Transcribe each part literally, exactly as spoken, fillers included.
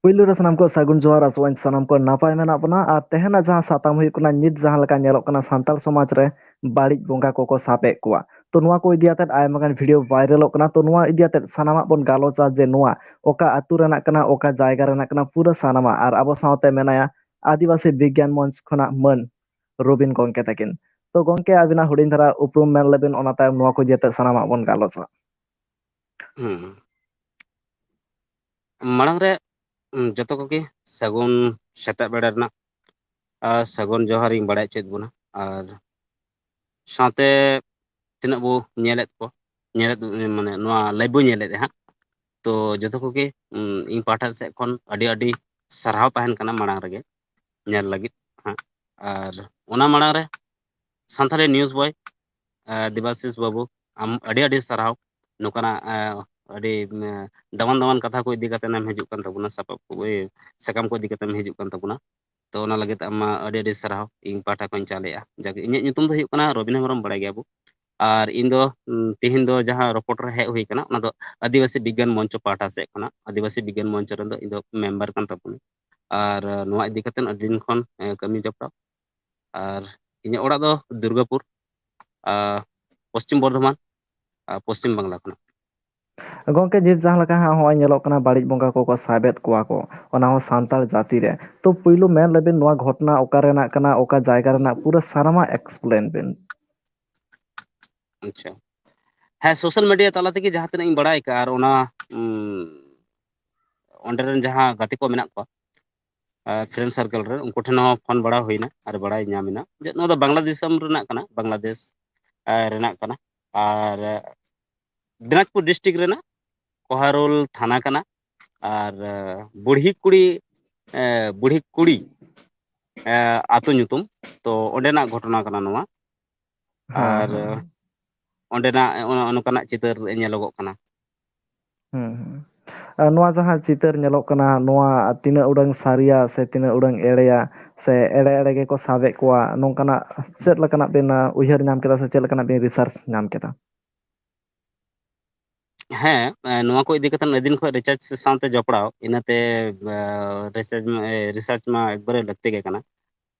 ᱯᱩᱭᱞᱩ ᱨᱮ ᱥᱟᱱᱟᱢ ᱠᱚ ᱥᱟᱹᱜᱩᱱ ᱡᱚᱦᱟᱨ, ᱟᱥᱚᱜ ᱟᱹᱧ ᱥᱟᱱᱟᱢ ᱠᱚ ᱱᱟᱯᱟᱭ ᱢᱮᱱᱟᱜ ᱵᱚᱱᱟ᱾ ᱟᱨ ᱛᱮᱦᱮᱧᱟᱜ ᱡᱟᱦᱟᱸ ᱥᱟᱛᱟᱢ ᱦᱩᱭᱩᱜ ᱠᱟᱱᱟ, ᱱᱤᱛ ᱡᱟᱦᱟᱸ ᱞᱮᱠᱟ ᱧᱮᱞᱚᱜ ᱠᱟᱱᱟ ᱥᱟᱱᱛᱟᱲ ᱥᱚᱢᱟᱡᱽ ᱨᱮ ᱵᱟᱹᱲᱤᱡ ᱵᱚᱸᱜᱟ ᱠᱚᱠᱚ ᱥᱟᱵ ᱮᱫ ᱠᱚᱣᱟ, ᱛᱚ ᱱᱚᱣᱟ ᱠᱚ ᱤᱫᱤ ᱟᱛᱮᱫ ᱟᱭᱢᱟ ᱜᱟᱱ ᱵᱷᱤᱰᱤᱭᱳ ᱵᱷᱟᱭᱨᱟᱞᱚᱜ ᱠᱟᱱᱟ᱾ ᱛᱚ ᱱᱚᱣᱟ ᱤᱫᱤ ᱟᱛᱮᱫ ᱥᱟᱱᱟᱢᱟᱜ ᱵᱚᱱ ᱜᱟᱞᱚᱪᱟ ᱡᱮ ᱱᱚᱣᱟ ᱚᱠᱟ ᱟᱹᱛᱩ ᱨᱮᱱᱟᱜ ᱠᱟᱱᱟ, ᱚᱠᱟ ᱡᱟᱭᱜᱟ ᱨᱮᱱᱟᱜ ᱠᱟᱱᱟ, ᱯᱩᱨᱟᱹ ᱥᱟᱱᱟᱢᱟᱜ᱾ ᱟᱨ ᱟᱵᱚ ᱥᱟᱶᱛᱮ ᱢᱮᱱᱟᱭᱟ ᱟᱹᱫᱤᱵᱟᱹᱥᱤ ᱵᱤᱜᱽᱜᱟᱱ ᱢᱚᱧᱪ ᱠᱷᱚᱱᱟᱜ ᱢᱟᱹᱱ ᱨᱚᱵᱤᱱ ᱜᱚᱢᱠᱮ ᱛᱟᱹᱠᱤᱱ᱾ ᱛᱚ ᱜᱚᱢᱠᱮ, ᱟᱹᱵᱤᱱᱟᱜ ᱦᱩᱰᱤᱧ ᱫᱷᱟᱨᱟ ᱩᱯᱨᱩᱢ ᱢᱮᱱ ᱞᱮᱵᱤᱱ, ᱚᱱᱟ ᱛᱟᱭᱚᱢ ᱱᱚᱣᱟ ᱠᱚ ᱤᱫᱤ ᱟᱛᱮᱫ ᱥᱟᱱᱟᱢᱟᱜ ᱵᱚᱱ ᱜᱟᱞᱚᱪᱟ᱾ ᱦᱩᱸ᱾ ᱢᱟᱲᱟᱝ ᱨᱮ, ᱩᱸ, ᱡᱚᱛᱚ ᱠᱚᱜᱮ ᱥᱟᱹᱜᱩᱱ ᱥᱮᱛᱟᱜ ᱵᱮᱲᱟ ᱨᱮᱱᱟᱜ, ᱟᱨ ᱥᱟᱹᱜᱩᱱ ᱡᱚᱦᱟᱨ ᱤᱧ ᱵᱟᱲᱟᱭ ᱦᱚᱪᱚᱭᱮᱫ ᱵᱚᱱᱟ᱾ ᱟᱨ ᱥᱟᱶᱛᱮ ᱛᱤᱱᱟᱹᱜ ᱵᱚ ᱧᱮᱞᱮᱫ ᱠᱚ, ᱧᱮᱞᱮᱫ, ᱢᱟᱱᱮ ᱱᱚᱣᱟ ᱞᱟᱭᱤᱵᱷ ᱵᱚ ᱧᱮᱞᱮᱫ ᱦᱟᱸᱜ᱾ ᱛᱚ ᱡᱚᱛᱚ ᱠᱚᱜᱮ, ᱩᱸ, ᱤᱧ ᱯᱟᱦᱴᱟ ᱥᱮᱫ ᱠᱷᱚᱱ ᱟᱹᱰᱤ ᱟᱹᱰᱤ ᱥᱟᱨᱦᱟᱣ ᱛᱟᱦᱮᱱ ᱠᱟᱱᱟ ᱢᱟᱲᱟᱝ ᱨᱮᱜᱮ ᱧᱮᱞ ᱞᱟᱹᱜᱤᱫ ᱦᱟᱸᱜ᱾ ᱟᱨ ᱚᱱᱟ ᱢᱟᱲᱟᱝ ᱨᱮ ᱥᱟᱱᱛᱟᱲᱤ ᱱᱤᱭᱩᱡᱽ ᱵᱚᱭ, ᱟᱨ ᱫᱮᱵᱟᱥᱤᱥ ᱵᱟᱹᱵᱩ, ᱟᱢ ᱟᱹᱰᱤ ᱟᱹᱰᱤ ᱥᱟᱨᱦᱟᱣ᱾ ᱱᱚᱝᱠᱟᱱᱟᱜ, ᱟᱨ ᱟᱹᱰᱤ, ᱩᱸ, ᱫᱟᱢᱟᱱ ᱫᱟᱢᱟᱱ ᱠᱟᱛᱷᱟ ᱠᱚ ᱤᱫᱤ ᱠᱟᱛᱮ ᱮᱢ ᱦᱤᱡᱩᱜ ᱠᱟᱱ ᱛᱟᱵᱚᱱᱟ, ᱥᱟᱯᱟᱵ ᱠᱚ, ᱮ, ᱥᱟᱠᱟᱢ ᱠᱚ ᱤᱫᱤ ᱠᱟᱛᱮ ᱮᱢ ᱦᱤᱡᱩᱜ ᱠᱟᱱ ᱛᱟᱵᱚᱱᱟ᱾ ᱛᱚ ᱚᱱᱟ ᱞᱟᱹᱜᱤᱫ ᱟᱢ ᱢᱟ ᱟᱹᱰᱤ ᱟᱹᱰᱤ ᱥᱟᱨᱦᱟᱣ ᱤᱧ ᱯᱟᱦᱴᱟ ᱠᱷᱚᱱ ᱪᱟᱞᱮᱜᱼᱟ᱾ ᱡᱟᱠ, ᱤᱧᱟᱹᱜ ᱧᱩᱛᱩᱢ ᱫᱚ ᱦᱩᱭᱩᱜ ᱠᱟᱱᱟ ᱨᱚᱵᱤᱱ ᱦᱮᱢᱵᱨᱚᱢ, ᱵᱟᱲᱟᱭ ᱜᱮᱭᱟ ᱵᱚ᱾ ᱟᱨ ᱤᱧ ᱫᱚ, ᱩᱸ, ᱛᱮᱦᱮᱧ ᱫᱚ ᱡᱟᱦᱟᱸ ᱨᱚᱯᱚᱲ ᱨᱮ ᱦᱮᱡ ᱦᱩᱭ ᱠᱟᱱᱟ, ᱚᱱᱟ ᱫᱚ ᱟᱹᱫᱤᱵᱟᱹᱥᱤ ᱵᱤᱜᱽᱜᱟᱱ ᱢᱚᱧᱪᱚ ᱯᱟᱦᱴᱟ ᱥᱮᱫ ᱠᱷᱚᱱᱟᱜ᱾ ᱟᱹᱫᱤᱵᱟᱹᱥᱤ ᱵᱤᱜᱽᱜᱟᱱ ᱢᱚᱧᱪᱚ ᱨᱮᱫᱚ ᱤᱧ ᱫᱚ ᱢᱮᱢᱵᱟᱨ ᱠᱟᱱ ᱛᱟᱵᱚᱱᱟ᱾ ᱟᱨ, ᱟᱸ, ᱱᱚᱣᱟ ᱤᱫᱤ ᱠᱟᱛᱮ ᱟᱹᱰᱤ ᱫᱤᱱ ᱠᱷᱚᱱ, ᱮ, ᱠᱟᱹᱢᱤ ᱡᱚᱯᱲᱟᱣ᱾ ᱟᱨ ᱤᱧᱟᱹᱜ ᱚᱲᱟᱜ ᱫᱚ ᱫᱩᱨᱜᱟᱯᱩᱨ, ᱟᱨ ᱯᱚᱥᱪᱤᱢ ᱵᱚᱨᱫᱷᱚᱢᱟᱱ, ᱟᱨ ᱯᱚᱥᱪᱤᱢ ᱵᱟᱝᱞᱟ ᱠᱷᱚᱱᱟᱜ᱾ ᱜᱚᱢᱠᱮ, ᱱᱤᱛ ᱡᱟᱦᱟᱸ ᱞᱮᱠᱟ ᱦᱟᱸᱜ ᱦᱚᱸᱜᱼᱚᱭ ᱧᱮᱞᱚᱜ ᱠᱟᱱᱟ, ᱵᱟᱹᱲᱤᱡ ᱵᱚᱸᱜᱟ ᱠᱚᱠᱚ ᱥᱟᱵᱮᱫ ᱠᱚᱣᱟ ᱠᱚ, ᱚᱱᱟ ᱦᱚᱸ ᱥᱟᱱᱛᱟᱲ ᱡᱟᱹᱛᱤ ᱨᱮ᱾ ᱛᱚ ᱯᱩᱭᱞᱩ ᱢᱮᱱ ᱞᱮᱵᱤᱱ, ᱱᱚᱣᱟ ᱜᱷᱚᱴᱚᱱᱟ ᱚᱠᱟ ᱨᱮᱱᱟᱜ ᱠᱟᱱᱟ, ᱚᱠᱟ ᱡᱟᱭᱜᱟ ᱨᱮᱱᱟᱜ, ᱯᱩᱨᱟᱹ ᱥᱟᱱᱟᱢᱟᱜ ᱮᱠᱥᱯᱞᱮᱱ ᱵᱤᱱ᱾ ᱟᱪᱪᱷᱟ, ᱦᱮᱸ, ᱥᱳᱥᱟᱞ ᱢᱤᱰᱤᱭᱟ ᱛᱟᱞᱟ ᱛᱮᱜᱮ ᱡᱟᱦᱟᱸ ᱛᱤᱱᱟᱹᱜ ᱤᱧ ᱵᱟᱲᱟᱭ ᱠᱟᱜᱼᱟ, ᱟᱨ ᱚᱱᱟ, ᱩᱸ, ᱚᱸᱰᱮ ᱨᱮᱱ ᱡᱟᱦᱟᱸ ᱜᱟᱛᱮ ᱠᱚ ᱢᱮᱱᱟᱜ ᱠᱚᱣᱟ, ᱟᱨ ᱯᱷᱨᱮᱱᱰ ᱥᱟᱨᱠᱮᱞ ᱨᱮ, ᱩᱱᱠᱩ ᱴᱷᱮᱱ ᱦᱚᱸ ᱯᱷᱳᱱ ᱵᱟᱲᱟ ᱦᱩᱭᱱᱟ ᱟᱨ ᱵᱟᱲᱟᱭ ᱧᱟᱢ ᱮᱱᱟ ᱡᱮ ᱱᱚᱣᱟ ᱫᱚ ᱵᱟᱝᱞᱟ ᱫᱤᱥᱚᱢ ᱨᱮᱱᱟᱜ ᱠᱟᱱᱟ, ᱵᱟᱝᱞᱟᱫᱮᱥ, ᱟᱨ ᱨᱮᱱᱟᱜ ᱠᱟᱱᱟ᱾ ᱟᱨ ᱫᱤᱱᱟᱡᱽᱯᱩᱨ ᱰᱤᱥᱴᱨᱤᱠᱴ ᱨᱮᱱᱟᱜ ᱠᱚᱦᱟᱨᱳᱞ ᱛᱷᱟᱱᱟ ᱠᱟᱱᱟ᱾ ᱟᱨ, ᱟᱸ, ᱵᱩᱲᱦᱤ ᱠᱩᱲᱤ, ᱮ, ᱵᱩᱲᱦᱤ ᱠᱩᱲᱤ, ᱮ, ᱟᱛᱳ ᱧᱩᱛᱩᱢ᱾ ᱛᱚ ᱚᱸᱰᱮᱱᱟᱜ ᱜᱷᱚᱴᱚᱱᱟ ᱠᱟᱱᱟ ᱱᱚᱣᱟ᱾ ᱦᱮᱸ, ᱟᱨ ᱦᱮᱸ᱾ ᱚᱸᱰᱮᱱᱟᱜ ᱚᱱᱟ, ᱚᱱᱠᱟᱱᱟᱜ ᱪᱤᱛᱟᱹᱨ ᱧᱮᱞᱚᱜᱚᱜ ᱠᱟᱱᱟ᱾ ᱦᱩᱸ, ᱦᱩᱸ᱾ ᱟᱨ ᱱᱚᱣᱟ ᱡᱟᱦᱟᱸ ᱪᱤᱛᱟᱹᱨ ᱧᱮᱞᱚᱜ ᱠᱟᱱᱟ, ᱱᱚᱣᱟ ᱛᱤᱱᱟᱹᱜ ᱩᱰᱟᱹᱝ ᱥᱟᱹᱨᱤᱭᱟ ᱥᱮ ᱛᱤᱱᱟᱹᱜ ᱩᱰᱟᱹᱝ ᱮᱲᱮᱭᱟ, ᱥᱮ ᱮᱲᱮ ᱮᱲᱮ ᱜᱮᱠᱚ ᱥᱟᱵᱮᱫ ᱠᱚᱣᱟ, ᱱᱚᱝᱠᱟᱱᱟᱜ ᱪᱮᱫ ᱞᱮᱠᱟᱱᱟᱜ ᱵᱤᱱ, ᱟᱸ, ᱩᱭᱦᱟᱹᱨ ᱧᱟᱢ ᱠᱮᱫᱟ ᱥᱮ ᱪᱮᱫ ᱞᱮᱠᱟᱱᱟᱜ ᱵᱤᱱ ᱨᱤᱥᱟᱨᱪ ᱧᱟᱢ ᱠᱮᱫᱟ? ᱦᱮᱸ, ᱮ, ᱱᱚᱣᱟ ᱠᱚ ᱤᱫᱤ ᱠᱟᱛᱮ ᱟᱹᱰᱤ ᱫᱤᱱ ᱠᱷᱚᱱ ᱨᱤᱥᱟᱨᱪ ᱥᱟᱶᱛᱮ ᱡᱚᱯᱲᱟᱣ, ᱤᱱᱟᱹᱛᱮ, ᱮ, ᱨᱤᱥᱟᱨᱪ ᱢᱟ, ᱮ, ᱨᱤᱥᱟᱨᱪ ᱢᱟ ᱮᱠᱵᱟᱨᱮ ᱞᱟᱹᱠᱛᱤ ᱜᱮ ᱠᱟᱱᱟ᱾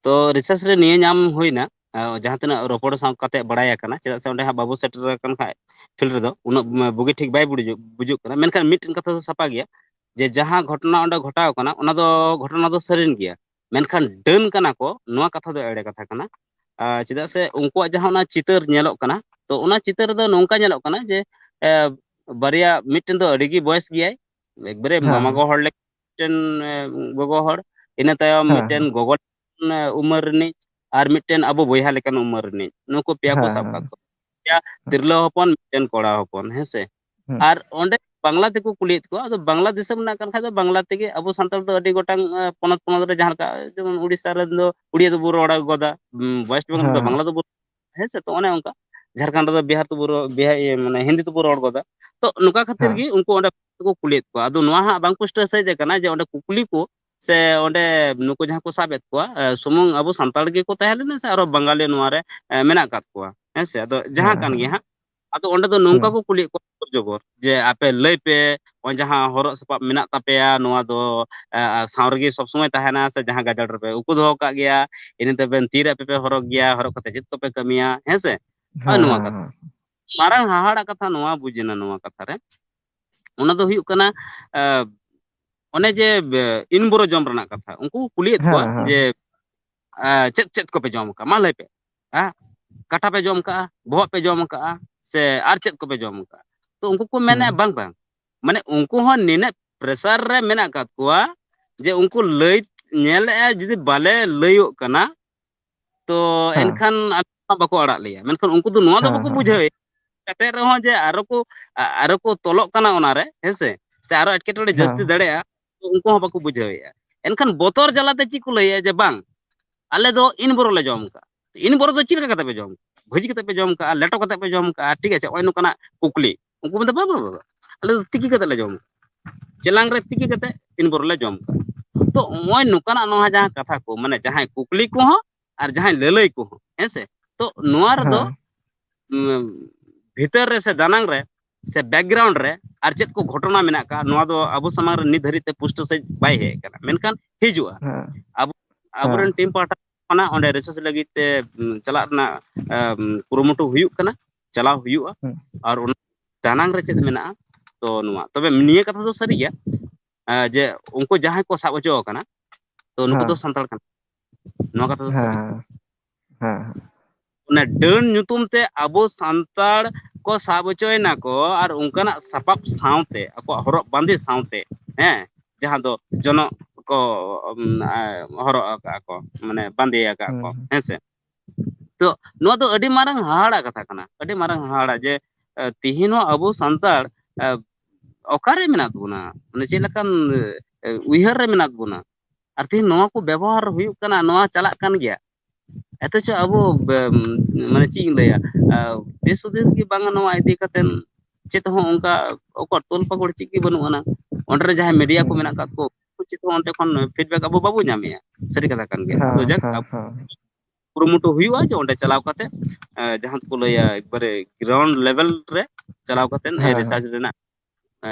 ᱛᱚ ᱨᱤᱥᱟᱨᱪ ᱨᱮ ᱱᱤᱭᱟᱹ ᱧᱟᱢ ᱦᱩᱭᱱᱟ, ᱮ, ᱡᱟᱦᱟᱸ ᱛᱤᱱᱟᱹᱜ ᱨᱚᱯᱚᱲ ᱥᱟᱶ ᱠᱟᱛᱮ ᱵᱟᱲᱟᱭ ᱟᱠᱟᱱᱟ, ᱪᱮᱫᱟᱜ ᱥᱮ ᱚᱸᱰᱮ ᱦᱟᱸᱜ ᱵᱟᱵᱚ ᱥᱮᱴᱮᱨ ᱟᱠᱟᱱ ᱠᱷᱟᱡ ᱯᱷᱤᱞᱰ ᱨᱮᱫᱚ ᱩᱱᱟᱹᱜ ᱵᱩᱜᱤ ᱴᱷᱤᱠ ᱵᱟᱭ ᱵᱩᱡᱩᱜ, ᱵᱩᱡᱩᱜ ᱠᱟᱱᱟ᱾ ᱢᱮᱱᱠᱷᱟᱱ ᱢᱤᱫᱴᱮᱱ ᱠᱟᱛᱷᱟ ᱫᱚ ᱥᱟᱯᱷᱟ ᱜᱮᱭᱟ, ᱡᱮ ᱡᱟᱦᱟᱸ ᱜᱷᱚᱴᱚᱱᱟ ᱚᱸᱰᱮ ᱜᱷᱚᱴᱟᱣ ᱠᱟᱱᱟ, ᱚᱱᱟ ᱫᱚ ᱜᱷᱚᱴᱚᱱᱟ ᱫᱚ ᱥᱟᱹᱨᱤᱱ ᱜᱮᱭᱟ, ᱢᱮᱱᱠᱷᱟᱱ ᱰᱟᱹᱱ ᱠᱟᱱᱟ ᱠᱚ, ᱱᱚᱣᱟ ᱠᱟᱛᱷᱟ ᱫᱚ ᱮᱲᱮ ᱠᱟᱛᱷᱟ ᱠᱟᱱᱟ᱾ ᱟᱨ ᱪᱮᱫᱟᱜ ᱥᱮ ᱩᱱᱠᱩᱣᱟᱜ ᱡᱟᱦᱟᱸ ᱚᱱᱟ ᱪᱤᱛᱟᱹᱨ ᱧᱮᱞᱚᱜ ᱠᱟᱱᱟ, ᱛᱚ ᱚᱱᱟ ᱪᱤᱛᱟᱹᱨ ᱨᱮᱫᱚ ᱱᱚᱝᱠᱟ ᱧᱮᱞᱚᱜ ᱠᱟᱱᱟ ᱡᱮ, ᱮ, ᱵᱟᱨᱭᱟ, ᱢᱤᱫᱴᱮᱱ ᱫᱚ ᱟᱹᱰᱤ ᱜᱮ ᱵᱚᱭᱮᱥ ᱜᱮᱭᱟᱭ, ᱮᱠᱵᱟᱨᱮ ᱦᱮᱸ, ᱢᱟᱢᱟ ᱜᱚ ᱦᱚᱲ ᱞᱮᱠᱟ ᱢᱤᱫᱴᱮᱱ, ᱮ, ᱜᱚᱜᱚ ᱦᱚᱲ, ᱤᱱᱟᱹ ᱛᱟᱭᱚᱢ ᱦᱮᱸ, ᱢᱤᱫᱴᱮᱱ ᱜᱚᱜᱚ ᱩᱢᱮᱨ ᱨᱤᱱᱤᱡ, ᱟᱨ ᱢᱤᱫᱴᱮᱱ ᱟᱵᱚ ᱵᱚᱭᱦᱟ ᱞᱮᱠᱟᱱ ᱩᱢᱮᱨ ᱨᱤᱱᱤᱡ, ᱱᱩᱠᱩ ᱯᱮᱭᱟ ᱠᱚ ᱦᱮᱸ, ᱥᱟᱵ ᱦᱮᱸ, ᱠᱟᱜ ᱠᱚᱣᱟ᱾ ᱯᱮᱭᱟ ᱛᱤᱨᱞᱟᱹ ᱦᱚᱯᱚᱱ, ᱢᱤᱫᱴᱮᱱ ᱠᱚᱲᱟ ᱦᱚᱯᱚᱱ, ᱦᱮᱸ ᱥᱮ᱾ ᱦᱮᱸ, ᱟᱨ ᱚᱸᱰᱮ ᱵᱟᱝᱞᱟ ᱛᱮᱠᱚ ᱠᱩᱞᱤᱭᱮᱫ ᱠᱚᱣᱟ᱾ ᱟᱫᱚ ᱵᱟᱝᱞᱟ ᱫᱤᱥᱚᱢ ᱨᱮᱱᱟᱜ ᱠᱟᱱ ᱠᱷᱟᱡ ᱫᱚ ᱵᱟᱝᱞᱟ ᱛᱮᱜᱮ, ᱟᱵᱚ ᱥᱟᱱᱛᱟᱲ ᱫᱚ ᱟᱹᱰᱤ ᱜᱚᱴᱟᱝ, ᱮ, ᱯᱚᱱᱚᱛ ᱯᱚᱱᱚᱛ ᱨᱮ ᱡᱟᱦᱟᱸ ᱞᱮᱠᱟ, ᱡᱮᱢᱚᱱ ᱩᱲᱤᱥᱥᱟ ᱨᱮᱱ ᱫᱚ ᱩᱲᱤᱭᱟ ᱫᱚᱵᱚ ᱨᱚᱲ ᱜᱚᱫᱟ, ᱩᱢ, ᱣᱮᱥᱴ ᱵᱮᱝᱜᱚᱞ ᱨᱮᱫᱚ ᱦᱮᱸ, ᱵᱟᱝᱞᱟ ᱫᱚᱵᱚ, ᱦᱮᱸ ᱥᱮ, ᱛᱚ ᱚᱱᱮ ᱚᱱᱠᱟ᱾ ᱡᱷᱟᱲᱠᱷᱚᱸᱰ ᱨᱮᱫᱚ ᱵᱤᱦᱟᱨ ᱛᱮᱵᱚ ᱨᱚᱲ, ᱵᱤᱦᱟᱨ, ᱤᱭᱟᱹ, ᱢᱟᱱᱮ ᱦᱤᱱᱫᱤ ᱛᱮᱵᱚ ᱨᱚᱲ ᱜᱚᱫᱟ᱾ ᱛᱚ ᱱᱚᱝᱠᱟ ᱠᱷᱟᱹᱛᱤᱨ ᱦᱮᱸ, ᱜᱮ ᱩᱱᱠᱩ ᱚᱸᱰᱮ ᱠᱚ ᱠᱩᱞᱤᱭᱮᱫ ᱠᱚᱣᱟ᱾ ᱟᱫᱚ ᱱᱚᱣᱟ ᱦᱟᱸᱜ ᱵᱟᱝ ᱯᱩᱥᱴᱟᱹᱣ ᱥᱟᱹᱦᱤᱡ ᱠᱟᱱᱟ ᱡᱮ ᱚᱸᱰᱮ ᱠᱩᱠᱞᱤ ᱠᱚ ᱥᱮ ᱚᱸᱰᱮ ᱱᱩᱠᱩ ᱡᱟᱦᱟᱸ ᱠᱚ ᱥᱟᱵ ᱮᱫ ᱠᱚᱣᱟ, ᱮ, ᱥᱩᱢᱩᱝ ᱟᱵᱚ ᱥᱟᱱᱛᱟᱲ ᱜᱮᱠᱚ ᱛᱟᱦᱮᱸ ᱞᱮᱱᱟ ᱥᱮ ᱟᱨᱚ ᱵᱟᱝᱜᱟᱞᱤ ᱱᱚᱣᱟ ᱨᱮ, ᱮ, ᱢᱮᱱᱟᱜ ᱟᱠᱟᱫ ᱠᱚᱣᱟ, ᱦᱮᱸ ᱥᱮ? ᱟᱫᱚ ᱡᱟᱦᱟᱸ ᱦᱮᱸ, ᱠᱟᱱ ᱜᱮ ᱦᱮᱸ, ᱦᱟᱸᱜ, ᱟᱫᱚ ᱚᱸᱰᱮ ᱫᱚ ᱱᱚᱝᱠᱟ ᱦᱮᱸ, ᱠᱚ ᱠᱩᱞᱤᱭᱮᱫ ᱠᱚᱣᱟ ᱡᱳᱨ ᱡᱚᱵᱚᱨ ᱡᱮ, "ᱟᱯᱮ ᱞᱟᱹᱭ ᱯᱮ, ᱱᱚᱜᱼᱚᱭ ᱡᱟᱦᱟᱸ ᱦᱚᱨᱚᱜ ᱥᱟᱯᱟᱵ ᱢᱮᱱᱟᱜ ᱛᱟᱯᱮᱭᱟ, ᱱᱚᱣᱟ ᱫᱚ, ᱮ, ᱮ, ᱥᱟᱶ ᱨᱮᱜᱮ ᱥᱚᱵ ᱥᱚᱢᱚᱭ ᱛᱟᱦᱮᱱᱟ ᱥᱮ ᱡᱟᱦᱟᱸ ᱜᱟᱡᱟᱲ ᱨᱮᱯᱮ ᱩᱠᱩ ᱫᱚᱦᱚ ᱠᱟᱜ ᱜᱮᱭᱟ? ᱤᱱᱟᱹ ᱛᱟᱵᱮᱱ ᱛᱤ ᱨᱮ ᱟᱯᱮ ᱯᱮ ᱦᱚᱨᱚᱜ ᱜᱮᱭᱟ? ᱦᱚᱨᱚᱜ ᱠᱟᱛᱮ ᱪᱮᱫ ᱠᱚᱯᱮ ᱠᱟᱹᱢᱤᱭᱟ?" ᱦᱮᱸ ᱥᱮ? ᱟᱨ ᱦᱮᱸ, ᱱᱚᱣᱟ ᱦᱮᱸ, ᱠᱟᱛᱷᱟ, ᱦᱮᱸ, ᱢᱟᱨᱟᱝ ᱦᱟᱦᱟᱲᱟᱜ ᱠᱟᱛᱷᱟ ᱱᱚᱣᱟ ᱵᱩᱡᱽ ᱮᱱᱟ ᱱᱚᱣᱟ ᱠᱟᱛᱷᱟ ᱨᱮ, ᱚᱱᱟ ᱫᱚ ᱦᱩᱭᱩᱜ ᱠᱟᱱᱟ, ᱮ, ᱚᱱᱮ ᱡᱮ, ᱮ, ᱤᱱ ᱵᱚᱨᱚ ᱡᱚᱢ ᱨᱮᱱᱟᱜ ᱠᱟᱛᱷᱟ᱾ ᱩᱱᱠᱩ ᱠᱚ ᱠᱩᱞᱤᱭᱮᱫ ᱠᱚᱣᱟ ᱦᱮᱸ, ᱦᱮᱸ, ᱡᱮ, ᱮ, "ᱪᱮᱫ ᱪᱮᱫ ᱠᱚᱯᱮ ᱡᱚᱢ ᱟᱠᱟᱫ? ᱢᱟ ᱞᱟᱹᱭ ᱯᱮ, ᱦᱮᱸ? ᱠᱟᱴᱟ ᱯᱮ ᱡᱚᱢ ᱟᱠᱟᱫᱼᱟ, ᱵᱚᱦᱚᱜ ᱯᱮ ᱡᱚᱢ ᱟᱠᱟᱫᱼᱟ, ᱥᱮ ᱟᱨ ᱪᱮᱫ ᱠᱚᱯᱮ ᱡᱚᱢ ᱟᱠᱟᱫᱼᱟ?" ᱛᱚ ᱩᱱᱠᱩ ᱠᱚ ᱢᱮᱱᱟ, ᱦᱮᱸ, "ᱵᱟᱝ, ᱵᱟᱝ᱾" ᱢᱟᱱᱮ ᱩᱱᱠᱩ ᱦᱚᱸ ᱱᱤᱱᱟᱹᱜ ᱯᱨᱮᱥᱟᱨ ᱨᱮ ᱢᱮᱱᱟᱜ ᱟᱠᱟᱫ ᱠᱚᱣᱟ ᱡᱮ ᱩᱱᱠᱩ ᱞᱟᱹᱭ ᱧᱮᱞᱮᱫᱼᱟ, ᱡᱩᱫᱤ ᱵᱟᱞᱮ ᱞᱟᱹᱭᱚᱜ ᱠᱟᱱᱟ, ᱛᱚ ᱦᱮᱸ, ᱮᱱᱠᱷᱟᱱ ᱟᱞᱮ ᱢᱟ ᱵᱟᱠᱚ ᱟᱲᱟᱜ ᱞᱮᱭᱟ᱾ ᱢᱮᱱᱠᱷᱟᱱ ᱩᱱᱠᱩ ᱫᱚ ᱱᱚᱣᱟ ᱫᱚ ᱦᱮᱸ, ᱵᱟᱠᱚ ᱦᱮᱸ, ᱦᱮᱸ, ᱵᱩᱡᱷᱟᱹᱣᱮᱫ ᱠᱟᱛᱮ ᱨᱮᱦᱚᱸ ᱡᱮ ᱟᱨᱚ ᱠᱚ, ᱟ-, ᱟᱨᱚ ᱠᱚ ᱛᱚᱞᱚᱜ ᱠᱟᱱᱟ ᱚᱱᱟᱨᱮ, ᱦᱮᱸ ᱥᱮ? ᱥᱮ ᱟᱨᱚ ᱮᱴᱠᱮᱴᱚᱬᱮ ᱡᱟᱹᱥᱛᱤ ᱦᱮᱸ, ᱫᱟᱲᱮᱭᱟᱜᱼᱟ, ᱛᱚ ᱩᱱᱠᱩ ᱦᱚᱸ ᱵᱟᱠᱚ ᱵᱩᱡᱷᱟᱹᱣᱮᱫᱼᱟ᱾ ᱮᱱᱠᱷᱟᱱ ᱵᱚᱛᱚᱨ ᱡᱟᱞᱟᱛᱮ ᱪᱮᱫ ᱠᱚ ᱞᱟᱹᱭᱮᱫᱼᱟ ᱡᱮ, "ᱵᱟᱝ, ᱟᱞᱮ ᱫᱚ ᱤᱱ ᱵᱚᱨᱚ ᱞᱮ ᱡᱚᱢ ᱠᱟᱜᱼᱟ᱾" ᱤᱱ ᱵᱚᱨᱚ ᱫᱚ ᱪᱮᱫ ᱞᱮᱠᱟ ᱠᱟᱛᱮ ᱯᱮ ᱡᱚᱢ ᱠᱟᱜᱼᱟ? ᱵᱷᱟᱹᱡᱤ ᱠᱟᱛᱮ ᱯᱮ ᱡᱚᱢ ᱠᱟᱜᱼᱟ, ᱞᱮᱴᱚ ᱠᱟᱛᱮ ᱯᱮ ᱡᱚᱢ ᱠᱟᱜᱼᱟ, ᱴᱷᱤᱠ ᱟᱪᱷᱮ, ᱱᱚᱜᱼᱚᱭ ᱱᱚᱝᱠᱟᱱᱟᱜ ᱠᱩᱠᱞᱤ᱾ ᱩᱱᱠᱩ ᱢᱮᱱᱫᱟ, "ᱵᱟᱝ, ᱵᱟᱝ, ᱵᱟᱝ, ᱟᱞᱮ ᱫᱚ ᱛᱤᱠᱤ ᱠᱟᱛᱮ ᱞᱮ ᱡᱚᱢ ᱠᱟᱜᱼᱟ, ᱪᱮᱞᱟᱝ ᱨᱮ ᱛᱤᱠᱤ ᱠᱟᱛᱮ ᱤᱱ ᱵᱚᱨᱚ ᱞᱮ ᱡᱚᱢ ᱠᱟᱜᱼᱟ᱾" ᱛᱚ ᱱᱚᱜᱼᱚᱭ ᱱᱚᱝᱠᱟᱱᱟᱜ ᱱᱚᱣᱟ ᱡᱟᱦᱟᱸ ᱠᱟᱛᱷᱟ ᱠᱚ, ᱢᱟᱱᱮ ᱡᱟᱦᱟᱸᱭ ᱠᱩᱠᱞᱤ ᱠᱚᱦᱚᱸ ᱟᱨ ᱡᱟᱦᱟᱸᱭ ᱞᱟᱹᱞᱟᱹᱭ ᱠᱚᱦᱚᱸ, ᱦᱮᱸ ᱥᱮ? ᱛᱚ ᱱᱚᱣᱟ ᱨᱮᱫᱚ, ᱦᱮᱸ, ᱩᱢ, ᱵᱷᱤᱛᱟᱹᱨ ᱨᱮ ᱥᱮ ᱫᱟᱱᱟᱝ ᱨᱮ ᱥᱮ ᱵᱮᱠᱜᱨᱟᱣᱩᱱᱰ ᱨᱮ ᱟᱨ ᱪᱮᱫ ᱠᱚ ᱜᱷᱚᱴᱚᱱᱟ ᱢᱮᱱᱟᱜ ᱟᱠᱟᱫ, ᱱᱚᱣᱟ ᱫᱚ ᱟᱵᱚ ᱥᱟᱢᱟᱝ ᱨᱮ ᱱᱤᱛ ᱫᱷᱟᱹᱨᱤᱡ ᱛᱮ ᱯᱩᱥᱴᱟᱹᱣ ᱥᱟᱺᱦᱤᱡ ᱵᱟᱭ ᱦᱮᱡ ᱟᱠᱟᱱᱟ, ᱢᱮᱱᱠᱷᱟᱱ ᱦᱤᱡᱩᱜᱼᱟ᱾ ᱟᱵᱚ ᱟᱵᱚᱨᱮᱱ ᱴᱤᱢ ᱯᱟᱦᱴᱟ ᱠᱷᱚᱱᱟᱜ ᱚᱸᱰᱮ ᱨᱤᱥᱟᱨᱪ ᱞᱟᱹᱜᱤᱫ ᱛᱮ ᱪᱟᱞᱟᱜ ᱨᱮᱱᱟᱜ ᱠᱩᱨᱩᱢᱩᱴᱩ ᱦᱩᱭᱩᱜ ᱠᱟᱱᱟ, ᱪᱟᱞᱟᱣ ᱦᱩᱭᱩᱜᱼᱟ᱾ ᱟᱨ ᱚᱱᱟ ᱫᱟᱱᱟᱝ ᱨᱮ ᱪᱮᱫ ᱢᱮᱱᱟᱜᱼᱟ? ᱛᱚ ᱱᱚᱣᱟ, ᱛᱚᱵᱮ ᱱᱤᱭᱟᱹ ᱠᱟᱛᱷᱟ ᱫᱚ ᱥᱟᱹᱨᱤ ᱜᱮᱭᱟ, ᱡᱮ ᱩᱱᱠᱩ ᱡᱟᱦᱟᱸᱭ ᱠᱚ ᱥᱟᱵ ᱦᱚᱪᱚ ᱟᱠᱟᱱᱟ, ᱛᱚ ᱱᱩᱠᱩ ᱫᱚ ᱥᱟᱱᱛᱟᱲ ᱠᱟᱱᱟ, ᱱᱚᱣᱟ ᱠᱟᱛᱷᱟ ᱫᱚ ᱥᱟᱹᱨᱤ ᱜᱮᱭᱟ᱾ ᱦᱮᱸ, ᱦᱮᱸ᱾ ᱚᱱᱟ ᱰᱟᱹᱱ ᱧᱩᱛᱩᱢ ᱛᱮ ᱟᱵᱚ ᱥᱟᱱᱛᱟᱲ ᱠᱚ ᱥᱟᱵ ᱦᱚᱪᱚᱭᱮᱱᱟ ᱠᱚ, ᱟᱨ ᱚᱱᱠᱟᱱᱟᱜ ᱥᱟᱯᱟᱵ ᱥᱟᱶᱛᱮ, ᱟᱠᱚᱣᱟᱜ ᱦᱚᱨᱚᱜ ᱵᱟᱸᱫᱮ ᱥᱟᱶᱛᱮ, ᱦᱮᱸ, ᱡᱟᱦᱟᱸ ᱫᱚ ᱡᱚᱱᱚᱜ ᱠᱚ ᱦᱚᱨᱚᱜ ᱟᱠᱟᱫᱼᱟ ᱠᱚ, ᱢᱟᱱᱮ ᱵᱟᱸᱫᱮ ᱟᱠᱟᱫ ᱠᱚ, ᱦᱮᱸ ᱥᱮ᱾ ᱛᱚ ᱱᱚᱣᱟ ᱫᱚ ᱟᱹᱰᱤ ᱢᱟᱨᱟᱝ ᱦᱟᱦᱟᱲᱟᱜ ᱠᱟᱛᱷᱟ ᱠᱟᱱᱟ, ᱟᱹᱰᱤ ᱢᱟᱨᱟᱝ ᱦᱟᱦᱟᱲᱟᱜ ᱡᱮ ᱛᱤᱦᱤᱧ ᱦᱚᱸ ᱟᱵᱚ ᱥᱟᱱᱛᱟᱲ ᱚᱠᱟᱨᱮ ᱢᱮᱱᱟᱜ ᱵᱚᱱᱟ, ᱢᱟᱱᱮ ᱪᱮᱫ ᱞᱮᱠᱟᱱ ᱩᱭᱦᱟᱹᱨ ᱨᱮ ᱢᱮᱱᱟᱜ ᱵᱚᱱᱟ᱾ ᱟᱨ ᱛᱮᱦᱮᱧ ᱱᱚᱣᱟ ᱠᱚ ᱵᱮᱵᱚᱦᱟᱨ ᱦᱩᱭᱩᱜ ᱠᱟᱱᱟ, ᱱᱚᱣᱟ ᱪᱟᱞᱟᱜ ᱠᱟᱱ ᱜᱮᱭᱟ᱾ ᱚᱛᱷᱚᱪᱚ ᱟᱵᱚ, ᱢᱟᱱᱮ ᱪᱮᱫ ᱤᱧ ᱞᱟᱹᱭᱟ, ᱫᱤᱥ ᱦᱩᱫᱤᱥ ᱜᱮ ᱵᱟᱝᱟ ᱱᱚᱣᱟ ᱤᱫᱤ ᱠᱟᱛᱮ ᱪᱮᱫ ᱦᱚᱸ ᱚᱱᱠᱟ ᱚᱠᱚᱨ ᱛᱚᱞ ᱯᱟᱠᱚᱲ ᱪᱮᱫ ᱜᱮ ᱵᱟᱹᱱᱩᱜ ᱟᱱᱟ᱾ ᱚᱸᱰᱮ ᱨᱮ ᱡᱟᱦᱟᱸᱭ ᱢᱤᱰᱤᱭᱟ ᱠᱚ ᱢᱮᱱᱟᱜ ᱟᱠᱟᱫ ᱠᱚ, ᱩᱱᱠᱩ ᱪᱮᱫ ᱦᱚᱸ ᱚᱱᱛᱮ ᱠᱷᱚᱱ ᱯᱷᱤᱰᱵᱮᱠ ᱟᱵᱚ ᱵᱟᱵᱚ ᱧᱟᱢᱮᱜᱼᱟ, ᱥᱟᱹᱨᱤ ᱠᱟᱛᱷᱟ ᱠᱟᱱ ᱜᱮᱭᱟ᱾ ᱟᱫᱚ ᱡᱟᱠ, ᱠᱩᱨᱩᱢᱩᱴᱩ ᱦᱩᱭᱩᱜᱼᱟ ᱡᱮ ᱚᱸᱰᱮ ᱪᱟᱞᱟᱣ ᱠᱟᱛᱮ, ᱡᱟᱦᱟᱸ ᱫᱚᱠᱚ ᱞᱟᱹᱭᱟ ᱮᱠᱵᱟᱨᱮ ᱜᱨᱟᱣᱩᱱᱰ ᱞᱮᱵᱮᱞ ᱨᱮ ᱪᱟᱞᱟᱣ ᱠᱟᱛᱮ ᱨᱤᱥᱟᱨᱪ ᱨᱮᱱᱟᱜ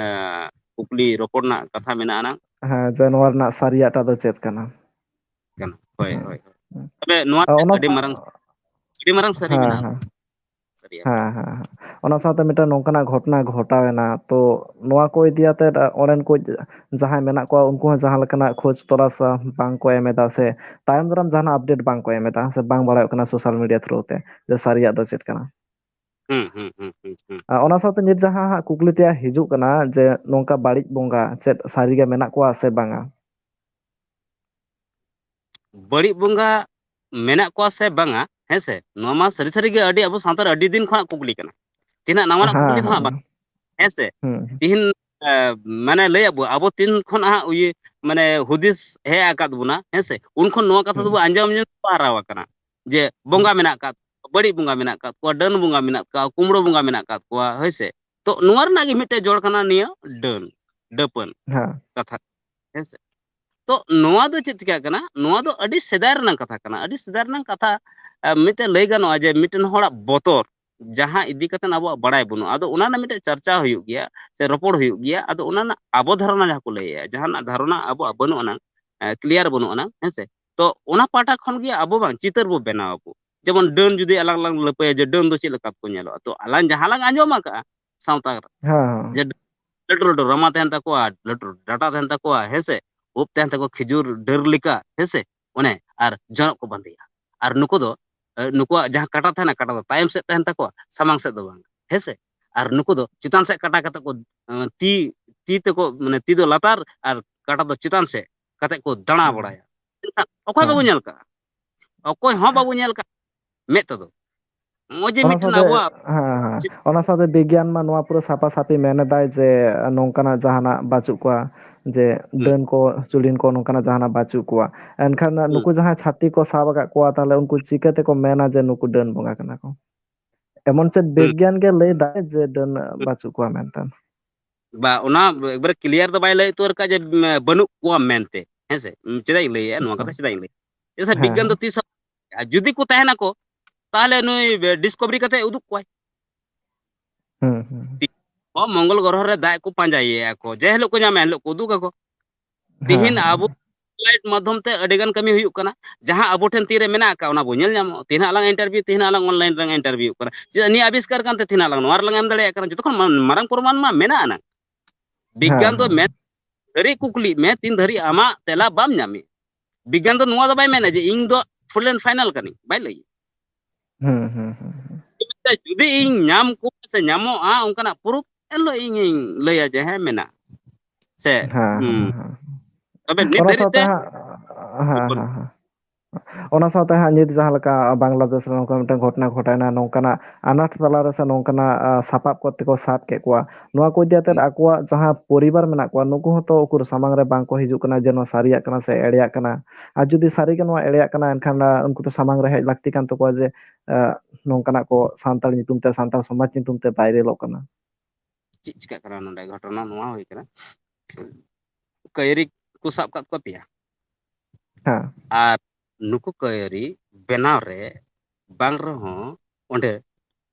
ᱠᱩᱠᱞᱤ ᱨᱚᱯᱚᱲ ᱨᱮᱱᱟᱜ ᱠᱟᱛᱷᱟ ᱢᱮᱱᱟᱜᱼᱟ ᱱᱟᱝ᱾ ᱦᱮᱸ, ᱡᱮ ᱱᱚᱣᱟ ᱨᱮᱱᱟᱜ ᱥᱟᱹᱨᱤᱭᱟᱜ ᱴᱟᱜ ᱫᱚ ᱪᱮᱫ ᱠᱟᱱᱟ? ᱠᱟᱱᱟ᱾ ᱦᱳᱭ, ᱦᱮᱸ, ᱦᱳᱭ, ᱦᱳᱭ᱾ ᱦᱮᱸ᱾ ᱛᱚᱵᱮ ᱱᱚᱣᱟ ᱟᱨ ᱚᱱᱟ ᱟᱹᱰᱤ ᱥᱟ-, ᱢᱟᱨᱟᱝ, ᱟᱹᱰᱤ ᱢᱟᱨᱟᱝ ᱥᱟᱹᱨᱤ ᱦᱮᱸ, ᱢᱮᱱᱟᱜᱼᱟ᱾ ᱦᱮᱸ᱾ ᱥᱟᱹᱨᱤᱭᱟᱜ᱾ ᱦᱮᱸ, ᱦᱮᱸ, ᱦᱮᱸ᱾ ᱚᱱᱟ ᱥᱟᱶᱛᱮ ᱢᱤᱫᱴᱟᱝ ᱱᱚᱝᱠᱟᱱᱟᱜ ᱜᱷᱚᱴᱚᱱᱟ ᱜᱷᱚᱴᱟᱣ ᱮᱱᱟ, ᱛᱚ ᱱᱚᱣᱟ ᱠᱚ ᱤᱫᱤ ᱟᱛᱮᱫ, ᱟ, ᱚᱸᱰᱮᱱ ᱠᱚ ᱡᱟᱦᱟᱸᱭ ᱢᱮᱱᱟᱜ ᱠᱚᱣᱟ, ᱩᱱᱠᱩ ᱦᱚᱸ ᱡᱟᱦᱟᱸ ᱞᱮᱠᱟᱱᱟᱜ ᱠᱷᱳᱡᱽ ᱛᱚᱞᱟᱥ, ᱟ, ᱵᱟᱝ ᱠᱚ ᱮᱢ ᱮᱫᱟ, ᱥᱮ ᱛᱟᱭᱚᱢ ᱫᱟᱨᱟᱢ ᱡᱟᱦᱟᱱᱟᱜ ᱟᱯᱰᱮᱴ ᱵᱟᱝ ᱠᱚ ᱮᱢ ᱮᱫᱟ, ᱥᱮ ᱵᱟᱝ ᱵᱟᱲᱟᱭᱚᱜ ᱠᱟᱱᱟ ᱥᱳᱥᱟᱞ ᱢᱤᱰᱤᱭᱟ ᱛᱷᱨᱩ ᱛᱮ ᱡᱮ ᱥᱟᱹᱨᱤᱭᱟᱜ ᱫᱚ ᱪᱮᱫ ᱠᱟᱱᱟ᱾ ᱦᱩᱸ, ᱦᱩᱸ, ᱦᱩᱸ, ᱦᱩᱸ, ᱦᱩᱸ᱾ ᱟ, ᱚᱱᱟ ᱥᱟᱶᱛᱮ ᱱᱤᱛ ᱡᱟᱦᱟᱸ ᱦᱟᱸᱜ ᱠᱩᱠᱞᱤ ᱛᱮᱭᱟᱜ ᱦᱤᱡᱩᱜ ᱠᱟᱱᱟ ᱡᱮ ᱱᱚᱝᱠᱟ ᱵᱟᱹᱲᱤᱡ ᱵᱚᱸᱜᱟ ᱪᱮᱫ ᱥᱟᱹᱨᱤᱜᱮ ᱢᱮᱱᱟᱜ ᱠᱚᱣᱟ ᱥᱮ ᱵᱟᱝᱟ? ᱵᱟᱹᱲᱤᱡ ᱵᱚᱸᱜᱟ ᱢᱮᱱᱟᱜ ᱠᱚᱣᱟ ᱥᱮ ᱵᱟᱝᱟ, ᱦᱮᱸ ᱥᱮ? ᱱᱚᱣᱟ ᱢᱟ ᱥᱟᱹᱨᱤ ᱥᱟᱹᱨᱤ ᱜᱮ ᱟᱹᱰᱤ ᱟᱵᱚ ᱥᱟᱶᱛᱟ ᱨᱮ ᱟᱹᱰᱤ ᱫᱤᱱ ᱠᱷᱚᱱᱟᱜ ᱠᱩᱠᱞᱤ ᱠᱟᱱᱟ᱾ ᱛᱮᱦᱮᱧᱟᱜ ᱱᱟᱣᱟᱱᱟᱜ ᱠᱩᱠᱞᱤ ᱦᱮᱸ, ᱫᱚ ᱦᱟᱸᱜ ᱦᱮᱸ᱾ ᱵᱟᱝ, ᱦᱮᱸ ᱥᱮ? ᱦᱩᱸ, ᱦᱩᱸ᱾ ᱛᱤᱦᱤᱧ, ᱮ, ᱢᱟᱱᱮ ᱞᱟᱹᱭ ᱟᱵᱚ, ᱟᱵᱚ ᱛᱤᱱ ᱠᱷᱚᱱ ᱦᱟᱸᱜ ᱩᱭ-, ᱢᱟᱱᱮ ᱦᱩᱫᱤᱥ ᱦᱮᱡ ᱟᱠᱟᱫ ᱵᱚᱱᱟ, ᱦᱮᱸ ᱥᱮ? ᱩᱱ ᱠᱷᱚᱱ ᱱᱚᱣᱟ ᱠᱟᱛᱷᱟ ᱦᱩᱸ᱾ ᱫᱚᱵᱚ ᱟᱸᱡᱚᱢ, ᱟᱸᱡᱚᱢ ᱛᱮᱵᱚ ᱦᱟᱨᱟ ᱟᱠᱟᱱᱟ ᱡᱮ ᱵᱚᱸᱜᱟ ᱦᱩᱸ᱾ ᱢᱮᱱᱟᱜ ᱟᱠᱟᱫ ᱠᱚᱣᱟ, ᱵᱟᱹᱲᱤᱡ ᱵᱚᱸᱜᱟ ᱢᱮᱱᱟᱜ ᱟᱠᱟᱫ ᱠᱚᱣᱟ, ᱰᱟᱹᱱ ᱵᱚᱸᱜᱟ ᱢᱮᱱᱟᱜ ᱟᱠᱟᱫ ᱠᱚᱣᱟ, ᱠᱩᱢᱵᱽᱲᱳ ᱵᱚᱸᱜᱟ ᱢᱮᱱᱟᱜ ᱟᱠᱟᱫ ᱠᱚᱣᱟ, ᱦᱳᱭ ᱥᱮ? ᱛᱚ ᱱᱚᱣᱟ ᱨᱮᱱᱟᱜ ᱜᱮ ᱢᱤᱫᱴᱮᱡ ᱡᱚᱲ ᱠᱟᱱᱟ ᱱᱤᱭᱟᱹ ᱰᱟᱹᱱ, ᱰᱟᱹᱯᱟᱹᱱ ᱦᱮᱸ᱾ ᱠᱟᱛᱷᱟ, ᱦᱮᱸ ᱥᱮ? ᱛᱚ ᱱᱚᱣᱟ ᱫᱚ ᱪᱮᱫ ᱪᱤᱠᱟᱹᱜ ᱠᱟᱱᱟ? ᱱᱚᱣᱟ ᱫᱚ ᱟᱹᱰᱤ ᱥᱮᱫᱟᱭ ᱨᱮᱱᱟᱜ ᱠᱟᱛᱷᱟ ᱠᱟᱱᱟ, ᱟᱹᱰᱤ ᱥᱮᱫᱟᱭ ᱨᱮᱱᱟᱜ ᱠᱟᱛᱷᱟ᱾ ᱟ, ᱢᱤᱫᱴᱮᱱ ᱞᱟᱹᱭ ᱜᱟᱱᱚᱜᱼᱟ ᱡᱮ ᱢᱤᱫᱴᱮᱱ ᱦᱚᱲᱟᱜ ᱵᱚᱛᱚᱨ, ᱡᱟᱦᱟᱸ ᱤᱫᱤ ᱠᱟᱛᱮ ᱟᱵᱚᱣᱟᱜ ᱵᱟᱲᱟᱭ ᱵᱟᱹᱱᱩᱜᱼᱟ, ᱟᱫᱚ ᱚᱱᱟ ᱨᱮᱱᱟᱜ ᱢᱤᱫᱴᱮᱱ ᱪᱟᱨᱪᱟ ᱦᱩᱭᱩᱜ ᱜᱮᱭᱟ ᱥᱮ ᱨᱚᱯᱚᱲ ᱦᱩᱭᱩᱜ ᱜᱮᱭᱟ᱾ ᱟᱫᱚ ᱚᱱᱟ ᱨᱮᱱᱟᱜ ᱟᱵᱚ ᱫᱷᱟᱨᱚᱱᱟ ᱡᱟᱦᱟᱸ ᱠᱚ ᱞᱟᱹᱭᱮᱫᱼᱟ, ᱡᱟᱦᱟᱱᱟᱜ ᱫᱷᱟᱨᱚᱱᱟ ᱟᱵᱚᱣᱟᱜ ᱵᱟᱹᱱᱩᱜ ᱟᱱᱟᱝ, ᱠᱞᱤᱭᱟᱨ ᱵᱟᱹᱱᱩᱜ ᱟᱱᱟᱝ, ᱦᱮᱸ ᱥᱮ? ᱛᱚ ᱚᱱᱟ ᱯᱟᱦᱴᱟ ᱠᱷᱚᱱ ᱜᱮ ᱟᱵᱚ ᱵᱟᱝ ᱪᱤᱛᱟᱹᱨ ᱵᱚ ᱵᱮᱱᱟᱣ ᱟᱵᱚ᱾ ᱡᱮᱢᱚᱱ ᱰᱟᱹᱱ ᱡᱩᱫᱤ ᱟᱞᱟᱝ ᱞᱟᱝ ᱞᱟᱹᱯᱟᱹᱭᱟ ᱡᱮ ᱰᱟᱹᱱ ᱫᱚ ᱪᱮᱫ ᱞᱮᱠᱟ ᱠᱚ ᱧᱮᱞᱚᱜᱼᱟ, ᱛᱚ ᱟᱞᱟᱝ ᱡᱟᱦᱟᱸ ᱞᱟᱝ ᱟᱸᱡᱚᱢ ᱟᱠᱟᱫᱼᱟ ᱥᱟᱶᱛᱟ ᱨᱮ, ᱦᱮᱸ, ᱦᱮᱸ᱾ ᱡᱮ ᱞᱟᱹᱴᱩ ᱞᱟᱹᱴᱩ ᱨᱟᱢᱟ ᱛᱟᱦᱮᱱ ᱛᱟᱠᱚᱣᱟ, ᱞᱟᱹᱴᱩ ᱰᱟᱴᱟ ᱛᱟᱦᱮᱱ ᱛᱟᱠᱚᱣᱟ, ᱦᱮᱸ ᱥᱮ? ᱩᱵ ᱛᱟᱦᱮᱱ ᱛᱟᱠᱚᱣᱟ ᱠᱷᱤᱡᱩᱨ ᱰᱟᱹᱨ ᱞᱮᱠᱟ, ᱦᱮᱸ ᱥᱮ? ᱚᱱᱮ, ᱟᱨ ᱡᱚᱱᱚᱜ ᱠᱚ ᱵᱟᱸᱫᱮᱭᱟ᱾ ᱟᱨ ᱱᱩᱠᱩ ᱫᱚ, ᱮ, ᱱᱩᱠᱩᱣᱟᱜ ᱡᱟᱦᱟᱸ ᱠᱟᱴᱟ ᱛᱟᱦᱮᱱᱟ, ᱠᱟᱴᱟ ᱫᱚ ᱛᱟᱭᱚᱢ ᱥᱮᱫ ᱛᱟᱦᱮᱱ ᱛᱟᱠᱚᱣᱟ, ᱥᱟᱢᱟᱝ ᱥᱮᱫ ᱫᱚ ᱵᱟᱝ, ᱦᱮᱸ ᱥᱮ? ᱟᱨ ᱱᱩᱠᱩ ᱫᱚ ᱪᱮᱛᱟᱱ ᱥᱮᱫ ᱠᱟᱴᱟ ᱠᱟᱛᱮ ᱠᱚ, ᱮ, ᱛᱤ, ᱛᱤ ᱛᱮᱠᱚ, ᱢᱟᱱᱮ, ᱛᱤ ᱫᱚ ᱞᱟᱛᱟᱨ ᱟᱨ ᱠᱟᱴᱟ ᱫᱚ ᱪᱮᱛᱟᱱ ᱥᱮᱫ ᱠᱟᱛᱮ ᱠᱚ ᱫᱟᱬᱟ ᱦᱮᱸ᱾ ᱵᱟᱲᱟᱭᱟ᱾ ᱢᱮᱱᱠᱷᱟᱱ ᱚᱠᱚᱭ ᱦᱮᱸ᱾ ᱵᱟᱵᱚ ᱧᱮᱞ ᱠᱟᱜᱼᱟ? ᱚᱠᱚᱭ ᱦᱚᱸ ᱵᱟᱵᱚ ᱧᱮᱞ ᱠᱟᱜᱼᱟ ᱢᱮᱫ ᱛᱮᱫᱚ᱾ ᱱᱚᱜᱼᱚᱭ ᱡᱮ ᱚᱱᱟ ᱢᱤᱫᱴᱮᱱ ᱥᱟᱶᱛᱮ, ᱟᱵᱚᱣᱟᱜ ᱦᱮᱸ, ᱦᱮᱸ᱾ ᱪᱮᱫ ᱚᱱᱟ ᱥᱟᱶᱛᱮ ᱵᱤᱜᱽᱜᱟᱱ ᱢᱟ ᱱᱚᱣᱟ ᱯᱩᱨᱟᱹ ᱥᱟᱯᱷᱟ ᱥᱟᱹᱯᱷᱤ ᱢᱮᱱ ᱮᱫᱟᱭ ᱡᱮ ᱱᱚᱝᱠᱟᱱᱟᱜ ᱡᱟᱦᱟᱱᱟᱜ ᱵᱟᱹᱪᱩᱜ ᱠᱚᱣᱟ, ᱡᱮ ᱦᱩᱸ᱾ ᱰᱟᱹᱱ ᱠᱚ, ᱪᱩᱲᱤᱱ ᱠᱚ, ᱱᱚᱝᱠᱟᱱᱟᱜ ᱡᱟᱦᱟᱱᱟᱜ ᱵᱟᱹᱪᱩᱜ ᱠᱚᱣᱟ᱾ ᱮᱱᱠᱷᱟᱱ ᱦᱩᱸ᱾ ᱱᱩᱠᱩ ᱡᱟᱦᱟᱸᱭ ᱪᱷᱟᱹᱛᱤᱠ ᱠᱚ ᱥᱟᱵ ᱟᱠᱟᱫ ᱠᱚᱣᱟ, ᱛᱟᱦᱚᱞᱮ ᱩᱱᱠᱩ ᱪᱤᱠᱟᱹ ᱛᱮᱠᱚ ᱢᱮᱱᱟ ᱡᱮ ᱱᱩᱠᱩ ᱰᱟᱹᱱ ᱵᱚᱸᱜᱟ ᱠᱟᱱᱟ ᱠᱚ? ᱮᱢᱚᱱ ᱪᱮᱫ ᱦᱩᱸ᱾ ᱵᱤᱜᱽᱜᱟᱱ ᱜᱮ ᱞᱟᱹᱭ ᱫᱟᱭ ᱡᱮ ᱰᱟᱹᱱ ᱦᱩᱸ᱾ ᱵᱟᱹᱪᱩᱜ ᱠᱚᱣᱟ ᱢᱮᱱᱛᱮ᱾ ᱵᱟ, ᱚᱱᱟ ᱮᱠᱵᱟᱨᱮ ᱠᱞᱤᱭᱟᱨ ᱫᱚ ᱵᱟᱭ ᱞᱟᱹᱭ ᱩᱛᱟᱹᱨ ᱠᱟᱜᱼᱟ ᱡᱮ, ᱩᱢ, ᱵᱟᱹᱱᱩᱜ ᱠᱚᱣᱟ ᱢᱮᱱᱛᱮ, ᱦᱮᱸ ᱥᱮ? ᱩᱢ, ᱪᱮᱫᱟᱜ ᱤᱧ ᱞᱟᱹᱭᱮᱜᱼᱟ ᱱᱚᱣᱟ ᱠᱟᱛᱷᱟ, ᱦᱮᱸ᱾ ᱪᱮᱫᱟᱜ ᱤᱧ ᱞᱟᱹᱭᱟ? ᱪᱮᱫᱟᱜ ᱥᱮ ᱦᱮᱸ, ᱵᱤᱜᱽᱜᱟᱱ ᱫᱚ ᱦᱮᱸ᱾ ᱛᱤᱥ ᱦᱚᱸ, ᱟᱨ ᱡᱩᱫᱤ ᱠᱚ ᱛᱟᱦᱮᱱᱟᱠᱚ, ᱛᱟᱦᱚᱞᱮ ᱱᱩᱭ ᱵᱮ-, ᱰᱤᱥᱠᱚᱵᱷᱟᱨᱤ ᱠᱟᱛᱮ ᱩᱫᱩᱜ ᱠᱚᱣᱟᱭ᱾ ᱦᱩᱸ, ᱦᱩᱸ, ᱦᱩᱸ᱾ ᱛᱤ-, ᱦᱚᱸ ᱢᱚᱝᱜᱚᱞ ᱜᱨᱚᱦᱚ ᱨᱮ ᱫᱟᱜ ᱠᱚ ᱯᱟᱸᱡᱟᱭᱮᱭᱟ ᱠᱚ, ᱡᱮ ᱦᱤᱞᱳᱜ ᱠᱚ ᱧᱟᱢᱟ, ᱮᱱ ᱦᱤᱞᱳᱜ ᱠᱚ ᱩᱫᱩᱜ ᱟᱠᱚ᱾ ᱦᱮᱸ, ᱛᱤᱦᱤᱧ ᱦᱮᱸ, ᱟᱵᱚ ᱦᱮᱸ᱾ ᱞᱟᱭᱤᱴ ᱢᱟᱫᱽᱫᱷᱚᱢ ᱛᱮ ᱟᱹᱰᱤ ᱜᱟᱱ ᱠᱟᱹᱢᱤ ᱦᱩᱭᱩᱜ ᱠᱟᱱᱟ᱾ ᱡᱟᱦᱟᱸ ᱟᱵᱚ ᱴᱷᱮᱱ ᱛᱤᱨᱮ ᱢᱮᱱᱟᱜ ᱟᱠᱟᱫ, ᱚᱱᱟ ᱵᱚᱱ ᱧᱮᱞ ᱧᱟᱢᱚᱜᱼᱟ᱾ ᱛᱤᱦᱤᱧ ᱦᱟᱸᱜ ᱟᱞᱟᱝ ᱤᱱᱴᱟᱨᱵᱷᱤᱭᱩ, ᱛᱤᱦᱤᱧ ᱦᱟᱸᱜ ᱟᱞᱟᱝ ᱚᱱᱞᱟᱭᱤᱱ ᱨᱮᱞᱟᱝ ᱤᱱᱴᱟᱨᱵᱷᱤᱭᱩᱜ ᱠᱟᱱᱟ᱾ ᱪᱮᱫᱟᱜ ᱱᱤᱭᱟᱹ ᱟᱵᱤᱥᱠᱟᱨ ᱠᱟᱱᱛᱮ ᱛᱤᱦᱤᱧ ᱦᱟᱸᱜ ᱟᱞᱟᱝ ᱱᱚᱣᱟ ᱨᱮᱞᱟᱝ ᱮᱢ ᱫᱟᱲᱮᱭᱟᱜ ᱠᱟᱱᱟ? ᱡᱚᱛᱚ ᱠᱷᱚᱱ ᱢᱟ-, ᱢᱟᱨᱟᱝ ᱯᱨᱚᱢᱟᱱ ᱢᱟ ᱢᱮᱱᱟᱜ ᱟᱱᱟᱝ᱾ ᱦᱮᱸ, ᱵᱤᱜᱽᱜᱟᱱ ᱫᱚ ᱦᱮᱸ᱾ ᱢᱮᱱ ᱫᱷᱟᱹᱨᱤᱡ ᱠᱩᱠᱞᱤᱜ ᱢᱮ, ᱛᱤᱱ ᱫᱷᱟᱹᱨᱤᱡ ᱟᱢᱟᱜ ᱛᱮᱞᱟ ᱵᱟᱢ ᱧᱟᱢᱮᱫ᱾ ᱵᱤᱜᱽᱜᱟᱱ ᱫᱚ ᱱᱚᱣᱟ ᱫᱚ ᱵᱟᱭ ᱢᱮᱱᱟ ᱡᱮ ᱤᱧ ᱫᱚ full and final ᱠᱟᱹᱱᱟᱹᱧ, ᱵᱟᱭ ᱞᱟᱹᱭᱟ᱾ ᱦᱩᱸ, ᱦᱩᱸ, ᱦᱩᱸ, ᱦᱩᱸ᱾ ᱡᱩᱫᱤ ᱤᱧ ᱧᱟᱢ ᱠᱚᱣᱟ ᱥᱮ ᱧᱟᱢᱚᱜᱼᱟ ᱚᱱᱠᱟᱱᱟᱜ ᱯᱨᱩᱯᱷ, ᱮᱱᱦᱤᱞᱳᱜ ᱤᱧᱤᱧ ᱞᱟᱹᱭᱟ ᱡᱮ ᱦᱮᱸ ᱢᱮᱱᱟᱜᱼᱟ᱾ ᱥᱮ, ᱦᱮᱸ, ᱦᱩᱸ᱾ ᱦᱮᱸ, ᱦᱮᱸ᱾ ᱛᱚᱵᱮ ᱱᱤᱛ ᱚᱱᱟ ᱫᱷᱟᱹᱨᱤᱡ ᱥᱟᱶᱛᱮ ᱛᱮ ᱦᱟᱸᱜ, ᱦᱮᱸ, ᱵᱟᱹᱱᱩᱜ᱾ ᱦᱮᱸ, ᱦᱮᱸ᱾ ᱚᱱᱟ ᱥᱟᱶᱛᱮ ᱦᱟᱸᱜ ᱱᱤᱛ ᱡᱟᱦᱟᱸ ᱞᱮᱠᱟ ᱵᱟᱝᱞᱟᱫᱮᱥ ᱨᱮ ᱱᱚᱝᱠᱟ ᱢᱤᱫᱴᱟᱝ ᱜᱷᱚᱴᱚᱱᱟ ᱜᱷᱚᱴᱟᱣᱮᱱᱟ, ᱱᱚᱝᱠᱟᱱᱟᱜ ᱟᱱᱟᱴ ᱛᱟᱞᱟᱨᱮ ᱥᱮ ᱱᱚᱝᱠᱟᱱᱟᱜ, ᱟ, ᱥᱟᱯᱟᱵ ᱠᱚᱛᱮ ᱠᱚ ᱥᱟᱵ ᱠᱮᱫ ᱠᱚᱣᱟ, ᱱᱚᱣᱟ ᱠᱚ ᱤᱫᱤ ᱠᱟᱛᱮᱫ ᱦᱩᱸ᱾ ᱟᱠᱚᱣᱟᱜ ᱡᱟᱦᱟᱸ ᱯᱚᱨᱤᱵᱟᱨ ᱢᱮᱱᱟᱜ ᱠᱚᱣᱟ, ᱱᱩᱠᱩ ᱦᱚᱸᱛᱚ ᱩᱠᱩᱨ ᱥᱟᱢᱟᱝ ᱨᱮ ᱵᱟᱝ ᱠᱚ ᱦᱤᱡᱩᱜ ᱠᱟᱱᱟ ᱡᱮ ᱱᱚᱣᱟ ᱥᱟᱹᱨᱤᱭᱟᱜ ᱠᱟᱱᱟ ᱥᱮ ᱮᱲᱮᱭᱟᱜ ᱠᱟᱱᱟ᱾ ᱟᱨ ᱡᱩᱫᱤ ᱥᱟᱹᱨᱤ ᱜᱮ ᱱᱚᱣᱟ ᱮᱲᱮᱭᱟᱜ ᱠᱟᱱᱟ, ᱮᱱᱠᱷᱟᱱ, ᱟ, ᱩᱱᱠᱩ ᱫᱚ ᱥᱟᱢᱟᱝ ᱨᱮ ᱦᱮᱡ ᱞᱟᱹᱠᱛᱤ ᱠᱟᱱ ᱛᱟᱠᱚᱣᱟ ᱡᱮ, ᱟ, ᱱᱚᱝᱠᱟᱱᱟᱜ ᱠᱚ ᱥᱟᱱᱛᱟᱲ ᱧᱩᱛᱩᱢ ᱛᱮ, ᱥᱟᱱᱛᱟᱲ ᱥᱚᱢᱟᱡᱽ ᱧᱩᱛᱩᱢ ᱛᱮ ᱵᱟᱭᱨᱮᱞᱚᱜ ᱠᱟᱱᱟ᱾ ᱪᱮᱫ ᱪᱤᱠᱟᱹᱜ ᱠᱟᱱᱟ ᱱᱚᱰᱮ? ᱜᱷᱚᱴᱚᱱᱟ ᱱᱚᱣᱟ ᱦᱩᱭ ᱠᱟᱱᱟ, ᱠᱟᱹᱭᱨᱤ ᱠᱚ ᱥᱟᱵ ᱠᱟᱜ ᱠᱚᱣᱟ ᱯᱮᱭᱟ᱾ ᱦᱮᱸ᱾ ᱟᱨ ᱱᱩᱠᱩ ᱠᱟᱹᱭᱨᱤ ᱵᱮᱱᱟᱣ ᱨᱮ ᱵᱟᱝ ᱨᱮᱦᱚᱸ ᱚᱸᱰᱮ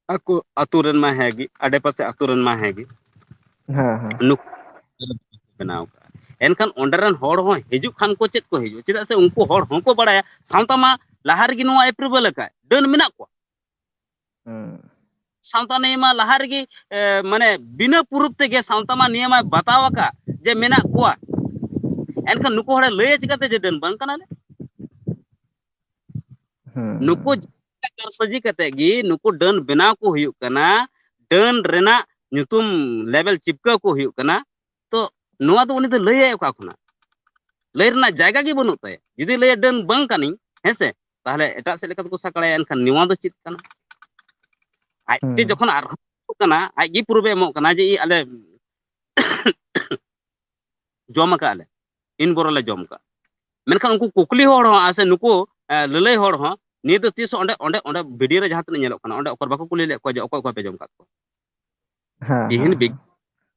ᱟᱠᱚ ᱟᱛᱳ ᱨᱮᱱ ᱢᱟ ᱦᱮᱸ ᱜᱮ, ᱟᱰᱮᱯᱟᱥᱮ ᱟᱛᱳ ᱨᱮᱱ ᱢᱟ ᱦᱮᱸ ᱜᱮ, ᱦᱮᱸ ᱦᱮᱸ ᱱᱩᱠᱩ ᱵᱮᱱᱟᱣ ᱠᱟᱜᱼᱟ᱾ ᱮᱱᱠᱷᱟᱱ ᱚᱸᱰᱮ ᱨᱮᱱ ᱦᱚᱲ ᱦᱚᱸ ᱦᱤᱡᱩᱜ ᱠᱷᱟᱱ ᱠᱚ ᱪᱮᱫ ᱠᱚ ᱦᱤᱡᱩᱜᱼᱟ? ᱪᱮᱫᱟᱜ ᱥᱮ ᱩᱱᱠᱩ ᱦᱚᱲ ᱦᱚᱸᱠᱚ ᱵᱟᱲᱟᱭᱟ ᱥᱟᱶᱛᱟ ᱢᱟ ᱞᱟᱦᱟ ᱨᱮᱜᱮ ᱱᱚᱣᱟ approval ᱟᱠᱟᱫ, ᱰᱟᱹᱱ ᱢᱮᱱᱟᱜ ᱠᱚᱣᱟ᱾ ᱦᱩᱸ ᱥᱟᱶᱛᱟ ᱱᱤᱭᱟᱹ ᱢᱟ ᱞᱟᱦᱟ ᱨᱮᱜᱮ ᱮ, ᱢᱟᱱᱮ ᱵᱤᱱᱟᱹ proof ᱛᱮᱜᱮ ᱥᱟᱶᱛᱟ ᱢᱟ ᱱᱤᱭᱟᱹ ᱢᱟᱭ ᱵᱟᱛᱟᱣ ᱟᱠᱟᱫ ᱡᱮ ᱢᱮᱱᱟᱜ ᱠᱚᱣᱟ᱾ ᱮᱱᱠᱷᱟᱱ ᱱᱩᱠᱩ ᱦᱚᱲᱮ ᱞᱟᱹᱭᱟ ᱪᱤᱠᱟᱹᱛᱮ ᱡᱮ ᱰᱟᱹᱱ ᱵᱟᱝ ᱠᱟᱱᱟᱞᱮ? ᱦᱩᱸ ᱱᱩᱠᱩ ᱡᱟᱦᱟᱸ ᱠᱟᱨᱥᱟᱡᱤ ᱠᱟᱛᱮ ᱜᱮ ᱱᱩᱠᱩ ᱰᱟᱹᱱ ᱵᱮᱱᱟᱣ ᱠᱚ ᱦᱩᱭᱩᱜ ᱠᱟᱱᱟ, ᱰᱟᱹᱱ ᱨᱮᱱᱟᱜ ᱧᱩᱛᱩᱢ ᱞᱮᱵᱮᱞ ᱪᱤᱯᱠᱟᱹᱣ ᱠᱚ ᱦᱩᱭᱩᱜ ᱠᱟᱱᱟ᱾ ᱛᱚ ᱱᱚᱣᱟ ᱫᱚ ᱩᱱᱤ ᱫᱚ ᱞᱟᱹᱭᱟᱭ ᱚᱠᱟ ᱠᱷᱚᱱᱟᱜ? ᱞᱟᱹᱭ ᱨᱮᱱᱟᱜ ᱡᱟᱭᱜᱟ ᱜᱮ ᱵᱟᱹᱱᱩᱜ ᱛᱟᱭᱟ᱾ ᱡᱩᱫᱤ ᱞᱟᱹᱭᱟ ᱰᱟᱹᱱ ᱵᱟᱝ ᱠᱟᱹᱱᱟᱹᱧ, ᱦᱮᱸ ᱥᱮ, ᱛᱟᱦᱚᱞᱮ ᱮᱴᱟᱜ ᱥᱮᱫ ᱞᱮᱠᱟ ᱛᱮᱠᱚ ᱥᱟᱠᱲᱟᱭᱟ᱾ ᱮᱱᱠᱷᱟᱱ ᱱᱚᱣᱟ ᱫᱚ ᱪᱮᱫ ᱠᱟᱱᱟ? ᱟᱡᱛᱮ ᱦᱩᱸ ᱡᱚᱠᱷᱚᱱ ᱟᱨᱦᱚᱸ ᱠᱟᱱᱟ, ᱟᱡ ᱜᱮ ᱯᱨᱩᱯᱷ ᱮ ᱮᱢᱚᱜ ᱠᱟᱱᱟ ᱡᱮ ᱤᱧ ᱟᱞᱮ ᱡᱚᱢ ᱟᱠᱟᱫ ᱞᱮ, ᱤᱱ ᱵᱚᱨᱚ ᱞᱮ ᱡᱚᱢ ᱟᱠᱟᱫ᱾ ᱢᱮᱱᱠᱷᱟᱱ ᱩᱱᱠᱩ ᱠᱩᱠᱞᱤ ᱦᱚᱲ ᱦᱚᱸ ᱟᱨ ᱥᱮ ᱱᱩᱠᱩ ᱮ, ᱞᱟᱹᱞᱟᱹᱭ ᱦᱚᱲ ᱦᱚᱸ ᱱᱤᱭᱟᱹ ᱫᱚ ᱛᱤᱥ ᱦᱚᱸ ᱚᱸᱰᱮ ᱚᱸᱰᱮ ᱚᱸᱰᱮ ᱵᱷᱤᱰᱤᱭᱳ ᱨᱮ ᱡᱟᱦᱟᱸ ᱛᱤᱱᱟᱹᱜ ᱧᱮᱞᱚᱜ ᱠᱟᱱᱟ, ᱚᱸᱰᱮ ᱚᱠᱚᱭ ᱵᱟᱠᱚ ᱠᱩᱞᱤ ᱞᱮᱫ ᱠᱚᱣᱟ ᱡᱮ ᱚᱠᱚᱭ ᱚᱠᱚᱭ ᱯᱮ ᱡᱚᱢ ᱟᱠᱟᱫ ᱠᱚᱣᱟ᱾ ᱦᱮᱸ ᱛᱤᱦᱤᱧ ᱦᱮᱸ ᱵᱤᱜᱽ-,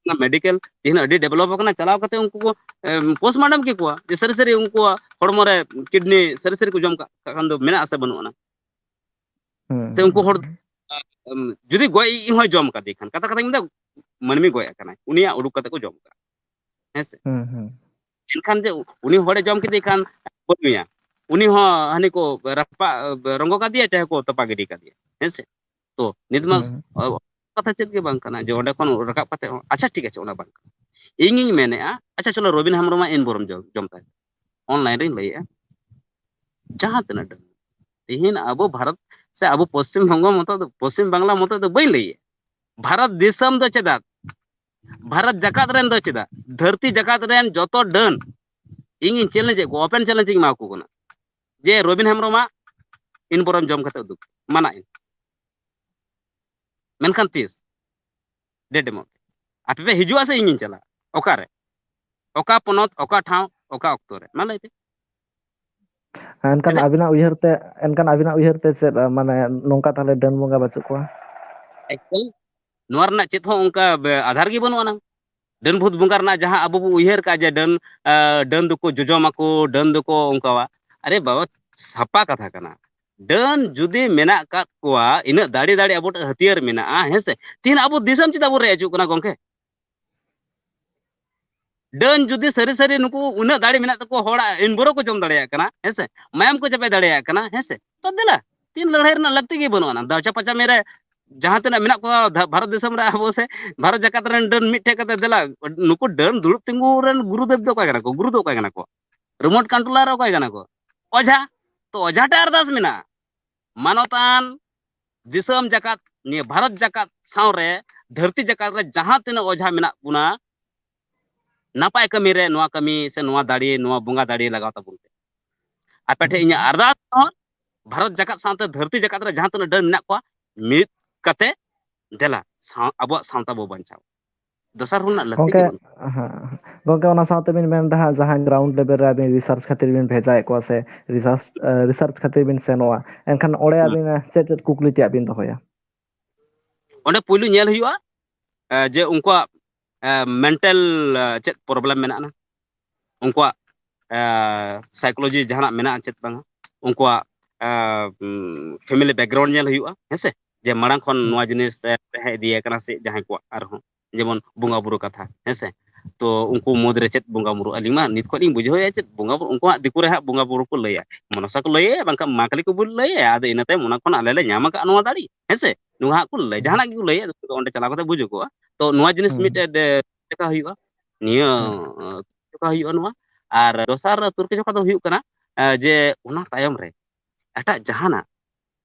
ᱚᱱᱟ ᱢᱮᱰᱤᱠᱮᱞ ᱛᱤᱦᱤᱧ ᱟᱹᱰᱤ ᱰᱮᱵᱷᱞᱚᱯ ᱟᱠᱟᱱᱟ, ᱪᱟᱞᱟᱣ ᱠᱟᱛᱮ ᱩᱱᱠᱩ ᱠᱚ ᱯᱳᱥᱴᱢᱚᱨᱴᱮᱢ ᱠᱮᱠᱚᱣᱟ ᱡᱮ ᱥᱟᱹᱨᱤ ᱥᱟᱹᱨᱤ ᱩᱱᱠᱩᱣᱟᱜ ᱦᱚᱲᱢᱚ ᱨᱮ ᱠᱤᱰᱱᱤ ᱥᱟᱹᱨᱤ ᱥᱟᱹᱨᱤ ᱠᱚ ᱡᱚᱢ ᱠᱟᱜ ᱠᱷᱟᱱ ᱫᱚ ᱢᱮᱱᱟᱜ ᱟᱥᱮ ᱵᱟᱹᱱᱩᱜ ᱟᱱᱟ᱾ ᱦᱩᱸ ᱥᱮ ᱩᱱᱠᱩ ᱦᱚᱲ ᱮᱢ, ᱡᱩᱫᱤ ᱜᱚᱡ ᱤᱡ ᱦᱚᱸᱭ ᱡᱚᱢ ᱠᱟᱫᱮ ᱠᱷᱟᱱ, ᱠᱟᱛᱷᱟ ᱠᱟᱛᱷᱟᱧ ᱢᱮᱱᱫᱟ, ᱢᱟᱹᱱᱢᱤ ᱜᱚᱡ ᱟᱠᱟᱱᱟᱭ, ᱩᱱᱤᱭᱟᱜ ᱩᱰᱩᱠ ᱠᱟᱛᱮ ᱠᱚ ᱡᱚᱢ ᱠᱟᱜᱼᱟ᱾ ᱦᱮᱸ ᱥᱮ? ᱦᱩᱸ ᱦᱩᱸ ᱮᱱᱠᱷᱟᱱ ᱡᱮ ᱩᱱᱤ ᱦᱚᱲᱮ ᱡᱚᱢ ᱠᱮᱫᱮ ᱠᱷᱟᱱ ᱵᱟᱹᱱᱩᱭᱟ, ᱩᱱᱤ ᱦᱚᱸ ᱦᱟᱹᱱᱤ ᱠᱚ ᱨᱟᱯᱟᱜ ᱨᱚᱝᱜᱚ ᱠᱟᱫᱮᱭᱟ, ᱪᱟᱦᱮ ᱠᱚ ᱛᱚᱯᱟ ᱜᱤᱰᱤ ᱠᱟᱫᱮᱭᱟ᱾ ᱦᱮᱸ ᱥᱮ? ᱛᱚ ᱱᱤᱛ ᱢᱟ ᱦᱩᱸ ᱠᱟᱛᱷᱟ ᱪᱮᱫ ᱜᱮ ᱵᱟᱝ ᱠᱟᱱᱟ ᱡᱮ ᱚᱸᱰᱮ ᱠᱷᱚᱱ ᱨᱟᱠᱟᱵ ᱠᱟᱛᱮ ᱦᱚᱸ, ᱟᱪᱪᱷᱟ ᱴᱷᱤᱠ ᱟᱪᱷᱮ, ᱚᱱᱟ ᱵᱟᱝ ᱠᱟᱱᱟ᱾ ᱤᱧᱤᱧ ᱢᱮᱱᱮᱫᱼᱟ, ᱟᱪᱪᱷᱟ ᱪᱚᱞᱚ, ᱨᱚᱵᱤᱱ ᱦᱮᱢᱵᱨᱚᱢᱟᱜ ᱤᱱ ᱵᱚᱨᱚᱢ ᱡᱚᱢ, ᱡᱚᱢ ᱛᱟᱭ, ᱚᱱᱞᱟᱭᱤᱱ ᱨᱤᱧ ᱞᱟᱹᱭᱮᱫᱼᱟ, ᱡᱟᱦᱟᱸ ᱛᱤᱱᱟᱹᱜ ᱰᱟᱹᱱ ᱛᱤᱦᱤᱧ ᱟᱵᱚ ᱵᱷᱟᱨᱚᱛ ᱥᱮ ᱟᱵᱚ ᱯᱚᱥᱪᱤᱢ ᱵᱚᱝᱜᱚ ᱢᱚᱛᱚ ᱫᱚ, ᱯᱚᱥᱪᱤᱢ ᱵᱟᱝᱞᱟ ᱢᱚᱛᱚ ᱫᱚ ᱵᱟᱹᱧ ᱞᱟᱹᱭᱮᱫᱼᱟ, ᱵᱷᱟᱨᱚᱛ ᱫᱤᱥᱚᱢ ᱫᱚ ᱪᱮᱫᱟᱜ, ᱵᱷᱟᱨᱚᱛ ᱡᱟᱠᱟᱛ ᱨᱮᱱ ᱫᱚ ᱪᱮᱫᱟᱜ, ᱫᱷᱟᱹᱨᱛᱤ ᱡᱟᱠᱟᱛ ᱨᱮᱱ ᱡᱚᱛᱚ ᱰᱟᱹᱱ ᱤᱧᱤᱧ ᱪᱮᱞᱮᱧᱡᱽ ᱮᱫ ᱠᱚᱣᱟ, ᱳᱯᱮᱱ ᱪᱮᱞᱮᱧᱡᱽ ᱤᱧ ᱮᱢᱟ ᱠᱚ ᱠᱟᱱᱟ ᱡᱮ ᱨᱚᱵᱤᱱ ᱦᱮᱢᱵᱨᱚᱢᱟᱜ ᱤᱱ ᱵᱚᱨᱚᱢ ᱡᱚᱢ ᱠᱟᱛᱮ ᱩᱫᱩᱜ ᱢᱟᱱᱟ ᱤᱧ᱾ ᱢᱮᱱᱠᱷᱟᱱ ᱛᱤᱥ? ᱰᱮᱴ ᱮᱢᱚᱜ ᱯᱮ᱾ ᱟᱯᱮ ᱯᱮ ᱦᱤᱡᱩᱜᱼᱟ ᱥᱮ ᱤᱧᱤᱧ ᱪᱟᱞᱟᱜᱼᱟ? ᱚᱠᱟᱨᱮ? ᱚᱠᱟ ᱯᱚᱱᱚᱛ, ᱚᱠᱟ ᱴᱷᱟᱶ, ᱚᱠᱟ ᱚᱠᱛᱚ ᱨᱮ? ᱢᱟ ᱞᱟᱹᱭ ᱯᱮ᱾ ᱮᱱᱠᱷᱟᱱ ᱪᱮᱫᱟᱜ? ᱟᱵᱤᱱᱟᱜ ᱩᱭᱦᱟᱹᱨ ᱛᱮ, ᱮᱱᱠᱷᱟᱱ ᱟᱵᱤᱱᱟᱜ ᱩᱭᱦᱟᱹᱨ ᱛᱮ ᱪᱮᱫ, ᱢᱟᱱᱮ, ᱱᱚᱝᱠᱟ ᱛᱟᱦᱞᱮ ᱰᱟᱹᱱ ᱵᱚᱸᱜᱟ ᱵᱟᱹᱪᱩᱜ ᱠᱚᱣᱟ? ᱮᱠᱟᱞ ᱱᱚᱣᱟ ᱨᱮᱱᱟᱜ ᱪᱮᱫ ᱦᱚᱸ ᱚᱱᱠᱟ ᱵᱮ-, ᱟᱫᱷᱟᱨ ᱜᱮ ᱵᱟᱹᱱᱩᱜ ᱟᱱᱟᱝ᱾ ᱰᱟᱹᱱ ᱵᱷᱩᱛ ᱵᱚᱸᱜᱟ ᱨᱮᱱᱟᱜ ᱡᱟᱦᱟᱸ ᱟᱵᱚ ᱵᱚ ᱩᱭᱦᱟᱹᱨ ᱠᱟᱜᱼᱟ ᱡᱮ ᱰᱟᱹᱱ, ᱟ, ᱰᱟᱹᱱ ᱫᱚᱠᱚ ᱡᱚᱡᱚᱢᱟᱠᱚ, ᱰᱟᱹᱱ ᱫᱚᱠᱚ ᱚᱱᱠᱟᱣᱟ᱾ ᱟᱨᱮ ᱵᱟᱵᱟ, ᱥᱟᱯᱟ ᱠᱟᱛᱷᱟ ᱠᱟᱱᱟ᱾ ᱰᱟᱹᱱ ᱡᱩᱫᱤ ᱢᱮᱱᱟᱜ ᱟᱠᱟᱫ ᱠᱚᱣᱟ, ᱤᱱᱟᱹᱜ ᱫᱟᱲᱮ ᱫᱟᱲᱮ ᱟᱵᱚ ᱴᱷᱮᱱ ᱦᱟᱹᱛᱭᱟᱹᱨ ᱢᱮᱱᱟᱜᱼᱟ, ᱦᱮᱸ ᱥᱮ? ᱛᱤᱦᱤᱧ ᱟᱵᱚ ᱫᱤᱥᱚᱢ ᱪᱮᱫᱟᱜ ᱵᱚ ᱨᱮᱡ ᱦᱚᱪᱚᱜ ᱠᱟᱱᱟ ᱜᱚᱝᱠᱮ? ᱰᱟᱹᱱ ᱡᱩᱫᱤ ᱥᱟᱹᱨᱤ ᱥᱟᱹᱨᱤ ᱱᱩᱠᱩ ᱩᱱᱟᱹᱜ ᱫᱟᱲᱮ ᱢᱮᱱᱟᱜ ᱛᱟᱠᱚᱣᱟ, ᱦᱚᱲᱟᱜ ᱮᱱᱵᱳᱨᱳ ᱠᱚ ᱡᱚᱢ ᱫᱟᱲᱮᱭᱟᱜ ᱠᱟᱱᱟ, ᱦᱮᱸ ᱥᱮ? ᱢᱟᱭᱟᱢ ᱠᱚ ᱪᱟᱯᱮ ᱫᱟᱲᱮᱭᱟᱜ ᱠᱟᱱᱟ, ᱦᱮᱸ ᱥᱮ? ᱛᱚ ᱫᱮᱞᱟ, ᱛᱤᱦᱤᱧ ᱞᱟᱹᱲᱦᱟᱹᱭ ᱨᱮᱱᱟᱜ ᱞᱟᱹᱠᱛᱤ ᱜᱮ ᱵᱟᱹᱱᱩᱜ ᱟᱱᱟ᱾ ᱫᱟᱪᱟ ᱯᱟᱪᱟ ᱢᱮᱨᱮ ᱡᱟᱦᱟᱸ ᱛᱤᱱᱟᱹᱜ ᱢᱮᱱᱟᱜ ᱠᱚᱣᱟ ᱫᱷᱟ-, ᱵᱷᱟᱨᱚᱛ ᱫᱤᱥᱚᱢ ᱨᱮ ᱟᱵᱚ ᱥᱮ ᱵᱷᱟᱨᱚᱛ ᱡᱟᱠᱟᱛ ᱨᱮᱱ ᱰᱟᱹᱱ ᱢᱤᱫ ᱴᱷᱮᱡ ᱠᱟᱛᱮ ᱫᱮᱞᱟ, ᱱᱩᱠᱩ ᱰᱟᱹᱱ ᱫᱩᱲᱩᱵ ᱛᱤᱸᱜᱩ ᱨᱮᱱ ᱜᱩᱨᱩᱫᱮᱵ ᱫᱚ ᱚᱠᱚᱭ ᱠᱟᱱᱟ ᱠᱚ? ᱜᱩᱨᱩ ᱫᱚ ᱚᱠᱚᱭ ᱠᱟᱱᱟ ᱠᱚ? ᱨᱤᱢᱳᱴ ᱠᱚᱱᱴᱨᱳᱞᱟᱨ ᱚᱠᱚᱭ ᱠᱟᱱᱟ ᱠᱚ? ᱚᱡᱷᱟ᱾ ᱛᱚ ᱚᱡᱷᱟ ᱴᱷᱮᱡ ᱟᱨᱫᱟᱥ ᱢᱮᱱᱟᱜᱼᱟ᱾ ᱢᱟᱱᱚᱛᱟᱱ ᱫᱤᱥᱚᱢ ᱡᱟᱠᱟᱛ, ᱱᱤᱭᱟᱹ ᱵᱷᱟᱨᱚᱛ ᱡᱟᱠᱟᱛ ᱥᱟᱶᱨᱮ, ᱫᱷᱟᱹᱨᱛᱤ ᱡᱟᱠᱟᱛ ᱨᱮ ᱡᱟᱦᱟᱸ ᱛᱤᱱᱟᱹᱜ ᱚᱡᱷᱟ ᱢᱮᱱᱟᱜ ᱵᱚᱱᱟ, ᱱᱟᱯᱟᱭ ᱠᱟᱹᱢᱤ ᱨᱮ ᱱᱚᱣᱟ ᱠᱟᱹᱢᱤ ᱥᱮ ᱱᱚᱣᱟ ᱫᱟᱲᱮ, ᱱᱚᱣᱟ ᱵᱚᱸᱜᱟ ᱫᱟᱲᱮ ᱞᱟᱜᱟᱣ ᱛᱟᱵᱚᱱ ᱯᱮ᱾ ᱟᱯᱮ ᱴᱷᱮᱱ ᱤᱧᱟᱹᱜ ᱟᱨᱫᱟᱥ ᱦᱚᱸ, ᱵᱷᱟᱨᱚᱛ ᱡᱟᱠᱟᱛ ᱥᱟᱶᱛᱮ ᱫᱷᱟᱹᱨᱛᱤ ᱡᱟᱠᱟᱛ ᱨᱮ ᱡᱟᱦᱟᱸ ᱛᱤᱱᱟᱹᱜ ᱰᱟᱹᱱ ᱢᱮᱱᱟᱜ ᱠᱚᱣᱟ, ᱢᱤᱫ ᱠᱟᱛᱮ ᱫᱮᱞᱟ, ᱥᱟᱶ-, ᱟᱵᱚᱣᱟᱜ ᱥᱟᱶᱛᱟ ᱵᱚ ᱵᱟᱧᱪᱟᱣ᱾ ᱫᱚᱥᱟᱨ ᱦᱚᱲ ᱨᱮᱱᱟᱜ ᱞᱟᱹᱠᱛᱤ ᱜᱮ ᱜᱚᱝᱠᱮ, ᱵᱟᱹᱱᱩᱜᱼᱟ᱾ ᱦᱮᱸ, ᱦᱮᱸ᱾ ᱜᱚᱝᱠᱮ, ᱚᱱᱟ ᱥᱟᱶᱛᱮ ᱵᱤᱱ ᱢᱮᱱ ᱮᱫᱟ ᱦᱟᱸᱜ, ᱡᱟᱦᱟᱸ ground level ᱨᱮ ᱟᱹᱵᱤᱱ research ᱠᱷᱟᱹᱛᱤᱨ ᱵᱤᱱ ᱵᱷᱮᱡᱟᱭᱮᱫ ᱠᱚᱣᱟ ᱥᱮ research, ᱮ, research ᱠᱷᱟᱹᱛᱤᱨ ᱵᱤᱱ ᱥᱮᱱᱚᱜᱼᱟ, ᱮᱱᱠᱷᱟᱱ ᱚᱸᱰᱮ ᱦᱩᱸ᱾ ᱟᱹᱵᱤᱱ, ᱮ, ᱪᱮᱫ ᱪᱮᱫ ᱠᱩᱠᱞᱤ ᱛᱮᱭᱟᱜ ᱵᱤᱱ ᱫᱚᱦᱚᱭᱟ? ᱚᱸᱰᱮ ᱯᱩᱭᱞᱩ ᱧᱮᱞ ᱦᱩᱭᱩᱜᱼᱟ, ᱮ, ᱡᱮ ᱩᱱᱠᱩᱣᱟᱜ, ᱮ, mental, ᱮ, ᱪᱮᱫ problem ᱢᱮᱱᱟᱜᱼᱟ, ᱩᱱᱠᱩᱣᱟᱜ, ᱮ, psychology ᱡᱟᱦᱟᱱᱟᱜ ᱢᱮᱱᱟᱜᱼᱟ ᱪᱮᱫ ᱵᱟᱝᱟ, ᱩᱱᱠᱩᱣᱟᱜ, ᱮ, ᱩᱢ, family background ᱧᱮᱞ ᱦᱩᱭᱩᱜᱼᱟ, ᱦᱮᱸ ᱥᱮ? ᱡᱮ ᱢᱟᱲᱟᱝ ᱠᱷᱚᱱ ᱦᱩᱸ᱾ ᱱᱚᱣᱟ ᱡᱤᱱᱤᱥ, ᱮ, ᱛᱟᱦᱮᱸ ᱤᱫᱤ ᱟᱠᱟᱱᱟ ᱥᱮ ᱡᱟᱦᱟᱸᱭ ᱠᱚᱣᱟᱜ ᱟᱨᱦᱚᱸ, ᱡᱮᱢᱚᱱ ᱵᱚᱸᱜᱟ ᱵᱩᱨᱩ ᱠᱟᱛᱷᱟ, ᱦᱮᱸ ᱥᱮ? ᱛᱚ ᱩᱱᱠᱩ ᱢᱩᱫᱽ ᱨᱮ ᱪᱮᱫ ᱵᱚᱸᱜᱟ ᱵᱩᱨᱩ? ᱟᱹᱞᱤᱧ ᱢᱟ ᱱᱤᱛ ᱠᱷᱚᱱ ᱞᱤᱧ ᱵᱩᱡᱷᱟᱹᱣᱮᱫᱼᱟ ᱪᱮᱫ ᱵᱚᱸᱜᱟ ᱵᱩᱨᱩ, ᱩᱱᱠᱩᱣᱟᱜ ᱫᱤᱠᱩ ᱨᱮ ᱦᱟᱸᱜ ᱵᱚᱸᱜᱟ ᱵᱩᱨᱩ ᱠᱚ ᱞᱟᱹᱭᱟ, ᱢᱚᱱᱚᱥᱟ ᱠᱚ ᱞᱟᱹᱭᱟ, ᱵᱟᱝᱠᱷᱟᱱ ᱢᱟ ᱠᱟᱹᱞᱤ ᱠᱚ ᱵᱚᱞᱮ ᱞᱟᱹᱭᱟ, ᱟᱫᱚ ᱤᱱᱟᱹ ᱛᱟᱭᱚᱢ ᱚᱱᱟ ᱠᱷᱚᱱ ᱟᱞᱮ ᱞᱮ ᱧᱟᱢ ᱟᱠᱟᱫ ᱱᱚᱣᱟ ᱫᱟᱲᱮ, ᱦᱮᱸ ᱥᱮ? ᱱᱚᱣᱟ ᱦᱟᱸᱜ ᱠᱚ ᱞᱟᱹᱭᱟ, ᱦᱩᱸ᱾ ᱡᱟᱦᱟᱱᱟᱜ ᱜᱮᱠᱚ ᱞᱟᱹᱭᱟ, ᱚᱸᱰᱮ ᱪᱟᱞᱟᱣ ᱠᱟᱛᱮ ᱵᱩᱡᱩᱜᱚᱜᱼᱟ᱾ ᱛᱚ ᱱᱚᱣᱟ ᱡᱤᱱᱤᱥ ᱦᱩᱸ, ᱦᱩᱸ᱾ ᱢᱤᱫᱴᱮᱡ ᱪᱮᱠᱟ ᱦᱩᱭᱩᱜᱼᱟ? ᱱᱤᱭᱟᱹ, ᱦᱩᱸ᱾ ᱟᱸ, ᱪᱮᱠᱟ ᱦᱩᱭᱩᱜᱼᱟ ᱱᱚᱣᱟ? ᱟᱨ ᱫᱚᱥᱟᱨ ᱛᱩᱨᱠᱤ ᱡᱚᱠᱷᱟ ᱫᱚ ᱦᱩᱭᱩᱜ ᱠᱟᱱᱟ, ᱟᱸ, ᱡᱮ ᱚᱱᱟ ᱛᱟᱭᱚᱢ ᱨᱮ ᱮᱴᱟᱜ ᱡᱟᱦᱟᱱᱟᱜ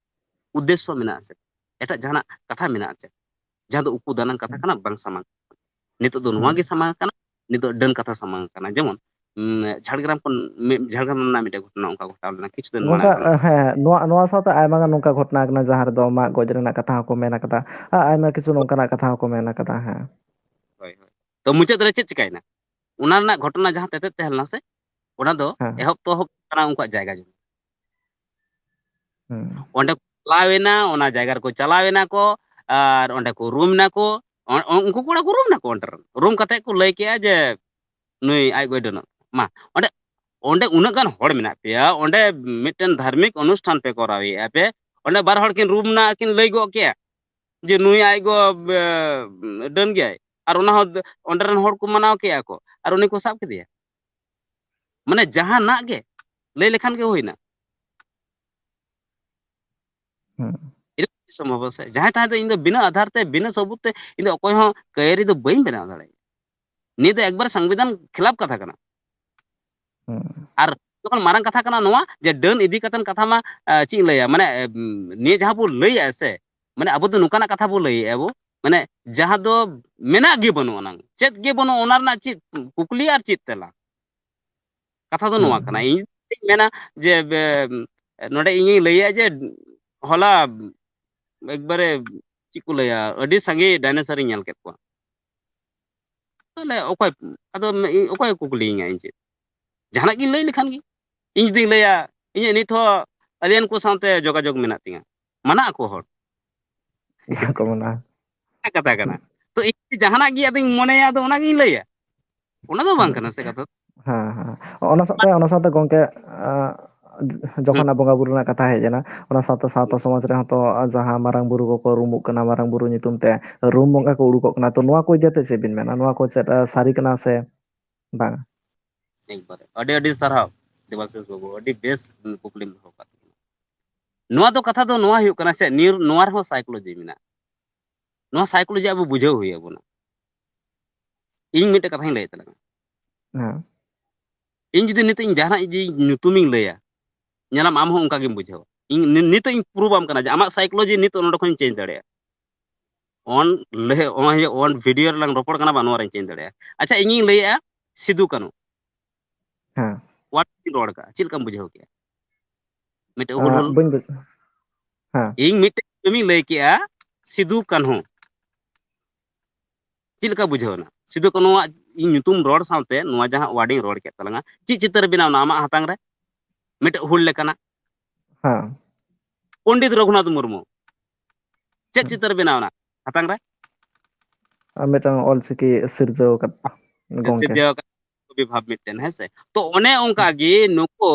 ᱩᱫᱽᱫᱮᱥᱥᱚ ᱢᱮᱱᱟᱜᱼᱟ ᱥᱮ, ᱮᱴᱟᱜ ᱡᱟᱦᱟᱱᱟᱜ ᱠᱟᱛᱷᱟ ᱢᱮᱱᱟᱜᱼᱟ ᱪᱮ, ᱡᱟᱦᱟᱸ ᱫᱚ ᱩᱠᱩ ᱫᱟᱱᱟᱝ ᱠᱟᱛᱷᱟ ᱦᱩᱸ᱾ ᱠᱟᱱᱟ, ᱵᱟᱝ ᱥᱟᱢᱟᱝ ᱠᱟᱱᱟ᱾ ᱱᱤᱛᱚᱜ ᱫᱚ ᱱᱚᱣᱟ ᱦᱩᱸ᱾ ᱜᱮ ᱥᱟᱢᱟᱝ ᱠᱟᱱᱟ, ᱱᱤᱛᱚᱜ ᱰᱟᱹᱱ ᱠᱟᱛᱷᱟ ᱥᱟᱢᱟᱝ ᱠᱟᱱᱟ᱾ ᱡᱮᱢᱚᱱ, ᱩᱢ, ᱡᱷᱟᱲᱜᱨᱟᱢ ᱠᱷᱚᱱ, ᱢᱤᱫ, ᱡᱷᱟᱲᱜᱨᱟᱢ ᱨᱮᱱᱟᱜ ᱢᱤᱫᱴᱮᱡ ᱜᱷᱚᱴᱚᱱᱟ ᱚᱱᱠᱟ ᱜᱷᱚᱴᱟᱣ ᱞᱮᱱᱟ ᱠᱤᱪᱷᱩ ᱫᱤᱱ ᱢᱟᱲᱟᱝ ᱜᱚᱝᱠᱮ, ᱨᱮᱱᱟᱜ᱾ ᱦᱮᱸ, ᱱᱚᱣᱟ, ᱱᱚᱣᱟ ᱥᱟᱶᱛᱮ ᱟᱭᱢᱟ ᱜᱟᱱ ᱱᱚᱝᱠᱟ ᱜᱷᱚᱴᱚᱱᱟ ᱠᱟᱱᱟ, ᱡᱟᱦᱟᱸ ᱨᱮᱫᱚ ᱢᱟᱜ ᱜᱚᱡ ᱨᱮᱱᱟᱜ ᱠᱟᱛᱷᱟ ᱦᱚᱸᱠᱚ ᱢᱮᱱ ᱟᱠᱟᱫᱟ᱾ ᱟ-, ᱟᱭᱢᱟ ᱠᱤᱪᱷᱩ ᱱᱚᱝᱠᱟᱱᱟᱜ ᱠᱟᱛᱷᱟ ᱦᱚᱸᱠᱚ ᱢᱮᱱ ᱟᱠᱟᱫᱟ, ᱦᱮᱸ᱾ ᱦᱳᱭ, ᱦᱳᱭ᱾ ᱛᱚ, ᱢᱩᱪᱟᱹᱫ ᱨᱮ ᱪᱮᱫ ᱪᱤᱠᱟᱭᱮᱱᱟ? ᱚᱱᱟ ᱨᱮᱱᱟᱜ ᱜᱷᱚᱴᱚᱱᱟ ᱡᱟᱦᱟᱸ ᱛᱮᱛᱮᱫ ᱛᱟᱦᱮᱸ ᱞᱮᱱᱟ ᱥᱮ, ᱚᱱᱟ ᱫᱚ ᱦᱮᱸ᱾ ᱮᱦᱚᱵ ᱛᱚᱦᱚᱵ ᱠᱟᱱᱟ ᱩᱱᱠᱩᱣᱟᱜ ᱡᱟᱭᱜᱟ ᱡᱚᱢᱤ᱾ ᱦᱩᱸ᱾ ᱚᱸᱰᱮ ᱠᱚ ᱪᱟᱞᱟᱣ ᱮᱱᱟ, ᱚᱱᱟ ᱡᱟᱭᱜᱟ ᱨᱮᱠᱚ ᱪᱟᱞᱟᱣ ᱮᱱᱟ ᱠᱚ, ᱟᱨ ᱚᱸᱰᱮ ᱠᱚ ᱨᱩᱢ ᱮᱱᱟ ᱠᱚ᱾ ᱚ-, ᱚ-, ᱩᱱᱠᱩ ᱠᱚᱲᱟ ᱠᱚ ᱨᱩᱢ ᱮᱱᱟ ᱠᱚ ᱚᱸᱰᱮ ᱨᱮ᱾ ᱨᱩᱢ ᱠᱟᱛᱮ ᱠᱚ ᱞᱟᱹᱭ ᱠᱮᱜᱼᱟ ᱡᱮ, "ᱱᱩᱭ ᱟᱡ ᱜᱚᱡ ᱰᱟᱹᱱᱚᱜ ᱢᱟ ᱚᱸᱰᱮ ᱚᱸᱰᱮ ᱩᱱᱟᱹᱜ ᱜᱟᱱ ᱦᱚᱲ ᱢᱮᱱᱟᱜ ᱯᱮᱭᱟ, ᱚᱸᱰᱮ ᱢᱤᱫᱴᱮᱱ ᱫᱷᱟᱨᱢᱤᱠ ᱚᱱᱩᱥᱴᱷᱟᱱ ᱯᱮ ᱠᱚᱨᱟᱣᱮᱫᱼᱟ ᱯᱮ, ᱚᱸᱰᱮ ᱵᱟᱨ ᱦᱚᱲ ᱠᱤᱱ ᱨᱩᱢ ᱱᱟ, ᱠᱤᱱ ᱞᱟᱹᱭ ᱜᱚᱫ ᱠᱮᱭᱟ ᱡᱮ ᱱᱩᱭ ᱟᱡ ᱜᱚ, ᱮ, ᱰᱟᱹᱱ ᱜᱮᱭᱟᱭ, ᱟᱨ ᱚᱱᱟ ᱦᱚᱸ ᱚᱸᱰᱮ ᱨᱮᱱ ᱦᱚᱲ ᱠᱚ ᱢᱟᱱᱟᱣ ᱠᱮᱭᱟ ᱠᱚ, ᱟᱨ ᱩᱱᱤ ᱠᱚ ᱥᱟᱵ ᱠᱮᱫᱮᱭᱟ᱾ ᱢᱟᱱᱮ ᱡᱟᱦᱟᱱᱟᱜ ᱜᱮ ᱞᱟᱹᱭ ᱞᱮᱠᱷᱟᱱ ᱜᱮ ᱦᱩᱭᱱᱟ᱾ ᱦᱩᱸ᱾ ᱤᱱᱟᱹ ᱥᱚᱢᱵᱷᱚᱵ ᱥᱮ ᱡᱟᱦᱟᱸᱭ ᱛᱟᱦᱮᱸ ᱫᱚ ᱤᱧ ᱫᱚ ᱵᱤᱱᱟᱹ ᱟᱫᱷᱟᱨ ᱛᱮ, ᱵᱤᱱᱟᱹ ᱥᱚᱵᱩᱛ ᱛᱮ ᱤᱧ ᱫᱚ ᱚᱠᱚᱭ ᱦᱚᱸ ᱠᱟᱹᱭᱟᱹᱨᱤ ᱫᱚ ᱵᱟᱹᱧ ᱵᱮᱱᱟᱣ ᱫᱟᱲᱮᱭᱟᱜᱼᱟ᱾ ᱱᱤᱭᱟᱹ ᱫᱚ ᱮᱠᱵᱟᱨ ᱥᱚᱝᱵᱤᱫᱷᱟᱱ ᱠᱷᱤᱞᱟᱯ ᱠᱟᱛᱷᱟ ᱠᱟᱱᱟ᱾ ᱦᱩᱸ᱾ ᱟᱨ ᱡᱚᱠᱷᱚᱱ ᱢᱟᱨᱟᱝ ᱠᱟᱛᱷᱟ ᱠᱟᱱᱟ ᱱᱚᱣᱟ ᱡᱮ ᱰᱟᱹᱱ ᱤᱫᱤ ᱠᱟᱛᱮ ᱠᱟᱛᱷᱟ ᱢᱟ, ᱮ, ᱪᱮᱫ ᱤᱧ ᱞᱟᱹᱭᱟ, ᱢᱟᱱᱮ, ᱮ, ᱱᱤᱭᱟᱹ ᱡᱟᱦᱟᱸ ᱵᱚ ᱞᱟᱹᱭᱮᱫᱼᱟ ᱥᱮ, ᱢᱟᱱᱮ ᱟᱵᱚ ᱫᱚ ᱱᱚᱝᱠᱟᱱᱟᱜ ᱠᱟᱛᱷᱟ ᱵᱚ ᱞᱟᱹᱭᱮᱫᱼᱟ ᱵᱚ, ᱢᱟᱱᱮ ᱡᱟᱦᱟᱸ ᱫᱚ ᱢᱮᱱᱟᱜ ᱜᱮ ᱵᱟᱹᱱᱩᱜ ᱟᱱᱟᱝ, ᱪᱮᱫ ᱜᱮ ᱵᱟᱹᱱᱩᱜ, ᱚᱱᱟ ᱨᱮᱱᱟᱜ ᱪᱮᱫ ᱠᱩᱠᱞᱤ ᱟᱨ ᱪᱮᱫ ᱛᱮᱞᱟ? ᱠᱟᱛᱷᱟ ᱫᱚ ᱱᱚᱣᱟ ᱦᱩᱸ, ᱠᱟᱱᱟ᱾ ᱦᱩᱸ᱾ ᱤᱧ ᱢᱮᱱᱟ ᱡᱮ, ᱵᱮ-, ᱱᱚᱰᱮ ᱤᱧᱤᱧ ᱞᱟᱹᱭᱟ ᱡᱮ ᱦᱚᱞᱟ ᱮᱠᱵᱟᱨᱮ ᱪᱮᱫ ᱠᱚ ᱞᱟᱹᱭᱟ, ᱟᱹᱰᱤ ᱥᱟᱸᱜᱮ ᱰᱟᱭᱱᱮᱥᱚᱨ ᱤᱧ ᱧᱮᱞ ᱠᱮᱫ ᱠᱚᱣᱟ᱾ ᱛᱟᱦᱞᱮ ᱚᱠᱚᱭ, ᱟᱫᱚ ᱤᱧ, ᱚᱠᱚᱭ ᱠᱩᱠᱞᱤᱭᱤᱧᱟ ᱤᱧ ᱪᱮᱫ? ᱡᱟᱦᱟᱱᱟᱜ ᱜᱤᱧ ᱞᱟᱹᱭ ᱞᱮᱠᱷᱟᱱ ᱜᱮ, ᱤᱧ ᱡᱩᱫᱤᱧ ᱞᱟᱹᱭᱟ ᱤᱧᱟᱹᱜ ᱱᱤᱛ ᱦᱚᱸ alien ᱠᱚ ᱥᱟᱶᱛᱮ ᱡᱳᱜᱟᱡᱳᱜᱽ ᱢᱮᱱᱟᱜ ᱛᱤᱧᱟ, ᱢᱟᱱᱟᱜ ᱟᱠᱚ ᱦᱚᱲ᱾ ᱵᱟᱠᱚ ᱢᱟᱱᱟᱜᱼᱟ᱾ ᱠᱟᱛᱷᱟ ᱠᱟᱱᱟ᱾ ᱛᱚ ᱤᱧ ᱡᱩᱫᱤ ᱡᱟᱦᱟᱱᱟᱜ ᱜᱮ ᱟᱫᱚᱧ ᱢᱚᱱᱮᱭᱟ, ᱟᱫᱚ ᱚᱱᱟᱜᱤᱧ ᱞᱟᱹᱭᱟ, ᱚᱱᱟ ᱫᱚ ᱵᱟᱝ ᱠᱟᱱᱟ ᱥᱮ ᱠᱟᱛᱷᱟ ᱫᱚ᱾ ᱦᱮᱸ, ᱦᱮᱸ᱾ ᱚᱱᱟ ᱥᱟᱶᱛᱮ, ᱚᱱᱟ ᱥᱟᱶᱛᱮ ᱜᱚᱝᱠᱮ, ᱟᱸ, ᱡᱚᱠᱷᱚᱱ ᱟᱜ ᱵᱚᱸᱜᱟ ᱵᱩᱨᱩ ᱨᱮᱱᱟᱜ ᱠᱟᱛᱷᱟ ᱦᱮᱡ ᱮᱱᱟ, ᱚᱱᱟ ᱥᱟᱶᱛᱮ ᱥᱟᱶᱛᱟ ᱥᱚᱢᱟᱡᱽ ᱨᱮᱦᱚᱸ ᱛᱚ ᱡᱟᱦᱟᱸ ᱢᱟᱨᱟᱝ ᱵᱩᱨᱩ ᱠᱚᱠᱚ ᱨᱩᱢᱩᱜ ᱠᱟᱱᱟ, ᱢᱟᱨᱟᱝ ᱵᱩᱨᱩ ᱧᱩᱛᱩᱢ ᱛᱮ ᱨᱩᱢ ᱵᱚᱸᱜᱟ ᱠᱚ ᱩᱰᱩᱠᱚᱜ ᱠᱟᱱᱟ, ᱛᱚ ᱱᱚᱣᱟ ᱠᱚ ᱤᱫᱤ ᱠᱟᱛᱮ ᱪᱮᱫ ᱵᱤᱱ ᱢᱮᱱᱟ? ᱱᱚᱣᱟ ᱠᱚ ᱪᱮᱫ, ᱟᱸ, ᱥᱟᱹᱨᱤ ᱠᱟᱱᱟ ᱥᱮ ᱵᱟᱝ? ᱮᱠᱵᱟᱨᱮ ᱟᱹᱰᱤ ᱟᱹᱰᱤ ᱥᱟᱨᱦᱟᱣ ᱫᱮᱵᱟᱥᱤᱥ ᱵᱟᱹᱵᱩ, ᱟᱹᱰᱤ ᱵᱮᱥ ᱠᱩᱠᱞᱤᱢ ᱫᱚᱦᱚ ᱠᱟᱜ ᱛᱟᱵᱚᱱᱟ᱾ ᱱᱚᱣᱟ ᱫᱚ ᱠᱟᱛᱷᱟ ᱫᱚ ᱱᱚᱣᱟ ᱦᱩᱭᱩᱜ ᱠᱟᱱᱟ ᱥᱮ, ᱱᱤᱭᱟᱹ, ᱱᱚᱣᱟ ᱨᱮᱦᱚᱸ psychology ᱢᱮᱱᱟᱜᱼᱟ᱾ ᱱᱚᱣᱟ psychology ᱟᱵᱚ ᱵᱩᱡᱷᱟᱹᱣ ᱦᱩᱭ ᱟᱵᱚᱱᱟ᱾ ᱤᱧ ᱢᱤᱫᱴᱮᱡ ᱠᱟᱛᱷᱟᱧ ᱞᱟᱹᱭᱮᱫ ᱛᱟᱞᱟᱝᱟ᱾ ᱦᱮᱸ᱾ ᱤᱧ ᱡᱩᱫᱤ ᱱᱤᱛᱚᱜ ᱤᱧ ᱡᱟᱦᱟᱱᱟᱜ ᱡᱩᱫᱤ ᱧᱩᱛᱩᱢᱤᱧ ᱞᱟᱹᱭᱟ, ᱧᱮᱞᱟᱢ ᱟᱢ ᱦᱚᱸ ᱚᱱᱠᱟ ᱜᱮᱢ ᱵᱩᱡᱷᱟᱹᱣᱟ᱾ ᱤᱧ ᱱᱤ-, ᱱᱤᱛᱚᱜ ᱤᱧ prove ᱟᱢ ᱠᱟᱱᱟ ᱡᱮ ᱟᱢᱟᱜ psychology ᱱᱤᱛᱚᱜ ᱱᱚᱰᱮ ᱠᱷᱚᱱᱤᱧ change ᱫᱟᱲᱮᱭᱟᱜᱼᱟ᱾ On ᱞᱟᱹᱭ, ᱱᱚᱜᱼᱚᱭ ᱡᱮ on video ᱨᱮᱞᱟᱝ ᱨᱚᱯᱚᱲ ᱠᱟᱱᱟ ᱵᱟ, ᱱᱚᱣᱟ ᱨᱮᱧ change ᱫᱟᱲᱮᱭᱟᱜᱼᱟ᱾ ᱟᱪᱪᱷᱟ, ᱤᱧᱤᱧ ᱞᱟᱹᱭᱮᱜᱼᱟ ᱥᱤᱫᱩ ᱠᱟᱹᱱᱦᱩ᱾ ᱦᱮᱸ᱾ Word ᱤᱧ ᱨᱚᱲ ᱠᱟᱜᱼᱟ, ᱪᱮᱫ ᱞᱮᱠᱟᱢ ᱵᱩᱡᱷᱟᱹᱣ ᱠᱮᱜᱼᱟ? ᱢᱤᱫᱴᱮᱡ ᱦᱩᱞ, ᱟᱸ, ᱦᱩᱞ, ᱵᱟᱹᱧ ᱵᱩᱡ-, ᱦᱮᱸ᱾ ᱤᱧ ᱢᱤᱫᱴᱮᱡ ᱧᱩᱛᱩᱢᱤᱧ ᱞᱟᱹᱭ ᱠᱮᱜᱼᱟ ᱥᱤᱫᱩ ᱠᱟᱹᱱᱦᱩ᱾ ᱪᱮᱫ ᱞᱮᱠᱟ ᱵᱩᱡᱷᱟᱹᱣ ᱮᱱᱟ? ᱥᱤᱫᱩ ᱠᱟᱹᱱᱦᱩᱣᱟᱜ ᱤᱧ ᱧᱩᱛᱩᱢ ᱨᱚᱲ ᱥᱟᱶᱛᱮ ᱱᱚᱣᱟ ᱡᱟᱦᱟᱸ word ᱤᱧ ᱨᱚᱲ ᱠᱮᱫ ᱛᱟᱞᱟᱝᱟ, ᱪᱮᱫ ᱪᱤᱛᱟᱹᱨ ᱵᱮᱱᱟᱣ ᱮᱱᱟ ᱟᱢᱟᱜ ᱦᱟᱛᱟᱝ ᱨᱮ? ᱢᱤᱫᱴᱮᱡ ᱦᱩᱞ ᱞᱮᱠᱟᱱᱟᱜ᱾ ᱦᱮᱸ᱾ ᱯᱚᱱᱰᱤᱛ ᱨᱚᱜᱷᱩᱱᱟᱛᱷ ᱢᱩᱨᱢᱩ᱾ ᱪᱮᱫ ᱦᱮᱸ᱾ ᱪᱤᱛᱟᱹᱨ ᱵᱮᱱᱟᱣ ᱮᱱᱟ ᱦᱟᱛᱟᱝ ᱨᱮ? ᱟᱨ ᱢᱤᱫᱴᱟᱝ ᱚᱞᱪᱤᱠᱤ ᱥᱤᱨᱡᱟᱹᱣ ᱟᱠᱟᱫ ᱜᱚᱝᱠᱮ᱾ ᱥᱤᱨᱡᱟᱹᱣ ᱟᱠᱟᱫ ᱵᱷᱟᱵᱽ ᱢᱤᱫᱴᱮᱱ, ᱦᱮᱸ ᱥᱮ? ᱛᱚ ᱚᱱᱮ ᱚᱱᱠᱟ ᱜᱮ ᱱᱩᱠᱩ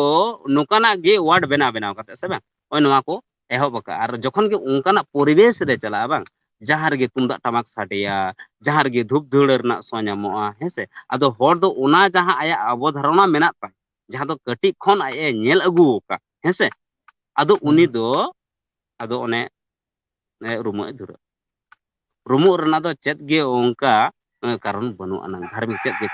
ᱱᱚᱝᱠᱟᱱᱟᱜ ᱜᱮ ᱣᱟᱨᱰ ᱵᱮᱱᱟᱣ ᱵᱮᱱᱟᱣ ᱠᱟᱛᱮ, ᱥᱮ ᱵᱟᱝ, ᱱᱚᱜᱼᱚᱭ ᱱᱚᱣᱟ ᱠᱚ ᱮᱦᱚᱵ ᱟᱠᱟᱫᱼᱟ᱾ ᱟᱨ ᱡᱚᱠᱷᱚᱱ ᱜᱮ ᱚᱱᱠᱟᱱᱟᱜ ᱯᱚᱨᱤᱵᱮᱥ ᱨᱮ ᱪᱟᱞᱟᱜᱼᱟ, ᱵᱟᱝ, ᱡᱟᱦᱟᱸ ᱨᱮᱜᱮ ᱛᱩᱢᱫᱟᱜ ᱴᱟᱢᱟᱠ ᱥᱟᱰᱮᱭᱟ, ᱡᱟᱦᱟᱸ ᱨᱮᱜᱮ ᱫᱷᱩᱯ ᱫᱷᱩᱲᱟᱹ ᱨᱮᱱᱟᱜ ᱥᱚ ᱧᱟᱢᱚᱜᱼᱟ, ᱦᱮᱸ ᱥᱮ? ᱟᱫᱚ ᱦᱚᱲ ᱫᱚ ᱚᱱᱟ ᱡᱟᱦᱟᱸ ᱟᱭᱟᱜ ᱟᱵᱚ ᱫᱷᱟᱨᱚᱱᱟ ᱢᱮᱱᱟᱜ ᱛᱟᱭ, ᱡᱟᱦᱟᱸ ᱫᱚ ᱠᱟᱹᱴᱤᱡ ᱠᱷᱚᱱ ᱟᱡ ᱮ ᱧᱮᱞ ᱟᱹᱜᱩ ᱟᱠᱟᱫ, ᱦᱮᱸ ᱥᱮ? ᱟᱫᱚ ᱩᱱᱤ ᱫᱚ ᱟᱫᱚ ᱚᱱᱮ, ᱮ, ᱨᱩᱢᱩᱜ ᱮ ᱫᱷᱩᱨᱟᱹᱜᱼᱟ᱾ ᱨᱩᱢᱩᱜ ᱨᱮᱱᱟᱜ ᱫᱚ ᱪᱮᱫ ᱜᱮ ᱚᱱᱠᱟ, ᱮ, ᱠᱟᱨᱚᱱ ᱵᱟᱹᱱᱩᱜ ᱟᱱᱟᱝ, ᱫᱷᱟᱨᱢᱤᱠ ᱪᱮᱫ ᱜᱮ᱾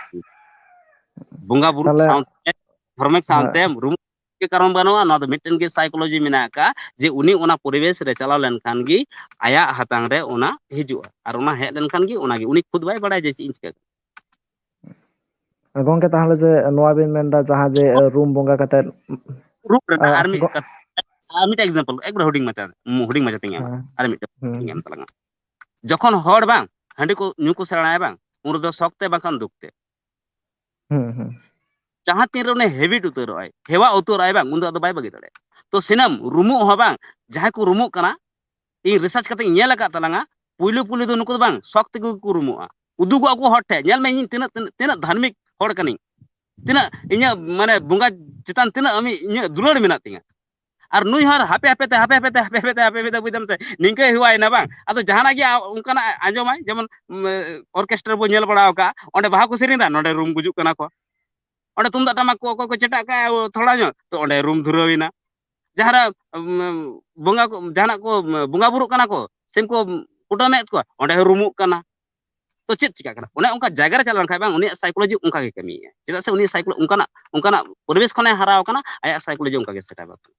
ᱵᱚᱸᱜᱟ ᱵᱩᱨᱩ ᱛᱟᱦᱞᱮ ᱥᱟᱶᱛᱮ, ᱫᱷᱚᱨᱢᱤᱠ ᱦᱮᱸ᱾ ᱥᱟᱶᱛᱮ ᱨᱩᱢᱩᱜ ᱜᱮ ᱠᱟᱨᱚᱱ ᱵᱟᱹᱱᱩᱜᱼᱟ᱾ ᱱᱚᱣᱟ ᱫᱚ ᱢᱤᱫᱴᱮᱱ ᱜᱮ psychology ᱢᱮᱱᱟᱜ ᱟᱠᱟᱫᱼᱟ, ᱡᱮ ᱩᱱᱤ ᱚᱱᱟ ᱯᱚᱨᱤᱵᱮᱥ ᱨᱮ ᱪᱟᱞᱟᱣ ᱞᱮᱱᱠᱷᱟᱱ ᱜᱮ ᱟᱭᱟᱜ ᱦᱟᱛᱟᱝ ᱨᱮ ᱚᱱᱟ ᱦᱤᱡᱩᱜᱼᱟ, ᱟᱨ ᱚᱱᱟ ᱦᱮᱡ ᱞᱮᱱᱠᱷᱟᱱ ᱜᱮ ᱚᱱᱟᱜᱮ, ᱩᱱᱤ ᱠᱷᱩᱫ ᱵᱟᱭ ᱵᱟᱲᱟᱭᱟ ᱡᱮ ᱪᱮᱫ ᱤᱧ ᱪᱤᱠᱟᱹ ᱠᱟᱱᱟ᱾ ᱜᱚᱝᱠᱮ, ᱛᱟᱦᱞᱮ ᱡᱮ ᱱᱚᱣᱟ ᱵᱤᱱ ᱢᱮᱱᱫᱟ, ᱡᱟᱦᱟᱸ ᱡᱮ, ᱮ, ᱨᱩᱢ ᱵᱚᱸᱜᱟ ᱠᱟᱛᱮᱫ, ᱨᱩᱢ ᱨᱮᱱᱟᱜ ᱮ, ᱟᱨ ᱢᱤᱫ ᱜᱚ- ᱠᱟᱛᱷᱟ, ᱟᱨ ᱢᱤᱫᱴᱮᱱ example, ᱮᱠᱵᱟᱨ ᱦᱩᱰᱤᱧ ᱢᱟᱪᱷᱟ, ᱦᱩᱰᱤᱧ ᱢᱟᱪᱷᱟ ᱛᱮᱧ ᱮᱢᱟ, ᱦᱮᱸ᱾ ᱟᱨ ᱢᱤᱫᱴᱮᱱ ᱦᱩᱸ᱾ ᱤᱧ ᱮᱢ ᱛᱟᱞᱟᱝᱟ᱾ ᱡᱚᱠᱷᱚᱱ ᱦᱚᱲ, ᱵᱟᱝ, ᱦᱟᱺᱰᱤ ᱠᱚ ᱧᱩ ᱠᱚ ᱥᱮᱬᱟᱭᱟ, ᱵᱟᱝ, ᱩᱱ ᱨᱮᱫᱚ ᱥᱚᱠ ᱛᱮ ᱵᱟᱝᱠᱷᱟᱱ ᱫᱩᱠ ᱛᱮ᱾ ᱦᱩᱸ, ᱦᱩᱸ᱾ ᱡᱟᱦᱟᱸ ᱛᱤᱱᱨᱮ ᱩᱱᱤ habit ᱩᱛᱟᱹᱨᱚᱜᱼᱟᱭ, ᱦᱮᱣᱟ ᱩᱛᱟᱹᱨᱚᱜᱼᱟᱭ, ᱵᱟᱝ, ᱩᱱ ᱫᱚ ᱟᱫᱚ ᱵᱟᱭ ᱵᱟᱹᱜᱤ ᱫᱟᱲᱮᱭᱟᱜᱼᱟ᱾ ᱛᱚ ᱥᱤᱱᱟᱹᱢ ᱨᱩᱢᱩᱜ ᱦᱚᱸ, ᱵᱟᱝ, ᱡᱟᱦᱟᱸᱭ ᱠᱚ ᱨᱩᱢᱩᱜ ᱠᱟᱱᱟ, ᱤᱧ research ᱠᱟᱛᱮ ᱤᱧ ᱧᱮᱞ ᱟᱠᱟᱫ ᱛᱟᱞᱟᱝᱟ, ᱯᱩᱭᱞᱩ ᱯᱩᱭᱞᱩ ᱫᱚ ᱱᱩᱠᱩ ᱫᱚ, ᱵᱟᱝ, ᱥᱚᱠ ᱛᱮᱜᱮ ᱠᱚ ᱨᱩᱢᱩᱜᱼᱟ, ᱩᱫᱩᱜᱚᱜᱼᱟ ᱠᱚ ᱦᱚᱲ ᱴᱷᱮᱱ, "ᱧᱮᱞ ᱢᱮ, ᱤᱧ ᱛᱤᱱᱟᱹᱜ, ᱛᱤᱱᱟᱹᱜ, ᱛᱤᱱᱟᱹᱜ ᱫᱷᱟᱨᱢᱤᱠ ᱦᱚᱲ ᱠᱟᱹᱱᱟᱹᱧ, ᱛᱤᱱᱟᱹᱜ ᱤᱧᱟᱹᱜ, ᱢᱟᱱᱮ, ᱵᱚᱸᱜᱟ ᱪᱮᱛᱟᱱ ᱛᱤᱱᱟᱹᱜ ᱟᱢᱤᱡ ᱤᱧᱟᱹᱜ ᱫᱩᱞᱟᱹᱲ ᱢᱮᱱᱟᱜ ᱛᱤᱧᱟ᱾" ᱟᱨ ᱱᱩᱭ ᱦᱚᱸ ᱟᱨ ᱦᱟᱯᱮ ᱦᱟᱯᱮ ᱛᱮ, ᱦᱟᱯᱮ ᱦᱟᱯᱮ ᱛᱮ, ᱦᱟᱯᱮ ᱦᱟᱯᱮ ᱛᱮ, ᱦᱟᱯᱮ ᱦᱟᱯᱮ ᱛᱮ, ᱵᱩᱡᱽ ᱫᱟᱢ ᱥᱮ, ᱱᱤᱝᱠᱟᱹ ᱦᱮᱣᱟᱭᱮᱱᱟ, ᱵᱟᱝ? ᱟᱫᱚ ᱡᱟᱦᱟᱱᱟᱜ ᱜᱮ ᱟ-, ᱚᱱᱠᱟᱱᱟᱜ ᱟᱸᱡᱚᱢᱟᱭ, ᱡᱮᱢᱚᱱ, ᱩᱢ, orchestra ᱵᱚ ᱧᱮᱞ ᱵᱟᱲᱟ ᱟᱠᱟᱫᱼᱟ, ᱚᱸᱰᱮ ᱵᱟᱦᱟ ᱠᱚ ᱥᱮᱨᱮᱧ ᱮᱫᱟ, ᱱᱚᱰᱮ ᱨᱩᱢ ᱜᱩᱡᱩᱜ ᱠᱟᱱᱟ ᱠᱚ, ᱚᱸᱰᱮ ᱛᱩᱢᱫᱟᱜ ᱴᱟᱢᱟᱠ ᱠᱚ ᱚᱠᱚᱭ ᱠᱚ ᱪᱮᱴᱟᱜ ᱠᱟᱜᱼᱟ, ᱛᱷᱚᱲᱟ ᱧᱚᱜ, ᱛᱚ ᱚᱸᱰᱮ ᱨᱩᱢ ᱫᱷᱩᱨᱟᱹᱣ ᱮᱱᱟ᱾ ᱡᱟᱦᱟᱸ ᱨᱮ, ᱩᱢ, ᱵᱚᱸᱜᱟ ᱠᱚ, ᱡᱟᱦᱟᱱᱟᱜ ᱠᱚ, ᱩᱢ, ᱵᱚᱸᱜᱟ ᱵᱩᱨᱩᱜ ᱠᱟᱱᱟ ᱠᱚ, ᱥᱤᱢ ᱠᱚ ᱠᱩᱴᱟᱹᱢᱮᱫ ᱠᱚᱣᱟ, ᱚᱸᱰᱮ ᱦᱚᱸ ᱨᱩᱢᱩᱜ ᱠᱟᱱᱟ᱾ ᱛᱚ ᱪᱮᱫ ᱪᱤᱠᱟᱹᱜ ᱠᱟᱱᱟ? ᱚᱱᱮ ᱚᱱᱠᱟ ᱡᱟᱭᱜᱟ ᱨᱮ ᱪᱟᱞᱟᱣ ᱞᱮᱱᱠᱷᱟᱱ, ᱵᱟᱝ, ᱩᱱᱤᱭᱟᱜ psychology ᱚᱱᱠᱟ ᱜᱮ ᱠᱟᱹᱢᱤᱭᱮᱫᱼᱟ᱾ ᱪᱮᱫᱟᱜ ᱥᱮ ᱩᱱᱤ psycholo-, ᱚᱱᱠᱟᱱᱟᱜ, ᱚᱱᱠᱟᱱᱟᱜ ᱯᱚᱨᱤᱵᱮᱥ ᱠᱷᱚᱱᱮ ᱦᱟᱨᱟ ᱟᱠᱟᱱᱟ, ᱟᱭᱟᱜ psychology ᱚᱱᱠᱟ ᱜᱮ set up ᱟᱠᱟᱱᱟ᱾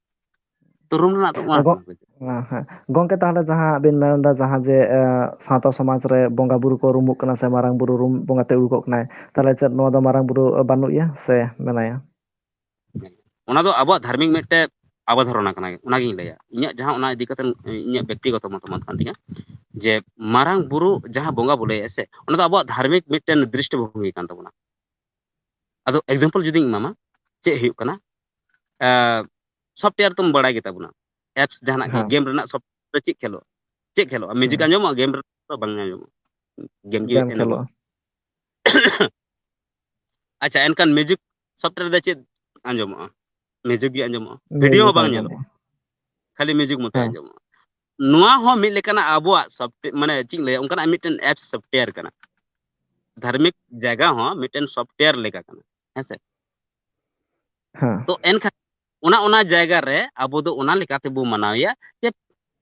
ᱛᱚ ᱨᱩᱢ ᱨᱮᱱᱟᱜ ᱫᱚ ᱚᱱᱟ ᱜᱚ-, ᱠᱟᱱᱟ᱾ ᱦᱮᱸ, ᱦᱮᱸ᱾ ᱜᱚᱝᱠᱮ, ᱛᱟᱦᱚᱞᱮ ᱡᱟᱦᱟᱸ ᱵᱤᱱ ᱢᱮᱱ ᱮᱫᱟ, ᱡᱟᱦᱟᱸ ᱡᱮ, ᱮ, ᱥᱟᱶᱛᱟ ᱥᱚᱢᱟᱡᱽ ᱨᱮ ᱵᱚᱸᱜᱟ ᱵᱩᱨᱩ ᱠᱚ ᱨᱩᱢᱩᱜ ᱠᱟᱱᱟ ᱥᱮ ᱢᱟᱨᱟᱝ ᱵᱩᱨᱩ ᱨᱩᱢ ᱵᱚᱸᱜᱟ ᱛᱮ ᱩᱰᱩᱠᱚᱜ ᱠᱟᱱᱟᱭ, ᱛᱟᱦᱚᱞᱮ ᱪᱮᱫ ᱱᱚᱣᱟ ᱫᱚ ᱢᱟᱨᱟᱝ ᱵᱩᱨᱩ ᱵᱟᱹᱱᱩᱜ ᱮᱭᱟ ᱥᱮ ᱢᱮᱱᱟᱭᱟ? ᱚᱱᱟ ᱫᱚ ᱟᱵᱚᱣᱟᱜ ᱫᱷᱟᱨᱢᱤᱠ ᱢᱤᱫᱴᱮᱡ ᱟᱵᱚᱫᱷᱟᱨᱚᱱᱟ ᱠᱟᱱᱟ, ᱚᱱᱟᱜᱤᱧ ᱞᱟᱹᱭᱟ᱾ ᱤᱧᱟᱹᱜ ᱡᱟᱦᱟᱸ ᱚᱱᱟ ᱤᱫᱤ ᱠᱟᱛᱮ ᱤᱧᱟᱹᱜ ᱵᱮᱠᱛᱤᱜᱚᱛᱚ ᱢᱚᱛᱟᱢᱚᱛ ᱠᱟᱱ ᱛᱤᱧᱟᱹ, ᱡᱮ ᱢᱟᱨᱟᱝ ᱵᱩᱨᱩ ᱡᱟᱦᱟᱸ ᱵᱚᱸᱜᱟ ᱵᱚ ᱞᱟᱹᱭᱮᱫᱼᱟ ᱥᱮ, ᱚᱱᱟ ᱫᱚ ᱟᱵᱚᱣᱟᱜ ᱫᱷᱟᱨᱢᱤᱠ ᱢᱤᱫᱴᱮᱱ ᱫᱨᱤᱥᱴᱤ ᱵᱷᱚᱝᱜᱤ ᱠᱟᱱ ᱛᱟᱵᱚᱱᱟ᱾ ᱟᱫᱚ example ᱡᱩᱫᱤᱧ ᱮᱢᱟᱢᱟ, ᱪᱮᱫ ᱦᱩᱭᱩᱜ ᱠᱟᱱᱟ, ᱮ, software ᱛᱚᱢ ᱵᱟᱲᱟᱭ ᱜᱮᱛᱟ ᱵᱚᱱᱟ, apps ᱡᱟᱦᱟᱱᱟᱜ ᱜᱮ, ᱦᱮᱸ᱾ ᱜᱮᱢ ᱨᱮᱱᱟᱜ software ᱪᱮᱫ ᱠᱷᱮᱞᱳᱜ, ᱪᱮᱫ ᱠᱷᱮᱞᱳᱜᱼᱟ? ᱢᱤᱭᱩᱡᱤᱠ ᱦᱮᱸ᱾ ᱟᱸᱡᱚᱢᱚᱜᱼᱟ, ᱜᱮᱢ ᱨᱮ ᱫᱚ ᱵᱟᱝ ᱟᱸᱡᱚᱢᱚᱜᱼᱟ, ᱜᱮᱢ ᱜᱮ ᱜᱮᱢ ᱮᱱᱮᱡᱚᱜᱼᱟ᱾ ᱠᱷᱮᱞᱳᱜᱼᱟ᱾ ᱟᱪᱪᱷᱟ, ᱮᱱᱠᱷᱟᱱ ᱢᱤᱭᱩᱡᱤᱠ ᱥᱚᱯᱷᱴᱣᱮᱭᱟᱨ ᱫᱚ ᱪᱮᱫ ᱟᱸᱡᱚᱢᱚᱜᱼᱟ? ᱢᱤᱭᱩᱡᱤᱠ ᱜᱮ ᱟᱸᱡᱚᱢᱚᱜᱼᱟ, ᱵᱷᱤᱰᱤᱭᱳ ᱦᱚᱸ ᱵᱟᱝ ᱧᱮᱞᱚᱜᱼᱟ, ᱠᱷᱟᱹᱞᱤ ᱢᱤᱭᱩᱡᱤᱠ ᱢᱚᱛᱚ ᱟᱸᱡᱚᱢᱚᱜᱼᱟ᱾ ᱱᱚᱣᱟ ᱦᱚᱸ ᱢᱤᱫ ᱞᱮᱠᱟᱱᱟᱜ ᱟᱵᱚᱣᱟᱜ ᱥᱚᱯᱷᱴᱣᱮᱭᱟᱨ, ᱢᱟᱱᱮ ᱪᱮᱫ ᱤᱧ ᱞᱟᱹᱭᱟ, ᱚᱱᱠᱟᱱᱟᱜ ᱢᱤᱫᱴᱮᱱ ᱮᱯᱥ ᱥᱚᱯᱷᱴᱣᱮᱭᱟᱨ ᱠᱟᱱᱟ᱾ ᱫᱷᱟᱨᱢᱤᱠ ᱡᱟᱭᱜᱟ ᱦᱚᱸ ᱢᱤᱫᱴᱮᱱ ᱥᱚᱯᱷᱴᱣᱮᱭᱟᱨ ᱞᱮᱠᱟ ᱠᱟᱱᱟ, ᱦᱮᱸ ᱥᱮ? ᱦᱮᱸ᱾ ᱛᱚ ᱮᱱᱠᱷᱟᱱ ᱚᱱᱟ, ᱚᱱᱟ ᱡᱟᱭᱜᱟ ᱨᱮ ᱟᱵᱚ ᱫᱚ ᱚᱱᱟ ᱞᱮᱠᱟ ᱛᱮᱵᱚ ᱢᱟᱱᱟᱣᱮᱭᱟ ᱡᱮ,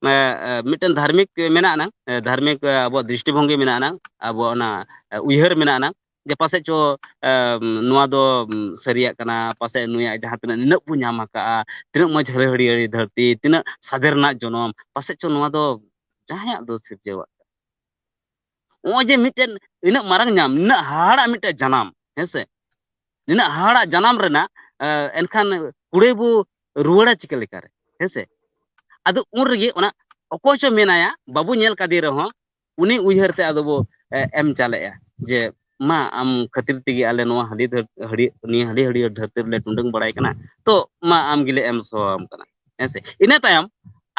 ᱮ, ᱮ, ᱢᱤᱫᱴᱮᱱ ᱫᱷᱟᱨᱢᱤᱠ ᱢᱮᱱᱟᱜ ᱟᱱᱟᱝ, ᱮ, ᱫᱷᱟᱨᱢᱤᱠ, ᱮ, ᱟᱵᱚᱣᱟᱜ ᱫᱨᱤᱥᱴᱤᱵᱷᱚᱝᱜᱤ ᱢᱮᱱᱟᱜ ᱟᱱᱟᱝ, ᱟᱵᱚᱣᱟᱜ ᱚᱱᱟ, ᱮ, ᱩᱭᱦᱟᱹᱨ ᱢᱮᱱᱟᱜ ᱟᱱᱟᱝ, ᱡᱮ ᱯᱟᱥᱮᱡ ᱪᱚ, ᱮ, ᱱᱚᱣᱟ ᱫᱚ, ᱩᱢ, ᱥᱟᱹᱨᱤᱭᱟᱜ ᱠᱟᱱᱟ, ᱯᱟᱥᱮᱡ ᱱᱩᱭᱟᱜ ᱡᱟᱦᱟᱸ ᱛᱤᱱᱟᱹᱜ ᱱᱤᱱᱟᱹᱜ ᱵᱚ ᱧᱟᱢ ᱟᱠᱟᱜᱼᱟ, ᱛᱤᱱᱟᱹᱜ ᱢᱚᱡᱽ ᱦᱟᱹᱨᱤ ᱦᱟᱹᱨᱭᱟᱹᱲ ᱫᱷᱟᱹᱨᱛᱤ, ᱛᱤᱱᱟᱹᱜ ᱥᱟᱫᱷᱮ ᱨᱮᱱᱟᱜ ᱡᱚᱱᱚᱢ, ᱯᱟᱥᱮᱡ ᱪᱚ ᱱᱚᱣᱟ ᱫᱚ ᱡᱟᱦᱟᱸᱭᱟᱜ ᱫᱚ ᱥᱤᱨᱡᱟᱹᱣᱟᱜ ᱠᱟᱱᱟ᱾ ᱱᱚᱜᱼᱚᱭ ᱡᱮ ᱢᱤᱫᱴᱮᱱ ᱤᱱᱟᱹᱜ ᱢᱟᱨᱟᱝ ᱧᱟᱢ, ᱱᱤᱱᱟᱹᱜ ᱦᱟᱦᱟᱲᱟᱜ ᱢᱤᱫᱴᱮᱱ ᱡᱟᱱᱟᱢ, ᱦᱮᱸ ᱥᱮ? ᱱᱤᱱᱟᱹᱜ ᱦᱟᱦᱟᱲᱟᱜ ᱡᱟᱱᱟᱢ ᱨᱮᱱᱟᱜ, ᱮ, ᱮᱱᱠᱷᱟᱱ ᱠᱩᱲᱟᱹᱭ ᱵᱚ ᱨᱩᱣᱟᱹᱲᱟ ᱪᱤᱠᱟᱹ ᱞᱮᱠᱟᱨᱮ, ᱦᱮᱸ ᱥᱮ? ᱟᱫᱚ ᱩᱱ ᱨᱮᱜᱮ ᱚᱱᱟ ᱚᱠᱚᱭ ᱪᱚ ᱢᱮᱱᱟᱭᱟ, ᱵᱟᱵᱚ ᱧᱮᱞ ᱠᱟᱫᱮ ᱨᱮᱦᱚᱸ, ᱩᱱᱤ ᱩᱭᱦᱟᱹᱨ ᱛᱮ ᱟᱫᱚ ᱵᱚ, ᱮ, ᱮᱢ ᱪᱟᱞᱮᱜᱼᱟ ᱡᱮ, "ᱢᱟ, ᱟᱢ ᱠᱷᱟᱹᱛᱤᱨ ᱛᱮᱜᱮ ᱟᱞᱮ ᱱᱚᱣᱟ ᱦᱟᱹᱞᱤ ᱫᱷᱟᱹᱨ-, ᱦᱟᱹᱲᱤ-, ᱱᱤᱭᱟᱹ ᱦᱟᱹᱞᱤ ᱦᱟᱹᱲᱭᱟᱹᱨ ᱫᱷᱟᱹᱨᱛᱤ ᱨᱮᱞᱮ ᱴᱩᱰᱟᱹᱝ ᱵᱟᱲᱟᱭ ᱠᱟᱱᱟ, ᱛᱚ ᱢᱟ ᱟᱢ ᱜᱮᱞᱮ ᱮᱢ ᱥᱚᱦᱟᱣᱟᱢ ᱠᱟᱱᱟ", ᱦᱮᱸ ᱥᱮ? ᱤᱱᱟᱹ ᱛᱟᱭᱚᱢ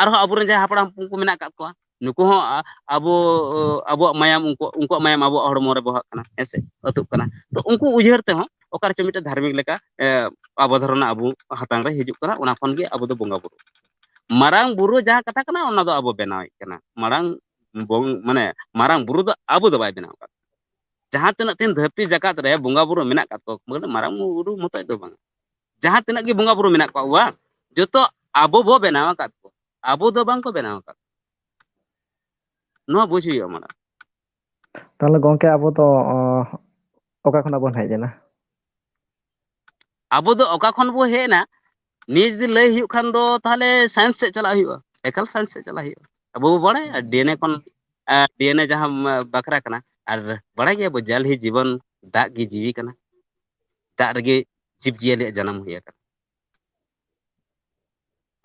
ᱟᱨᱦᱚᱸ ᱟᱵᱚᱨᱮᱱ ᱡᱟᱦᱟᱸᱭ ᱦᱟᱯᱲᱟᱢ ᱠᱚ ᱢᱮᱱᱟᱜ ᱟᱠᱟᱫ ᱠᱚᱣᱟ, ᱱᱩᱠᱩ ᱦᱚᱸ ᱟ-, ᱟᱵᱚ, ᱟᱵᱚᱣᱟᱜ ᱢᱟᱭᱟᱢ ᱩᱱᱠᱩ, ᱩᱱᱠᱩᱣᱟᱜ ᱢᱟᱭᱟᱢ ᱟᱵᱚᱣᱟᱜ ᱦᱚᱲᱢᱚ ᱨᱮ ᱵᱚᱦᱟᱜ ᱠᱟᱱᱟ, ᱦᱮᱸ ᱥᱮ? ᱟᱹᱛᱩᱜ ᱠᱟᱱᱟ᱾ ᱛᱚ ᱩᱱᱠᱩ ᱩᱭᱦᱟᱹᱨ ᱛᱮᱦᱚᱸ ᱚᱠᱟ ᱨᱮᱪᱚ ᱢᱤᱫᱴᱮᱱ ᱫᱷᱟᱨᱢᱤᱠ ᱞᱮᱠᱟ, ᱮ, ᱟᱵᱚ ᱫᱷᱚᱨᱚᱢ ᱨᱮᱱᱟᱜ ᱟᱵᱚ ᱦᱟᱛᱟᱝ ᱨᱮ ᱦᱤᱡᱩᱜ ᱠᱟᱱᱟ, ᱚᱱᱟ ᱠᱷᱚᱱ ᱜᱮ ᱟᱵᱚ ᱫᱚ ᱵᱚᱸᱜᱟ ᱵᱩᱨᱩ᱾ ᱢᱟᱨᱟᱝ ᱵᱩᱨᱩ ᱡᱟᱦᱟᱸ ᱠᱟᱛᱷᱟ ᱠᱟᱱᱟ, ᱚᱱᱟ ᱫᱚ ᱟᱵᱚ ᱵᱮᱱᱟᱣᱮᱫ ᱠᱟᱱᱟ᱾ ᱢᱟᱨᱟᱝ ᱵᱚᱝ-, ᱢᱟᱱᱮ ᱢᱟᱨᱟᱝ ᱵᱩᱨᱩ ᱫᱚ ᱟᱵᱚ ᱫᱚ ᱵᱟᱭ ᱵᱮᱱᱟᱣ ᱟᱠᱟᱫ᱾ ᱡᱟᱦᱟᱸ ᱛᱤᱱᱟᱹᱜ ᱛᱮᱦᱮᱧ ᱫᱷᱟᱹᱨᱛᱤ ᱡᱟᱠᱟᱛ ᱨᱮ ᱵᱚᱸᱜᱟ ᱵᱩᱨᱩ ᱢᱮᱱᱟᱜ ᱟᱠᱟᱫ ᱠᱚᱣᱟ, ᱢᱟᱱᱮ ᱢᱟᱨᱟᱝ ᱵᱩᱨᱩ ᱢᱚᱛᱚᱡ ᱫᱚ ᱵᱟᱝ᱾ ᱡᱟᱦᱟᱸ ᱛᱤᱱᱟᱹᱜ ᱜᱮ ᱵᱚᱸᱜᱟ ᱵᱩᱨᱩ ᱢᱮᱱᱟᱜ ᱠᱚᱣᱟ, ᱵᱟᱝ, ᱡᱚᱛᱚ ᱟᱵᱚ ᱵᱚ ᱵᱮᱱᱟᱣ ᱟᱠᱟᱫ ᱠᱚᱣᱟ, ᱟᱵᱚ ᱫᱚ ᱵᱟᱝ ᱠᱚ ᱵᱮᱱᱟᱣ ᱟᱠᱟᱫ ᱠᱚᱣᱟ᱾ ᱱᱚᱣᱟ ᱵᱩᱡᱽ ᱦᱩᱭᱩᱜᱼᱟ ᱢᱟᱲᱟᱝ᱾ ᱛᱟᱦᱚᱞᱮ ᱜᱚᱝᱠᱮ, ᱟᱵᱚ ᱫᱚ, ᱚ, ᱚᱠᱟ ᱠᱷᱚᱱᱟᱜ ᱵᱚᱱ ᱦᱮᱡ ᱮᱱᱟ? ᱟᱵᱚ ᱫᱚ ᱚᱠᱟ ᱠᱷᱚᱱ ᱵᱚ ᱦᱮᱡ ᱮᱱᱟ, ᱱᱤᱭᱟᱹ ᱡᱩᱫᱤ ᱞᱟᱹᱭ ᱦᱩᱭᱩᱜ ᱠᱷᱟᱱ ᱫᱚ, ᱛᱟᱦᱚᱞᱮ ᱥᱟᱭᱮᱱᱥ ᱥᱮᱫ ᱪᱟᱞᱟᱜ ᱦᱩᱭᱩᱜᱼᱟ, ᱮᱠᱟᱞ ᱥᱟᱭᱮᱱᱥ ᱥᱮᱫ ᱪᱟᱞᱟᱜ ᱦᱩᱭᱩᱜᱼᱟ᱾ ᱟᱵᱚ ᱵᱚ ᱵᱟᱲᱟᱭᱟ ᱰᱤ ᱮᱱ ᱮ ᱠᱷᱚᱱ, ᱟ, ᱰᱤ ᱮᱱ ᱮ ᱡᱟᱦᱟᱸ, ᱟ, ᱵᱟᱠᱷᱨᱟ ᱠᱟᱱᱟ, ᱟᱨ ᱵᱟᱲᱟᱭ ᱜᱮᱭᱟ ᱵᱚ, ᱡᱚᱞ ᱦᱤ ᱡᱤᱵᱚᱱ, ᱫᱟᱜ ᱜᱮ ᱡᱤᱣᱤ ᱠᱟᱱᱟ, ᱫᱟᱜ ᱨᱮᱜᱮ ᱡᱤᱵᱽ ᱡᱤᱭᱟᱹᱞᱤᱭᱟᱜ ᱡᱟᱱᱟᱢ ᱦᱩᱭ ᱟᱠᱟᱱᱟ᱾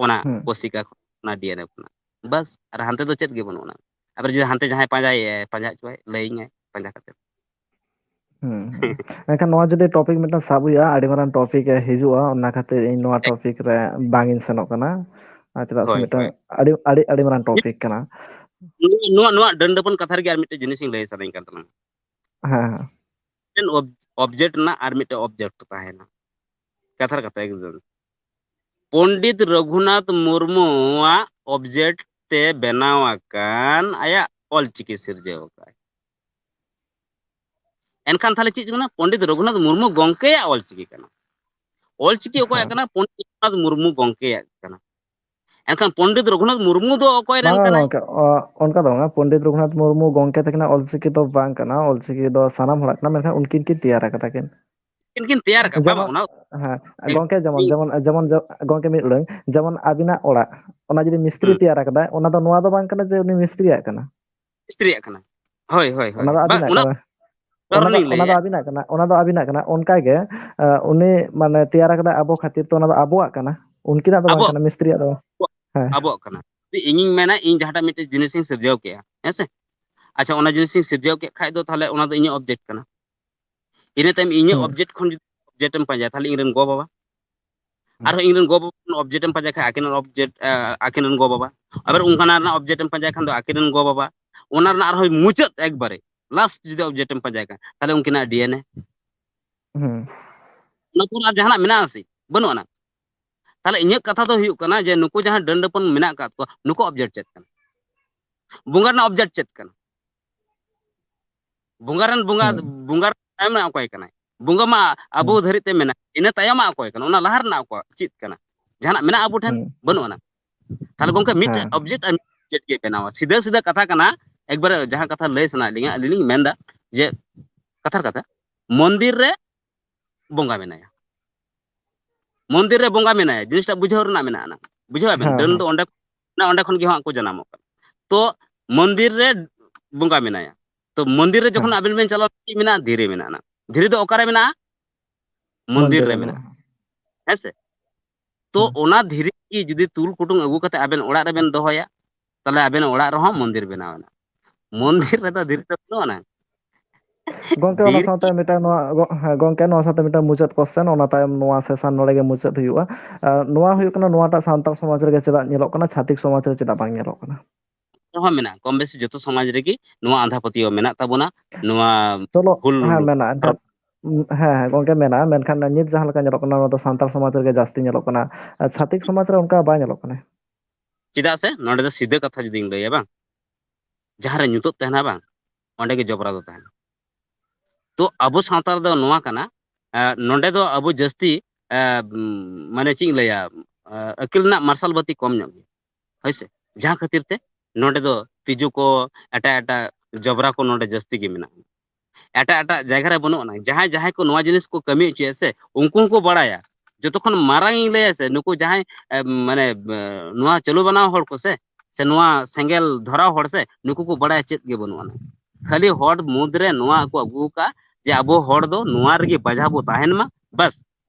ᱚᱱᱟ ᱦᱩᱸ᱾ ᱠᱳᱥᱤᱠᱟ ᱠᱷᱚᱱ, ᱚᱱᱟ ᱰᱤ ᱮᱱ ᱮ ᱠᱷᱚᱱᱟᱜ᱾ ᱵᱟᱥ, ᱟᱨ ᱦᱟᱱᱛᱮ ᱫᱚ ᱪᱮᱫ ᱜᱮ ᱵᱟᱹᱱᱩᱜ ᱟᱱᱟ᱾ ᱟᱵᱟᱨ ᱡᱩᱫᱤ ᱦᱟᱱᱛᱮ ᱡᱟᱦᱟᱸᱭ ᱯᱟᱸᱡᱟᱭᱮ, ᱯᱟᱸᱡᱟ ᱦᱚᱪᱚᱣᱟᱭ, ᱞᱟᱹᱭᱟᱹᱧᱟᱭ ᱯᱟᱸᱡᱟ ᱠᱟᱛᱮ᱾ ᱦᱩᱸ, ᱦᱩᱸ᱾ ᱢᱮᱱᱠᱷᱟᱱ ᱱᱚᱣᱟ ᱡᱩᱫᱤ ᱴᱚᱯᱤᱠ ᱢᱤᱫᱴᱟᱝ ᱥᱟᱵ ᱦᱩᱭᱩᱜᱼᱟ, ᱟᱹᱰᱤ ᱢᱟᱨᱟᱝ ᱴᱚᱯᱤᱠ ᱮ ᱦᱤᱡᱩᱜᱼᱟ, ᱚᱱᱟ ᱠᱷᱟᱹᱛᱤᱨ ᱤᱧ ᱱᱚᱣᱟ ᱴᱚᱯᱤᱠ ᱨᱮ ᱵᱟᱝ ᱤᱧ ᱥᱮᱱᱚᱜ ᱠᱟᱱᱟ᱾ ᱟᱨ ᱪᱮᱫᱟᱜ ᱥᱮ ᱦᱳᱭ, ᱢᱤᱫᱴᱟᱝ ᱦᱳᱭ᱾ ᱟᱹᱰᱤ, ᱟᱹᱰᱤ, ᱟᱹᱰᱤ ᱢᱟᱨᱟᱝ ᱴᱚᱯᱤᱠ ᱠᱟᱱᱟ᱾ ᱱᱚᱣᱟ, ᱱᱚᱣᱟ, ᱱᱚᱣᱟ ᱰᱟᱹᱱ ᱰᱟᱹᱯᱟᱹᱱ ᱠᱟᱛᱷᱟ ᱨᱮᱜᱮ ᱟᱨ ᱢᱤᱫᱴᱮᱱ ᱡᱤᱱᱤᱥ ᱤᱧ ᱞᱟᱹᱭ ᱥᱟᱱᱟᱧ ᱠᱟᱱ ᱛᱟᱞᱟᱝᱟ᱾ ᱦᱮᱸ, ᱦᱮᱸ᱾ ᱢᱤᱫᱴᱮᱱ ᱚᱵᱡᱮᱠᱴ ᱨᱮᱱᱟᱜ ᱟᱨ ᱢᱤᱫᱴᱮᱱ ᱚᱵᱡᱮᱠᱴ ᱛᱟᱦᱮᱱᱟ᱾ ᱠᱟᱛᱷᱟᱨ ᱠᱟᱛᱷᱟ ᱮᱠᱫᱚᱢ᱾ ᱯᱚᱱᱰᱤᱛ ᱨᱚᱜᱷᱩᱱᱟᱛᱷ ᱢᱩᱨᱢᱩᱣᱟᱜ ᱚᱵᱡᱮᱠᱴ ᱛᱮ ᱵᱮᱱᱟᱣ ᱟᱠᱟᱱ ᱟᱭᱟᱜ ᱚᱞᱪᱤᱠᱤ ᱥᱤᱨᱡᱟᱹᱣ ᱟᱠᱟᱫ᱾ ᱮᱱᱠᱷᱟᱱ ᱛᱟᱦᱚᱞᱮ ᱪᱮᱫ ᱠᱟᱱᱟ? ᱯᱚᱱᱰᱤᱛ ᱨᱚᱜᱷᱩᱱᱟᱛᱷ ᱢᱩᱨᱢᱩ ᱜᱚᱢᱠᱮᱭᱟᱜ ᱚᱞᱪᱤᱠᱤ ᱠᱟᱱᱟ᱾ ᱚᱞᱪᱤᱠᱤ ᱚᱠᱚᱭᱟᱜ ᱠᱟᱱᱟ? ᱯᱚᱱᱰᱤᱛ ᱨᱚᱜᱷᱩᱱᱟᱛᱷ ᱢᱩᱨᱢᱩ ᱜᱚᱢᱠᱮᱭᱟᱜ ᱠᱟᱱᱟ᱾ ᱮᱱᱠᱷᱟᱱ ᱯᱚᱱᱰᱤᱛ ᱨᱚᱜᱷᱩᱱᱟᱛᱷ ᱢᱩᱨᱢᱩ ᱫᱚ ᱚᱠᱚᱭ ᱨᱮᱱ ᱵᱟᱝᱟ ᱠᱟᱱᱟᱭ? ᱜᱚᱢᱠᱮ, ᱚ, ᱚᱱᱠᱟ ᱫᱚ ᱵᱟᱝᱟ᱾ ᱯᱚᱱᱰᱤᱛ ᱨᱚᱜᱷᱩᱱᱟᱛᱷ ᱢᱩᱨᱢᱩ ᱜᱚᱢᱠᱮ ᱛᱟᱹᱠᱤᱱᱟᱜ ᱚᱞᱪᱤᱠᱤ ᱫᱚ ᱵᱟᱝ ᱠᱟᱱᱟ, ᱚᱞᱪᱤᱠᱤ ᱫᱚ ᱥᱟᱱᱟᱢ ᱦᱚᱲᱟᱜ ᱠᱟᱱᱟ, ᱢᱮᱱᱠᱷᱟᱱ ᱩᱱᱠᱤᱱ ᱠᱤᱱ ᱛᱮᱭᱟᱨ ᱟᱠᱟᱫᱟ ᱠᱤᱱ᱾ ᱩᱱᱠᱤᱱ ᱠᱤᱱ ᱛᱮᱭᱟᱨ ᱟᱠᱟᱫ, ᱵᱟᱵᱟ, ᱡᱮᱢᱚᱱ, ᱚᱱᱟ ᱦᱮᱸ, ᱜᱚᱢᱠᱮ, ᱡᱮᱢᱚᱱ, ᱡᱮᱢᱚᱱ, ᱡᱮᱢᱚᱱ, ᱡᱚ-, ᱜᱚᱢᱠᱮ, ᱢᱤᱫ ᱩᱰᱟᱹᱝ, ᱡᱮᱢᱚᱱ ᱟᱹᱵᱤᱱᱟᱜ ᱚᱲᱟᱜ, ᱚᱱᱟ ᱡᱩᱫᱤ ᱢᱤᱥᱛᱨᱤ ᱦᱩᱸ᱾ ᱛᱮᱭᱟᱨ ᱟᱠᱟᱫᱟᱭ, ᱚᱱᱟ ᱫᱚ ᱱᱚᱣᱟ ᱫᱚ ᱵᱟᱝ ᱠᱟᱱᱟ ᱡᱮ ᱩᱱᱤ ᱢᱤᱥᱛᱨᱤᱭᱟᱜ ᱠᱟᱱᱟ᱾ ᱢᱤᱥᱛᱨᱤᱭᱟᱜ ᱠᱟᱱᱟ᱾ ᱦᱳᱭ, ᱦᱳᱭ, ᱦᱳᱭ᱾ ᱚᱱᱟ ᱫᱚ ᱵᱟ, ᱟᱹᱵᱤᱱᱟᱜ ᱚᱱᱟ ᱠᱟᱱᱟ᱾ ᱚᱱᱟ ᱫᱚ, ᱞᱤᱧ ᱚᱱᱟ ᱫᱚ ᱞᱟᱹᱭᱮᱫᱼᱟ᱾ ᱟᱹᱵᱤᱱᱟᱜ ᱠᱟᱱᱟ, ᱚᱱᱟ ᱫᱚ ᱟᱹᱵᱤᱱᱟᱜ ᱠᱟᱱᱟ᱾ ᱚᱱᱠᱟ ᱜᱮ, ᱟᱸ, ᱩᱱᱤ, ᱢᱟᱱᱮ, ᱛᱮᱭᱟᱨ ᱟᱠᱟᱫᱟᱭ ᱟᱵᱚ ᱠᱷᱟᱹᱛᱤᱨ ᱛᱮ, ᱚᱱᱟ ᱫᱚ ᱟᱵᱚᱣᱟᱜ ᱠᱟᱱᱟ, ᱩᱱᱠᱤᱱᱟᱜ ᱫᱚ ᱵᱟᱝ ᱟᱵᱚᱣᱟᱜ, ᱠᱟᱱᱟ, ᱢᱤᱥᱛᱨᱤᱭᱟᱜ ᱫᱚ᱾ ᱦᱮᱸ᱾ ᱟᱵᱚᱣᱟᱜ ᱠᱟᱱᱟ᱾ ᱤᱧᱤᱧ ᱢᱮᱱᱟ, ᱤᱧ ᱡᱟᱦᱟᱸᱴᱟᱜ ᱢᱤᱫᱴᱮᱱ ᱡᱤᱱᱤᱥᱤᱧ ᱥᱤᱨᱡᱟᱹᱣ ᱠᱮᱜᱼᱟ, ᱦᱮᱸ ᱥᱮ? ᱟᱪᱪᱷᱟ, ᱚᱱᱟ ᱡᱤᱱᱤᱥᱤᱧ ᱥᱤᱨᱡᱟᱹᱣ ᱠᱮᱫ ᱠᱷᱟᱡ ᱫᱚ, ᱛᱟᱦᱚᱞᱮ ᱚᱱᱟ ᱫᱚ ᱤᱧᱟᱹᱜ ᱚᱵᱡᱮᱠᱴ ᱠᱟᱱᱟ᱾ ᱤᱱᱟᱹ ᱛᱟᱭᱚᱢ ᱤᱧᱟᱹᱜ ᱦᱩᱸ᱾ ᱚᱵᱡᱮᱠᱴ ᱠᱷᱚᱱ ᱡᱩᱫᱤ ᱚᱵᱡᱮᱠᱴ ᱮᱢ ᱯᱟᱸᱡᱟᱭᱟ, ᱛᱟᱦᱚᱞᱮ ᱤᱧ ᱨᱮᱱ ᱜᱚ ᱵᱟᱵᱟ᱾ ᱦᱩᱸ᱾ ᱟᱨᱦᱚᱸ ᱤᱧ ᱨᱮᱱ ᱜᱚ ᱵᱟᱵᱟ ᱠᱷᱚᱱ ᱚᱵᱡᱮᱠᱴ ᱮᱢ ᱯᱟᱸᱡᱟᱭ ᱠᱷᱟᱡ, ᱟᱹᱠᱤᱱ ᱨᱮᱱ ᱚᱵᱡᱮᱠᱴ, ᱟ, ᱟᱹᱠᱤᱱ ᱨᱮᱱ ᱜᱚ ᱵᱟᱵᱟ᱾ ᱟᱵᱟᱨ ᱚᱱᱠᱟᱱᱟᱜ ᱨᱮᱱᱟᱜ ᱚᱵᱡᱮᱠᱴ ᱮᱢ ᱯᱟᱸᱡᱟᱭ ᱠᱷᱟᱱ ᱫᱚ ᱟᱹᱠᱤᱱ ᱨᱮᱱ ᱜᱚ ᱵᱟᱵᱟ᱾ ᱚᱱᱟ ᱨᱮᱱᱟᱜ ᱟᱨᱦᱚᱸ ᱢᱩᱪᱟᱹᱫ ᱮᱠᱵᱟᱨᱮ ᱞᱟᱥᱴ ᱡᱩᱫᱤ ᱚᱵᱡᱮᱠᱴ ᱮᱢ ᱯᱟᱸᱡᱟᱭ ᱠᱷᱟᱱ, ᱛᱟᱦᱚᱞᱮ ᱩᱱᱠᱤᱱᱟᱜ ᱰᱤ ᱮᱱ ᱮ᱾ ᱦᱩᱸ᱾ ᱚᱱᱟ ᱯᱚᱨ ᱟᱨ ᱡᱟᱦᱟᱱᱟᱜ ᱢᱮᱱᱟᱜᱼᱟ ᱥᱮ? ᱵᱟᱹᱱᱩᱜ ᱟᱱᱟ᱾ ᱛᱟᱦᱚᱞᱮ ᱤᱧᱟᱹᱜ ᱠᱟᱛᱷᱟ ᱫᱚ ᱦᱩᱭᱩᱜ ᱠᱟᱱᱟ ᱡᱮ ᱱᱩᱠᱩ ᱡᱟᱦᱟᱸ ᱰᱟᱹᱱ ᱰᱟᱹᱯᱟᱹᱱ ᱢᱮᱱᱟᱜ ᱟᱠᱟᱫ ᱠᱚᱣᱟ, ᱱᱩᱠᱩ ᱚᱵᱡᱮᱠᱴ ᱪᱮᱫ ᱠᱟᱱᱟ? ᱵᱚᱸᱜᱟ ᱨᱮᱱᱟᱜ ᱚᱵᱡᱮᱠᱴ ᱪᱮᱫ ᱠᱟᱱᱟ? ᱵᱚᱸᱜᱟ ᱨᱮᱱ ᱵᱚᱸᱜᱟ, ᱦᱩᱸ᱾ ᱵᱚᱸᱜᱟ ᱨᱮᱱ ᱛᱟᱭᱚᱢ ᱨᱮ ᱚᱠᱚᱭ ᱠᱟᱱᱟᱭ? ᱵᱚᱸᱜᱟ ᱢᱟ ᱟᱵᱚ ᱦᱩᱸ᱾ ᱫᱷᱟᱹᱨᱤᱡ ᱛᱮ ᱢᱮᱱᱟᱭ, ᱤᱱᱟᱹ ᱛᱟᱭᱚᱢ ᱢᱟ ᱚᱠᱚᱭ ᱠᱟᱱᱟ? ᱚᱱᱟ ᱞᱟᱦᱟ ᱨᱮᱱᱟᱜ ᱚᱠᱚᱭ, ᱪᱮᱫ ᱠᱟᱱᱟ? ᱡᱟᱦᱟᱱᱟᱜ ᱢᱮᱱᱟᱜᱼᱟ ᱟᱵᱚ ᱴᱷᱮᱱ? ᱦᱩᱸ᱾ ᱵᱟᱹᱱᱩᱜ ᱟᱱᱟ᱾ ᱛᱟᱦᱚᱞᱮ ᱜᱚᱢᱠᱮ, ᱢᱤᱫᱴᱮᱡ ᱦᱮᱸ᱾ ᱚᱵᱡᱮᱠᱴ ᱟᱨ ᱢᱤᱫᱴᱮᱡ ᱪᱮᱫ ᱜᱮ ᱵᱮᱱᱟᱣᱟ? ᱥᱤᱫᱷᱟᱹ ᱥᱤᱫᱷᱟᱹ ᱠᱟᱛᱷᱟ ᱠᱟᱱᱟ, ᱮᱠᱵᱟᱨᱮ ᱡᱟᱦᱟᱸ ᱠᱟᱛᱷᱟ ᱞᱟᱹᱭ ᱥᱟᱱᱟᱭᱮᱫ ᱞᱤᱧᱟ, ᱟᱹᱞᱤᱧ ᱞᱤᱧ ᱢᱮᱱᱫᱟ ᱡᱮ, ᱠᱟᱛᱷᱟᱨ ᱠᱟᱛᱷᱟ, ᱢᱚᱱᱫᱤᱨ ᱨᱮ ᱵᱚᱸᱜᱟ ᱢᱮᱱᱟᱭᱟ, ᱢᱚᱱᱫᱤᱨ ᱨᱮ ᱵᱚᱸᱜᱟ ᱢᱮᱱᱟᱭᱟ, ᱡᱤᱱᱤᱥᱴᱟ ᱵᱩᱡᱷᱟᱹᱣ ᱨᱮᱱᱟᱜ ᱢᱮᱱᱟᱜᱼᱟ᱾ ᱵᱩᱡᱷᱟᱹᱣ ᱟᱵᱮᱱ, ᱦᱮᱸ, ᱰᱟᱹᱱ ᱦᱮᱸ᱾ ᱫᱚ ᱚᱸᱰᱮ, ᱚᱸᱰᱮ ᱠᱷᱚᱱ ᱜᱮ ᱦᱟᱸᱜ ᱠᱚ ᱡᱟᱱᱟᱢᱚᱜ ᱠᱟᱱᱟ᱾ ᱛᱚ ᱢᱚᱱᱫᱤᱨ ᱨᱮ ᱵᱚᱸᱜᱟ ᱢᱮᱱᱟᱭᱟ, ᱛᱚ ᱢᱚᱱᱫᱤᱨ ᱨᱮ ᱡᱚᱠᱷᱚᱱ ᱦᱮᱸ᱾ ᱟᱵᱮᱱ ᱵᱮᱱ ᱪᱟᱞᱟᱣ ᱞᱮᱱᱟ, ᱪᱮᱫ ᱢᱮᱱᱟᱜᱼᱟ? ᱫᱷᱤᱨᱤ ᱢᱮᱱᱟᱜᱼᱟ᱾ ᱫᱷᱤᱨᱤ ᱫᱚ ᱚᱠᱟᱨᱮ ᱢᱮᱱᱟᱜᱼᱟ? ᱢᱚᱱᱫᱤᱨ ᱨᱮ ᱢᱮᱱᱟᱜᱼᱟ᱾ ᱦᱮᱸ ᱥᱮ? ᱛᱚ ᱦᱩᱸ᱾ ᱚᱱᱟ ᱫᱷᱤᱨᱤ ᱡᱩᱫᱤ ᱛᱩᱞ ᱠᱩᱴᱩᱝ ᱟᱹᱜᱩ ᱠᱟᱛᱮ ᱟᱵᱮᱱ ᱚᱲᱟᱜ ᱨᱮᱵᱮᱱ ᱫᱚᱦᱚᱭᱟ, ᱛᱟᱦᱚᱞᱮ ᱟᱵᱮᱱ ᱚᱲᱟᱜ ᱨᱮᱦᱚᱸ ᱢᱚᱱᱫᱤᱨ ᱵᱮᱱᱟᱣ ᱮᱱᱟ᱾ ᱢᱚᱱᱫᱤᱨ ᱨᱮᱫᱚ ᱫᱷᱤᱨᱤ ᱫᱚ ᱵᱟᱹᱱᱩᱜ ᱟᱱᱟ᱾ ᱜᱚᱝᱠᱮ, ᱚᱱᱟ ᱫᱷᱤᱨᱤ ᱥᱟᱶᱛᱮ ᱢᱤᱫᱴᱟᱝ ᱱᱚᱣᱟ, ᱜᱚ-, ᱦᱮᱸ, ᱜᱚᱝᱠᱮ, ᱱᱚᱣᱟ ᱥᱟᱶᱛᱮ ᱢᱤᱫᱴᱟᱝ ᱢᱩᱪᱟᱹᱫ ᱠᱚᱥᱪᱮᱱ, ᱚᱱᱟ ᱛᱟᱭᱚᱢ ᱱᱚᱣᱟ ᱥᱮᱥᱚᱱ ᱱᱚᱰᱮ ᱜᱮ ᱢᱩᱪᱟᱹᱫ ᱦᱩᱭᱩᱜᱼᱟ᱾ ᱟᱨ ᱱᱚᱣᱟ ᱦᱩᱭᱩᱜ ᱠᱟᱱᱟ, ᱱᱚᱣᱟᱴᱟᱜ ᱥᱟᱱᱛᱟᱲ ᱥᱚᱢᱟᱡᱽ ᱨᱮᱜᱮ ᱪᱮᱫᱟᱜ ᱧᱮᱞᱚᱜ ᱠᱟᱱᱟ, ᱪᱷᱟᱹᱛᱤᱠ ᱥᱚᱢᱟᱡᱽ ᱨᱮ ᱪᱮᱫᱟᱜ ᱵᱟᱝ ᱧᱮᱞᱚᱜ ᱠᱟᱱᱟ? ᱨᱮᱦᱚᱸ ᱢᱮᱱᱟᱜᱼᱟ, ᱠᱚᱢ ᱵᱮᱥᱤ ᱡᱚᱛᱚ ᱥᱚᱢᱟᱡᱽ ᱨᱮᱜᱮ ᱱᱚᱣᱟ ᱟᱸᱫᱷᱟ ᱯᱟᱹᱛᱭᱟᱹᱣ ᱢᱮᱱᱟᱜ ᱛᱟᱵᱚᱱᱟ᱾ ᱱᱚᱣᱟ ᱪᱚᱞᱚ, ᱦᱩᱞ ᱦᱮᱸ, ᱢᱮᱱᱟᱜᱼᱟ᱾ ᱮᱱᱠᱷᱟᱱ, ᱦᱮᱸ, ᱦᱮᱸ, ᱜᱚᱝᱠᱮ, ᱢᱮᱱᱟᱜᱼᱟ, ᱢᱮᱱᱠᱷᱟᱱ ᱱᱤᱛ ᱡᱟᱦᱟᱸ ᱞᱮᱠᱟ ᱧᱮᱞᱚᱜ ᱠᱟᱱᱟ, ᱱᱚᱣᱟ ᱫᱚ ᱥᱟᱱᱛᱟᱲ ᱥᱚᱢᱟᱡᱽ ᱨᱮᱜᱮ ᱡᱟᱹᱥᱛᱤ ᱧᱮᱞᱚᱜ ᱠᱟᱱᱟ᱾ ᱟᱨ ᱪᱷᱟᱹᱛᱤᱠ ᱥᱚᱢᱟᱡᱽ ᱨᱮ ᱚᱱᱠᱟ ᱵᱟᱭ ᱧᱮᱞᱚᱜ ᱠᱟᱱᱟ᱾ ᱪᱮᱫᱟᱜ ᱥᱮ ᱱᱚᱰᱮ ᱫᱚ ᱥᱤᱫᱷᱟᱹ ᱠᱟᱛᱷᱟ ᱡᱩᱫᱤᱧ ᱞᱟᱹᱭᱟ, ᱵᱟᱝ, ᱡᱟᱦᱟᱸ ᱨᱮ ᱧᱩᱛᱟᱹᱛ ᱛᱟᱦᱮᱱᱟ, ᱵᱟᱝ, ᱚᱸᱰᱮ ᱜᱮ ᱡᱚᱵᱽᱨᱟ ᱫᱚ ᱛᱟᱦᱮᱱᱟ᱾ ᱛᱚ ᱟᱵᱚ ᱥᱟᱶᱛᱟ ᱨᱮᱫᱚ ᱱᱚᱣᱟ ᱠᱟᱱᱟ, ᱮ, ᱱᱚᱰᱮ ᱫᱚ ᱟᱵᱚ ᱡᱟᱹᱥᱛᱤ, ᱮ, ᱩᱢ, ᱢᱟᱱᱮ ᱪᱮᱫ ᱤᱧ ᱞᱟᱹᱭᱟ, ᱮ, ᱟᱹᱠᱤᱞ ᱨᱮᱱᱟᱜ ᱢᱟᱨᱥᱟᱞ ᱵᱟᱹᱛᱤ ᱠᱚᱢ ᱧᱚᱜ ᱜᱮᱭᱟ, ᱦᱳᱭ ᱥᱮ? ᱡᱟᱦᱟᱸ ᱠᱷᱟᱹᱛᱤᱨ ᱛᱮ ᱱᱚᱰᱮ ᱫᱚ ᱛᱤᱡᱩ ᱠᱚ, ᱮᱴᱟᱜ ᱮᱴᱟᱜ ᱡᱚᱵᱽᱨᱟ ᱠᱚ ᱱᱚᱰᱮ ᱡᱟᱹᱥᱛᱤ ᱜᱮ ᱢᱮᱱᱟᱜᱼᱟ᱾ ᱮᱴᱟᱜ ᱮᱴᱟᱜ ᱡᱟᱭᱜᱟ ᱨᱮ ᱵᱟᱹᱱᱩᱜ ᱟᱱᱟ᱾ ᱡᱟᱦᱟᱸᱭ ᱡᱟᱦᱟᱸᱭ ᱠᱚ ᱱᱚᱣᱟ ᱡᱤᱱᱤᱥ ᱠᱚ ᱠᱟᱹᱢᱤ ᱦᱚᱪᱚᱭᱟ ᱥᱮ, ᱩᱱᱠᱩ ᱦᱚᱸᱠᱚ ᱵᱟᱲᱟᱭᱟ᱾ ᱡᱚᱛᱚ ᱠᱷᱚᱱ ᱢᱟᱨᱟᱝ ᱤᱧ ᱞᱟᱹᱭᱟ ᱥᱮ, ᱱᱩᱠᱩ ᱡᱟᱦᱟᱸᱭ, ᱮ, ᱢᱟᱱᱮ, ᱮ, ᱱᱚᱣᱟ ᱪᱟᱹᱞᱩ ᱵᱟᱱᱟᱣ ᱦᱚᱲ ᱠᱚ ᱥᱮ, ᱥᱮ ᱱᱚᱣᱟ ᱥᱮᱸᱜᱮᱞ ᱫᱷᱚᱨᱟᱣ ᱦᱚᱲ ᱥᱮ, ᱱᱩᱠᱩ ᱠᱚ ᱵᱟᱲᱟᱭᱟ ᱪᱮᱫ ᱜᱮ ᱵᱟᱹᱱᱩᱜ ᱟᱱᱟ᱾ ᱠᱷᱟᱹᱞᱤ ᱦᱚᱲ ᱢᱩᱫᱽ ᱨᱮ ᱱᱚᱣᱟ ᱠᱚ ᱟᱹᱜᱩ ᱟᱠᱟᱫᱼᱟ ᱡᱮ ᱟᱵᱚ ᱦᱚᱲ ᱫᱚ ᱱᱚᱣᱟ ᱨᱮᱜᱮ ᱵᱟᱡᱷᱟᱣ ᱵᱚ ᱛᱟᱦᱮᱱ ᱢᱟ, ᱵᱟᱥ,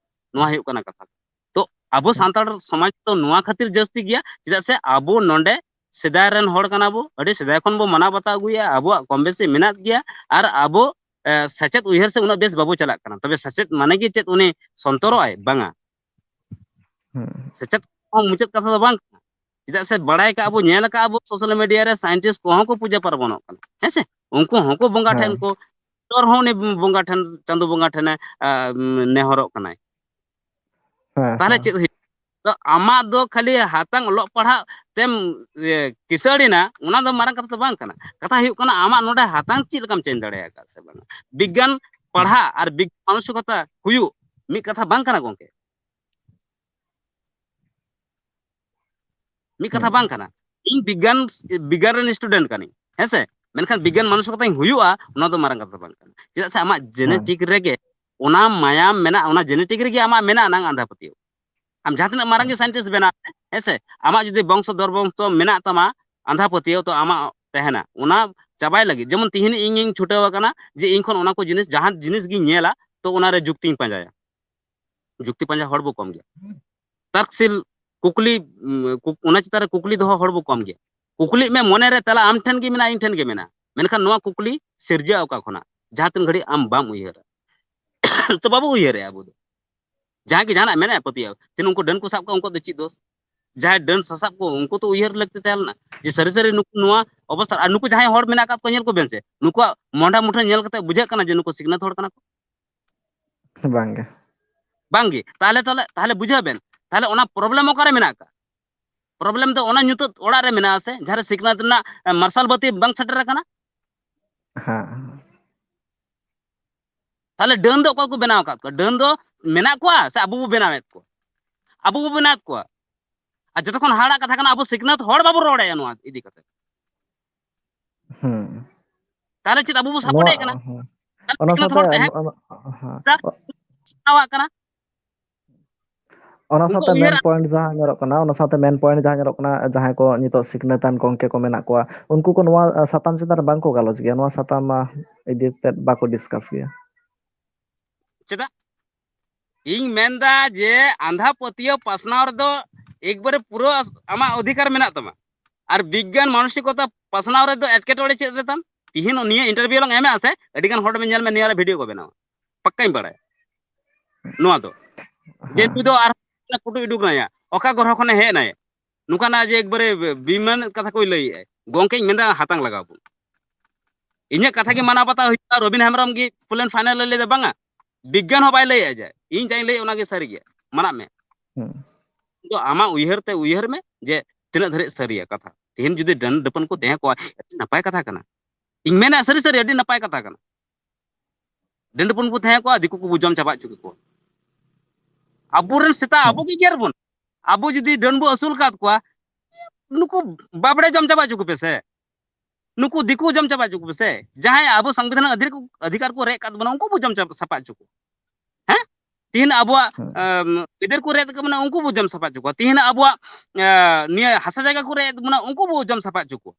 ᱱᱚᱣᱟ ᱦᱩᱭᱩᱜ ᱠᱟᱱᱟ ᱠᱟᱛᱷᱟ᱾ ᱛᱚ ᱟᱵᱚ ᱥᱟᱱᱛᱟᱲ ᱥᱚᱢᱟᱡᱽ ᱫᱚ ᱱᱚᱣᱟ ᱠᱷᱟᱹᱛᱤᱨ ᱡᱟᱹᱥᱛᱤ ᱜᱮᱭᱟ, ᱪᱮᱫᱟᱜ ᱥᱮ ᱟᱵᱚ ᱱᱚᱰᱮ ᱥᱮᱫᱟᱭ ᱨᱮᱱ ᱦᱚᱲ ᱠᱟᱱᱟ ᱵᱚ, ᱟᱹᱰᱤ ᱥᱮᱫᱟᱭ ᱠᱷᱚᱱ ᱵᱚ ᱢᱟᱱᱟᱣ ᱵᱟᱛᱟᱣ ᱟᱹᱜᱩᱭᱟ, ᱟᱵᱚᱣᱟᱜ ᱠᱚᱢ ᱵᱮᱥᱤ ᱢᱮᱱᱟᱜ ᱜᱮᱭᱟ, ᱟᱨ ᱟᱵᱚ, ᱮ, ᱥᱮᱪᱮᱫ ᱩᱭᱦᱟᱹᱨ ᱥᱮ ᱩᱱᱟᱹᱜ ᱵᱮᱥ ᱵᱟᱵᱚ ᱪᱟᱞᱟᱜ ᱠᱟᱱᱟ᱾ ᱛᱚᱵᱮ ᱥᱮᱪᱮᱫ ᱢᱟᱱᱮ ᱜᱮ ᱪᱮᱫ ᱩᱱᱤ ᱥᱚᱱᱛᱚᱨᱚᱜ ᱟᱭ? ᱵᱟᱝᱟ᱾ ᱦᱩᱸ᱾ ᱥᱮᱪᱮᱫ ᱦᱚᱸ ᱢᱩᱪᱟᱹᱫ ᱠᱟᱛᱷᱟ ᱫᱚ ᱵᱟᱝ ᱠᱟᱱᱟ, ᱪᱮᱫᱟᱜ ᱥᱮ ᱵᱟᱲᱟᱭ ᱠᱟᱜᱼᱟ ᱵᱚ, ᱧᱮᱞ ᱟᱠᱟᱜᱼᱟ ᱵᱚ, ᱥᱳᱥᱟᱞ ᱢᱤᱰᱤᱭᱟ ᱨᱮ ᱥᱟᱭᱮᱱᱴᱤᱥᱴ ᱠᱚᱦᱚᱸ ᱠᱚ ᱯᱩᱡᱟᱹ ᱯᱟᱨᱵᱚᱱᱚᱜ ᱠᱟᱱᱟ, ᱦᱮᱸ ᱥᱮ? ᱩᱱᱠᱩ ᱦᱚᱸᱠᱚ ᱵᱚᱸᱜᱟ ᱴᱷᱮᱱ ᱦᱮᱸ᱾ ᱠᱚ, ᱪᱚᱨ ᱦᱚᱸ ᱩᱱᱤ ᱵᱚᱸᱜᱟ ᱴᱷᱮᱱ, ᱪᱟᱸᱫᱚ ᱵᱚᱸᱜᱟ ᱴᱷᱮᱱᱮ, ᱟ, ᱱᱮᱦᱚᱨᱚᱜ ᱠᱟᱱᱟᱭ᱾ ᱦᱮᱸ, ᱛᱟᱦᱚᱞᱮ ᱦᱮᱸ᱾ ᱪᱮᱫ ᱦᱩᱭᱩᱜ? ᱛᱚ ᱟᱢᱟᱜ ᱫᱚ ᱠᱷᱟᱹᱞᱤ ᱦᱟᱛᱟᱝ ᱚᱞᱚᱜ ᱯᱟᱲᱦᱟᱜ ᱛᱮᱢ, ᱤᱭᱟᱹ, ᱠᱤᱥᱟᱹᱲᱮᱱᱟ, ᱚᱱᱟ ᱫᱚ ᱢᱟᱨᱟᱝ ᱠᱟᱛᱷᱟ ᱫᱚ ᱵᱟᱝ ᱠᱟᱱᱟ᱾ ᱠᱟᱛᱷᱟ ᱦᱩᱭᱩᱜ ᱠᱟᱱᱟ, ᱟᱢᱟᱜ ᱱᱚᱰᱮ ᱦᱟᱛᱟᱝ ᱪᱮᱫ ᱞᱮᱠᱟᱢ ᱪᱮᱧᱡᱽ ᱫᱟᱲᱮ ᱟᱠᱟᱫ ᱥᱮ ᱵᱟᱝᱟ? ᱵᱤᱜᱽᱜᱟᱱ ᱯᱟᱲᱦᱟᱜ ᱟᱨ ᱵᱤᱜᱽᱜᱟᱱ ᱢᱟᱱᱚᱥᱤᱠᱚᱛᱟ ᱦᱩᱭᱩᱜ ᱢᱤᱫ ᱠᱟᱛᱷᱟ ᱵᱟᱝ ᱠᱟᱱᱟ, ᱜᱚᱝᱠᱮ᱾ ᱢᱤᱫ ᱠᱟᱛᱷᱟ ᱦᱩᱸ᱾ ᱵᱟᱝ ᱠᱟᱱᱟ᱾ ᱤᱧ ᱵᱤᱜᱽᱜᱟᱱ, ᱵᱤᱜᱽᱜᱟᱱ ᱨᱮᱱ ᱥᱴᱩᱰᱮᱱᱴ ᱠᱟᱹᱱᱟᱹᱧ, ᱦᱮᱸ ᱥᱮ? ᱢᱮᱱᱠᱷᱟᱱ ᱵᱤᱜᱽᱜᱟᱱ ᱢᱟᱱᱚᱥᱤᱠᱚᱛᱟᱧ ᱦᱩᱭᱩᱜᱼᱟ, ᱚᱱᱟ ᱫᱚ ᱢᱟᱨᱟᱝ ᱠᱟᱛᱷᱟ ᱫᱚ ᱵᱟᱝ ᱠᱟᱱᱟ᱾ ᱪᱮᱫᱟᱜ ᱥᱮ ᱟᱢᱟᱜ ᱦᱮᱸ᱾ ᱡᱮᱱᱮᱴᱤᱠ ᱨᱮᱜᱮ ᱚᱱᱟ ᱢᱟᱭᱟᱢ ᱢᱮᱱᱟᱜᱼᱟ, ᱚᱱᱟ ᱡᱮᱱᱮᱴᱤᱠ ᱨᱮᱜᱮ ᱟᱢᱟᱜ ᱢᱮᱱᱟᱜᱼᱟ ᱱᱟᱝ ᱟᱸᱫᱷᱟ ᱯᱟᱹᱛᱭᱟᱹᱣ᱾ ᱟᱢ ᱡᱟᱦᱟᱸ ᱛᱤᱱᱟᱹᱜ ᱢᱟᱨᱟᱝ ᱜᱮ ᱥᱟᱭᱮᱱᱴᱤᱥᱴ ᱵᱮᱱᱟᱜ ᱢᱮ, ᱦᱮᱸ ᱥᱮ? ᱟᱢᱟᱜ ᱡᱩᱫᱤ ᱵᱚᱝᱥᱚ ᱫᱚᱨ ᱵᱚᱝᱥᱚ ᱢᱮᱱᱟᱜ ᱛᱟᱢᱟ ᱟᱸᱫᱷᱟ ᱯᱟᱹᱛᱭᱟᱹᱣ, ᱛᱚ ᱟᱢᱟᱜ ᱛᱟᱦᱮᱱᱟ᱾ ᱚᱱᱟ ᱪᱟᱵᱟᱭ ᱞᱟᱹᱜᱤᱫ, ᱡᱮᱢᱚᱱ ᱛᱤᱦᱤᱧ ᱤᱧᱤᱧ ᱪᱷᱩᱴᱟᱹᱣ ᱟᱠᱟᱱᱟ ᱡᱮ ᱤᱧ ᱠᱷᱚᱱ ᱚᱱᱟ ᱠᱚ ᱡᱤᱱᱤᱥ, ᱡᱟᱦᱟᱸ ᱡᱤᱱᱤᱥ ᱜᱤᱧ ᱧᱮᱞᱟ, ᱛᱚ ᱚᱱᱟᱨᱮ ᱡᱩᱠᱛᱤᱧ ᱯᱟᱸᱡᱟᱭᱟ᱾ ᱡᱩᱠᱛᱤ ᱯᱟᱸᱡᱟ ᱦᱚᱲ ᱵᱚ ᱠᱚᱢ ᱜᱮᱭᱟ᱾ ᱛᱟᱨᱠᱥᱤᱞ ᱠᱩᱠᱞᱤ, ᱩᱢ, ᱠᱩ-, ᱚᱱᱟ ᱪᱮᱛᱟᱱ ᱨᱮ ᱠᱩᱠᱞᱤ ᱫᱚᱦᱚ ᱦᱚᱲ ᱵᱚ ᱠᱚᱢ ᱜᱮᱭᱟ᱾ ᱠᱩᱠᱞᱤᱜ ᱢᱮ ᱢᱚᱱᱮ ᱨᱮ, ᱛᱟᱦᱞᱮ ᱟᱢ ᱴᱷᱮᱱ ᱜᱮ ᱢᱮᱱᱟᱜᱼᱟ, ᱤᱧ ᱴᱷᱮᱱ ᱜᱮ ᱢᱮᱱᱟᱜᱼᱟ᱾ ᱢᱮᱱᱠᱷᱟᱱ ᱱᱚᱣᱟ ᱠᱩᱠᱞᱤ ᱥᱤᱨᱡᱟᱹᱜᱼᱟ ᱚᱠᱟ ᱠᱷᱚᱱᱟᱜ? ᱡᱟᱦᱟᱸ ᱛᱤᱱ ᱜᱷᱟᱹᱲᱤᱡ ᱟᱢ ᱵᱟᱢ ᱩᱭᱦᱟᱹᱨᱟ᱾ ᱛᱚ ᱵᱟᱵᱚ ᱩᱭᱦᱟᱹᱨᱮᱜᱼᱟ ᱟᱵᱚ ᱫᱚ᱾ ᱡᱟᱦᱟᱸᱭ ᱜᱮ ᱡᱟᱦᱟᱱᱟᱜ ᱢᱮᱱᱟᱜᱼᱟ ᱯᱟᱹᱛᱭᱟᱹᱣ, ᱛᱤᱱ ᱩᱱᱠᱩ ᱰᱟᱹᱱ ᱠᱚ ᱥᱟᱵ ᱠᱚᱣᱟ, ᱩᱱᱠᱩᱣᱟᱜ ᱫᱚ ᱪᱮᱫ ᱫᱳᱥ? ᱡᱟᱦᱟᱸᱭ ᱰᱟᱹᱱ ᱥᱟᱥᱟᱵ ᱠᱚ, ᱩᱱᱠᱩ ᱛᱚ ᱩᱭᱦᱟᱹᱨ ᱞᱟᱹᱠᱛᱤ ᱛᱟᱦᱮᱸ ᱞᱮᱱᱟ ᱡᱮ ᱥᱟᱹᱨᱤ ᱥᱟᱹᱨᱤ ᱱᱩᱠᱩ ᱱᱚᱣᱟ ᱚᱵᱚᱥᱛᱟ᱾ ᱟᱨ ᱱᱩᱠᱩ ᱡᱟᱦᱟᱸᱭ ᱦᱚᱲ ᱢᱮᱱᱟᱜ ᱟᱠᱟᱫ ᱠᱚᱣᱟ, ᱧᱮᱞ ᱠᱚᱵᱮᱱ ᱥᱮ, ᱱᱩᱠᱩᱣᱟᱜ ᱢᱚᱸᱰᱟ ᱢᱩᱴᱷᱟᱹᱱ ᱧᱮᱞ ᱠᱟᱛᱮ ᱵᱩᱡᱷᱟᱹᱜ ᱠᱟᱱᱟ ᱡᱮ ᱱᱩᱠᱩ ᱥᱤᱠᱷᱱᱟᱹᱛ ᱦᱚᱲ ᱠᱟᱱᱟ ᱠᱚ? ᱵᱟᱝᱜᱮ᱾ ᱵᱟᱝᱜᱮ᱾ ᱛᱟᱦᱚᱞᱮ, ᱛᱟᱦᱚᱞᱮ, ᱛᱟᱦᱚᱞᱮ ᱵᱩᱡᱷᱟᱹᱣ ᱵᱮᱱ, ᱛᱟᱦᱚᱞᱮ ᱚᱱᱟ problem ᱚᱠᱟᱨᱮ ᱢᱮᱱᱟᱜ ᱟᱠᱟᱫ? Problem ᱫᱚ ᱚᱱᱟ ᱧᱩᱛᱟᱹᱛ ᱚᱲᱟᱜ ᱨᱮ ᱢᱮᱱᱟᱜᱼᱟ ᱥᱮ, ᱡᱟᱦᱟᱸ ᱨᱮ ᱥᱤᱠᱷᱱᱟᱹᱛ ᱨᱮᱱᱟᱜ, ᱮ, ᱢᱟᱨᱥᱟᱞ ᱵᱟᱹᱛᱤ ᱵᱟᱝ ᱥᱮᱴᱮᱨ ᱟᱠᱟᱱᱟ᱾ ᱦᱮᱸ᱾ ᱛᱟᱦᱚᱞᱮ ᱰᱟᱹᱱ ᱫᱚ ᱚᱠᱚᱭ ᱠᱚ ᱵᱮᱱᱟᱣ ᱟᱠᱟᱫ ᱠᱚᱣᱟ? ᱰᱟᱹᱱ ᱫᱚ ᱢᱮᱱᱟᱜ ᱠᱚᱣᱟ ᱥᱮ ᱟᱵᱚ ᱵᱚ ᱵᱮᱱᱟᱣᱮᱫ ᱠᱚᱣᱟ? ᱟᱵᱚ ᱵᱚ ᱵᱮᱱᱟᱣᱮᱫ ᱠᱚᱣᱟ᱾ ᱟᱨ ᱡᱚᱛᱚ ᱠᱷᱚᱱ ᱦᱟᱦᱟᱲᱟᱜ ᱠᱟᱛᱷᱟ ᱠᱟᱱᱟ, ᱟᱵᱚ ᱥᱤᱠᱷᱱᱟᱹᱛ ᱦᱚᱲ ᱵᱟᱵᱚ ᱨᱚᱲᱮᱫᱼᱟ ᱱᱚᱣᱟ ᱤᱫᱤ ᱠᱟᱛᱮ᱾ ᱦᱩᱸ᱾ ᱛᱟᱦᱚᱞᱮ ᱪᱮᱫ ᱟᱵᱚ ᱵᱚ ᱱᱚᱣᱟ, support ᱮᱫ ᱠᱟᱱᱟ? ᱦᱮᱸ᱾ ᱛᱟᱦᱚᱞᱮ ᱚᱱᱟ ᱥᱤᱠᱷᱱᱟᱹᱛ ᱥᱟᱶᱛᱮ ᱦᱚᱲ ᱛᱟᱦᱮᱸ ᱚᱱ-, ᱚᱱ-, ᱦᱮᱸ᱾ ᱠᱟᱱᱟ, ᱥᱟᱯᱲᱟᱣᱟᱜ ᱠᱟᱱᱟ᱾ ᱚᱱᱟ ᱩᱱᱠᱩ ᱥᱟᱶᱛᱮ ᱩᱭᱦᱟᱹᱨ ᱢᱮᱱ point ᱡᱟᱦᱟᱸ ᱧᱮᱞᱚᱜ ᱠᱟᱱᱟ, ᱚᱱᱟ ᱥᱟᱶᱛᱮ ᱢᱮᱱ point ᱡᱟᱦᱟᱸ ᱧᱮᱞᱚᱜ ᱠᱟᱱᱟ, ᱡᱟᱦᱟᱸᱭ ᱠᱚ ᱱᱤᱛᱚᱜ ᱥᱤᱠᱷᱱᱟᱹᱛᱟᱱ ᱜᱚᱝᱠᱮ ᱠᱚ ᱢᱮᱱᱟᱜ ᱠᱚᱣᱟ, ᱩᱱᱠᱩ ᱠᱚ ᱱᱚᱣᱟ, ᱟ, ᱥᱟᱛᱟᱢ ᱪᱮᱛᱟᱱ ᱨᱮ ᱵᱟᱝᱠᱚ ᱜᱟᱞᱚᱪ ᱜᱮᱭᱟ, ᱱᱚᱣᱟ ᱥᱟᱛᱟᱢ, ᱟ, ᱤᱫᱤ ᱠᱟᱛᱮ ᱵᱟᱠᱚ discuss ᱜᱮᱭᱟ᱾ ᱪᱮᱫᱟᱜ? ᱤᱧ ᱢᱮᱱᱫᱟ ᱡᱮ ᱟᱸᱫᱷᱟ ᱯᱟᱹᱛᱭᱟᱹᱣ ᱯᱟᱥᱱᱟᱣ ᱨᱮᱫᱚ ᱮᱠᱵᱟᱨᱮ ᱯᱩᱨᱟᱹ ᱟᱢᱟᱜ ᱚᱫᱷᱤᱠᱟᱨ ᱢᱮᱱᱟᱜ ᱛᱟᱢᱟ᱾ ᱟᱨ ᱵᱤᱜᱽᱜᱟᱱ ᱢᱟᱱᱚᱥᱤᱠᱚᱛᱟ ᱯᱟᱥᱱᱟᱣ ᱨᱮᱫᱚ ᱮᱴᱠᱮᱴᱚᱬᱮ ᱪᱮᱫ ᱨᱮ ᱛᱟᱢ? ᱛᱤᱦᱤᱧ ᱱᱤᱭᱟᱹ interview ᱞᱟᱝ ᱮᱢᱮᱜᱼᱟ ᱥᱮ, ᱟᱹᱰᱤ ᱜᱟᱱ ᱦᱚᱲ ᱵᱮᱱ ᱧᱮᱞ ᱢᱮ, ᱱᱤᱭᱟᱹ ᱨᱮ video ᱠᱚ ᱵᱮᱱᱟᱣᱟ, ᱯᱟᱠᱠᱟᱧ ᱵᱟᱲᱟᱭᱟ ᱱᱚᱣᱟ ᱫᱚ, ᱡᱮ ᱦᱮᱸ᱾ ᱱᱩᱭ ᱫᱚ ᱟᱨ ᱯᱷᱩᱴᱩ ᱩᱰᱩᱠ ᱱᱟᱭᱟ, ᱚᱠᱟ ᱜᱨᱚᱦᱚ ᱠᱷᱚᱱᱮ ᱦᱮᱡ ᱮᱱᱟᱭ, ᱱᱚᱝᱠᱟᱱᱟᱜ ᱡᱮ ᱮᱠᱵᱟᱨᱮ ᱵᱤᱢᱟᱱ ᱠᱟᱛᱷᱟ ᱠᱚᱭ ᱞᱟᱹᱭᱮᱜᱼᱟᱭ᱾ ᱜᱚᱝᱠᱮᱧ ᱢᱮᱱᱫᱟ, ᱦᱟᱛᱟᱝ ᱞᱟᱜᱟᱣ ᱵᱚᱱ᱾ ᱤᱧᱟᱹᱜ ᱠᱟᱛᱷᱟ ᱜᱮ ᱢᱟᱱᱟᱣ ᱵᱟᱛᱟᱣ ᱦᱩᱭᱩᱜᱼᱟ᱾ ᱨᱚᱵᱤᱱ ᱦᱮᱢᱵᱨᱚᱢ ᱜᱮ full and final ᱮ ᱞᱟᱹᱭ ᱫᱟ, ᱵᱟᱝᱟ, ᱵᱤᱜᱽᱜᱟᱱ ᱦᱚᱸ ᱵᱟᱭ ᱞᱟᱹᱭᱮᱜᱼᱟ ᱡᱮ ᱤᱧ ᱡᱟᱧ ᱞᱟᱹᱭ ᱚᱱᱟ ᱜᱮ ᱥᱟᱹᱨᱤ ᱜᱮᱭᱟ, ᱢᱟᱱᱟᱜ ᱢᱮ᱾ ᱦᱩᱸ᱾ ᱫᱚ ᱟᱢᱟᱜ ᱩᱭᱦᱟᱹᱨ ᱛᱮ ᱩᱭᱦᱟᱹᱨ ᱢᱮ ᱡᱮ ᱛᱤᱱᱟᱹᱜ ᱫᱷᱟᱹᱨᱤᱡ ᱥᱟᱹᱨᱤᱭᱟ ᱠᱟᱛᱷᱟ᱾ ᱛᱮᱦᱮᱧ ᱡᱩᱫᱤ ᱰᱟᱹᱱ ᱰᱟᱹᱯᱟᱹᱱ ᱠᱚ ᱛᱟᱦᱮᱸ ᱠᱚᱜᱼᱟ, ᱟᱹᱰᱤ ᱱᱟᱯᱟᱭ ᱠᱟᱛᱷᱟ ᱠᱟᱱᱟ᱾ ᱤᱧ ᱢᱮᱱᱟ ᱥᱟᱹᱨᱤ ᱥᱟᱹᱨᱤ ᱟᱹᱰᱤ ᱱᱟᱯᱟᱭ ᱠᱟᱛᱷᱟ ᱠᱟᱱᱟ᱾ ᱰᱟᱹᱱ ᱰᱟᱹᱯᱟᱹᱱ ᱠᱚ ᱛᱟᱦᱮᱸ ᱠᱚᱜᱼᱟ, ᱫᱤᱠᱩ ᱠᱚᱠᱚ ᱡᱚᱢ ᱪᱟᱵᱟ ᱦᱚᱪᱚ ᱠᱮᱠᱚᱣᱟ᱾ ᱟᱵᱚᱨᱮᱱ ᱥᱮᱛᱟ ᱟᱵᱚ ᱜᱮ ᱜᱮᱨ ᱵᱚᱱ᱾ ᱟᱵᱚ ᱡᱩᱫᱤ ᱰᱟᱹᱱ ᱵᱚ ᱟᱹᱥᱩᱞ ᱠᱟᱫ ᱠᱚᱣᱟ, ᱱᱩᱠᱩ ᱵᱟᱵᱲᱮ ᱡᱚᱢ ᱪᱟᱵᱟ ᱦᱚᱪᱚ ᱠᱚᱯᱮ ᱥᱮ, ᱱᱩᱠᱩ ᱫᱤᱠᱩ ᱡᱚᱢ ᱪᱟᱵᱟ ᱦᱚᱪᱚ ᱠᱚᱯᱮ ᱥᱮ, ᱡᱟᱦᱟᱸᱭ ᱟᱵᱚ ᱥᱟᱝᱵᱤᱫᱷᱟᱱ ᱚᱫᱷᱤ-, ᱚᱫᱷᱤᱠᱟᱨ ᱠᱚ ᱨᱮᱡ ᱠᱟᱫ ᱵᱚᱱᱟ, ᱩᱱᱠᱩ ᱵᱚ ᱡᱚᱢ ᱪᱟᱵᱟ, ᱥᱟᱯᱟ ᱦᱚᱪᱚ ᱠᱚᱣᱟ᱾ ᱦᱮᱸ, ᱛᱤᱦᱤᱧ ᱟᱵᱚᱣᱟᱜ, ᱦᱩᱸ᱾ ᱟᱢ, ᱟᱹᱭᱫᱟᱹᱨ ᱠᱚ ᱨᱮᱡ ᱠᱟᱫ ᱵᱚᱱᱟ, ᱩᱱᱠᱩ ᱵᱚ ᱡᱚᱢ ᱥᱟᱯᱟ ᱦᱚᱪᱚ ᱠᱚᱣᱟ᱾ ᱛᱤᱦᱤᱧ ᱟᱵᱚᱣᱟᱜ, ᱟ, ᱱᱤᱭᱟᱹ ᱦᱟᱥᱟ ᱡᱟᱭᱜᱟ ᱠᱚ ᱨᱮᱡ ᱵᱚᱱᱟ, ᱩᱱᱠᱩ ᱵᱚ ᱡᱚᱢ ᱥᱟᱯᱟ ᱦᱚᱪᱚ ᱠᱚᱣᱟ᱾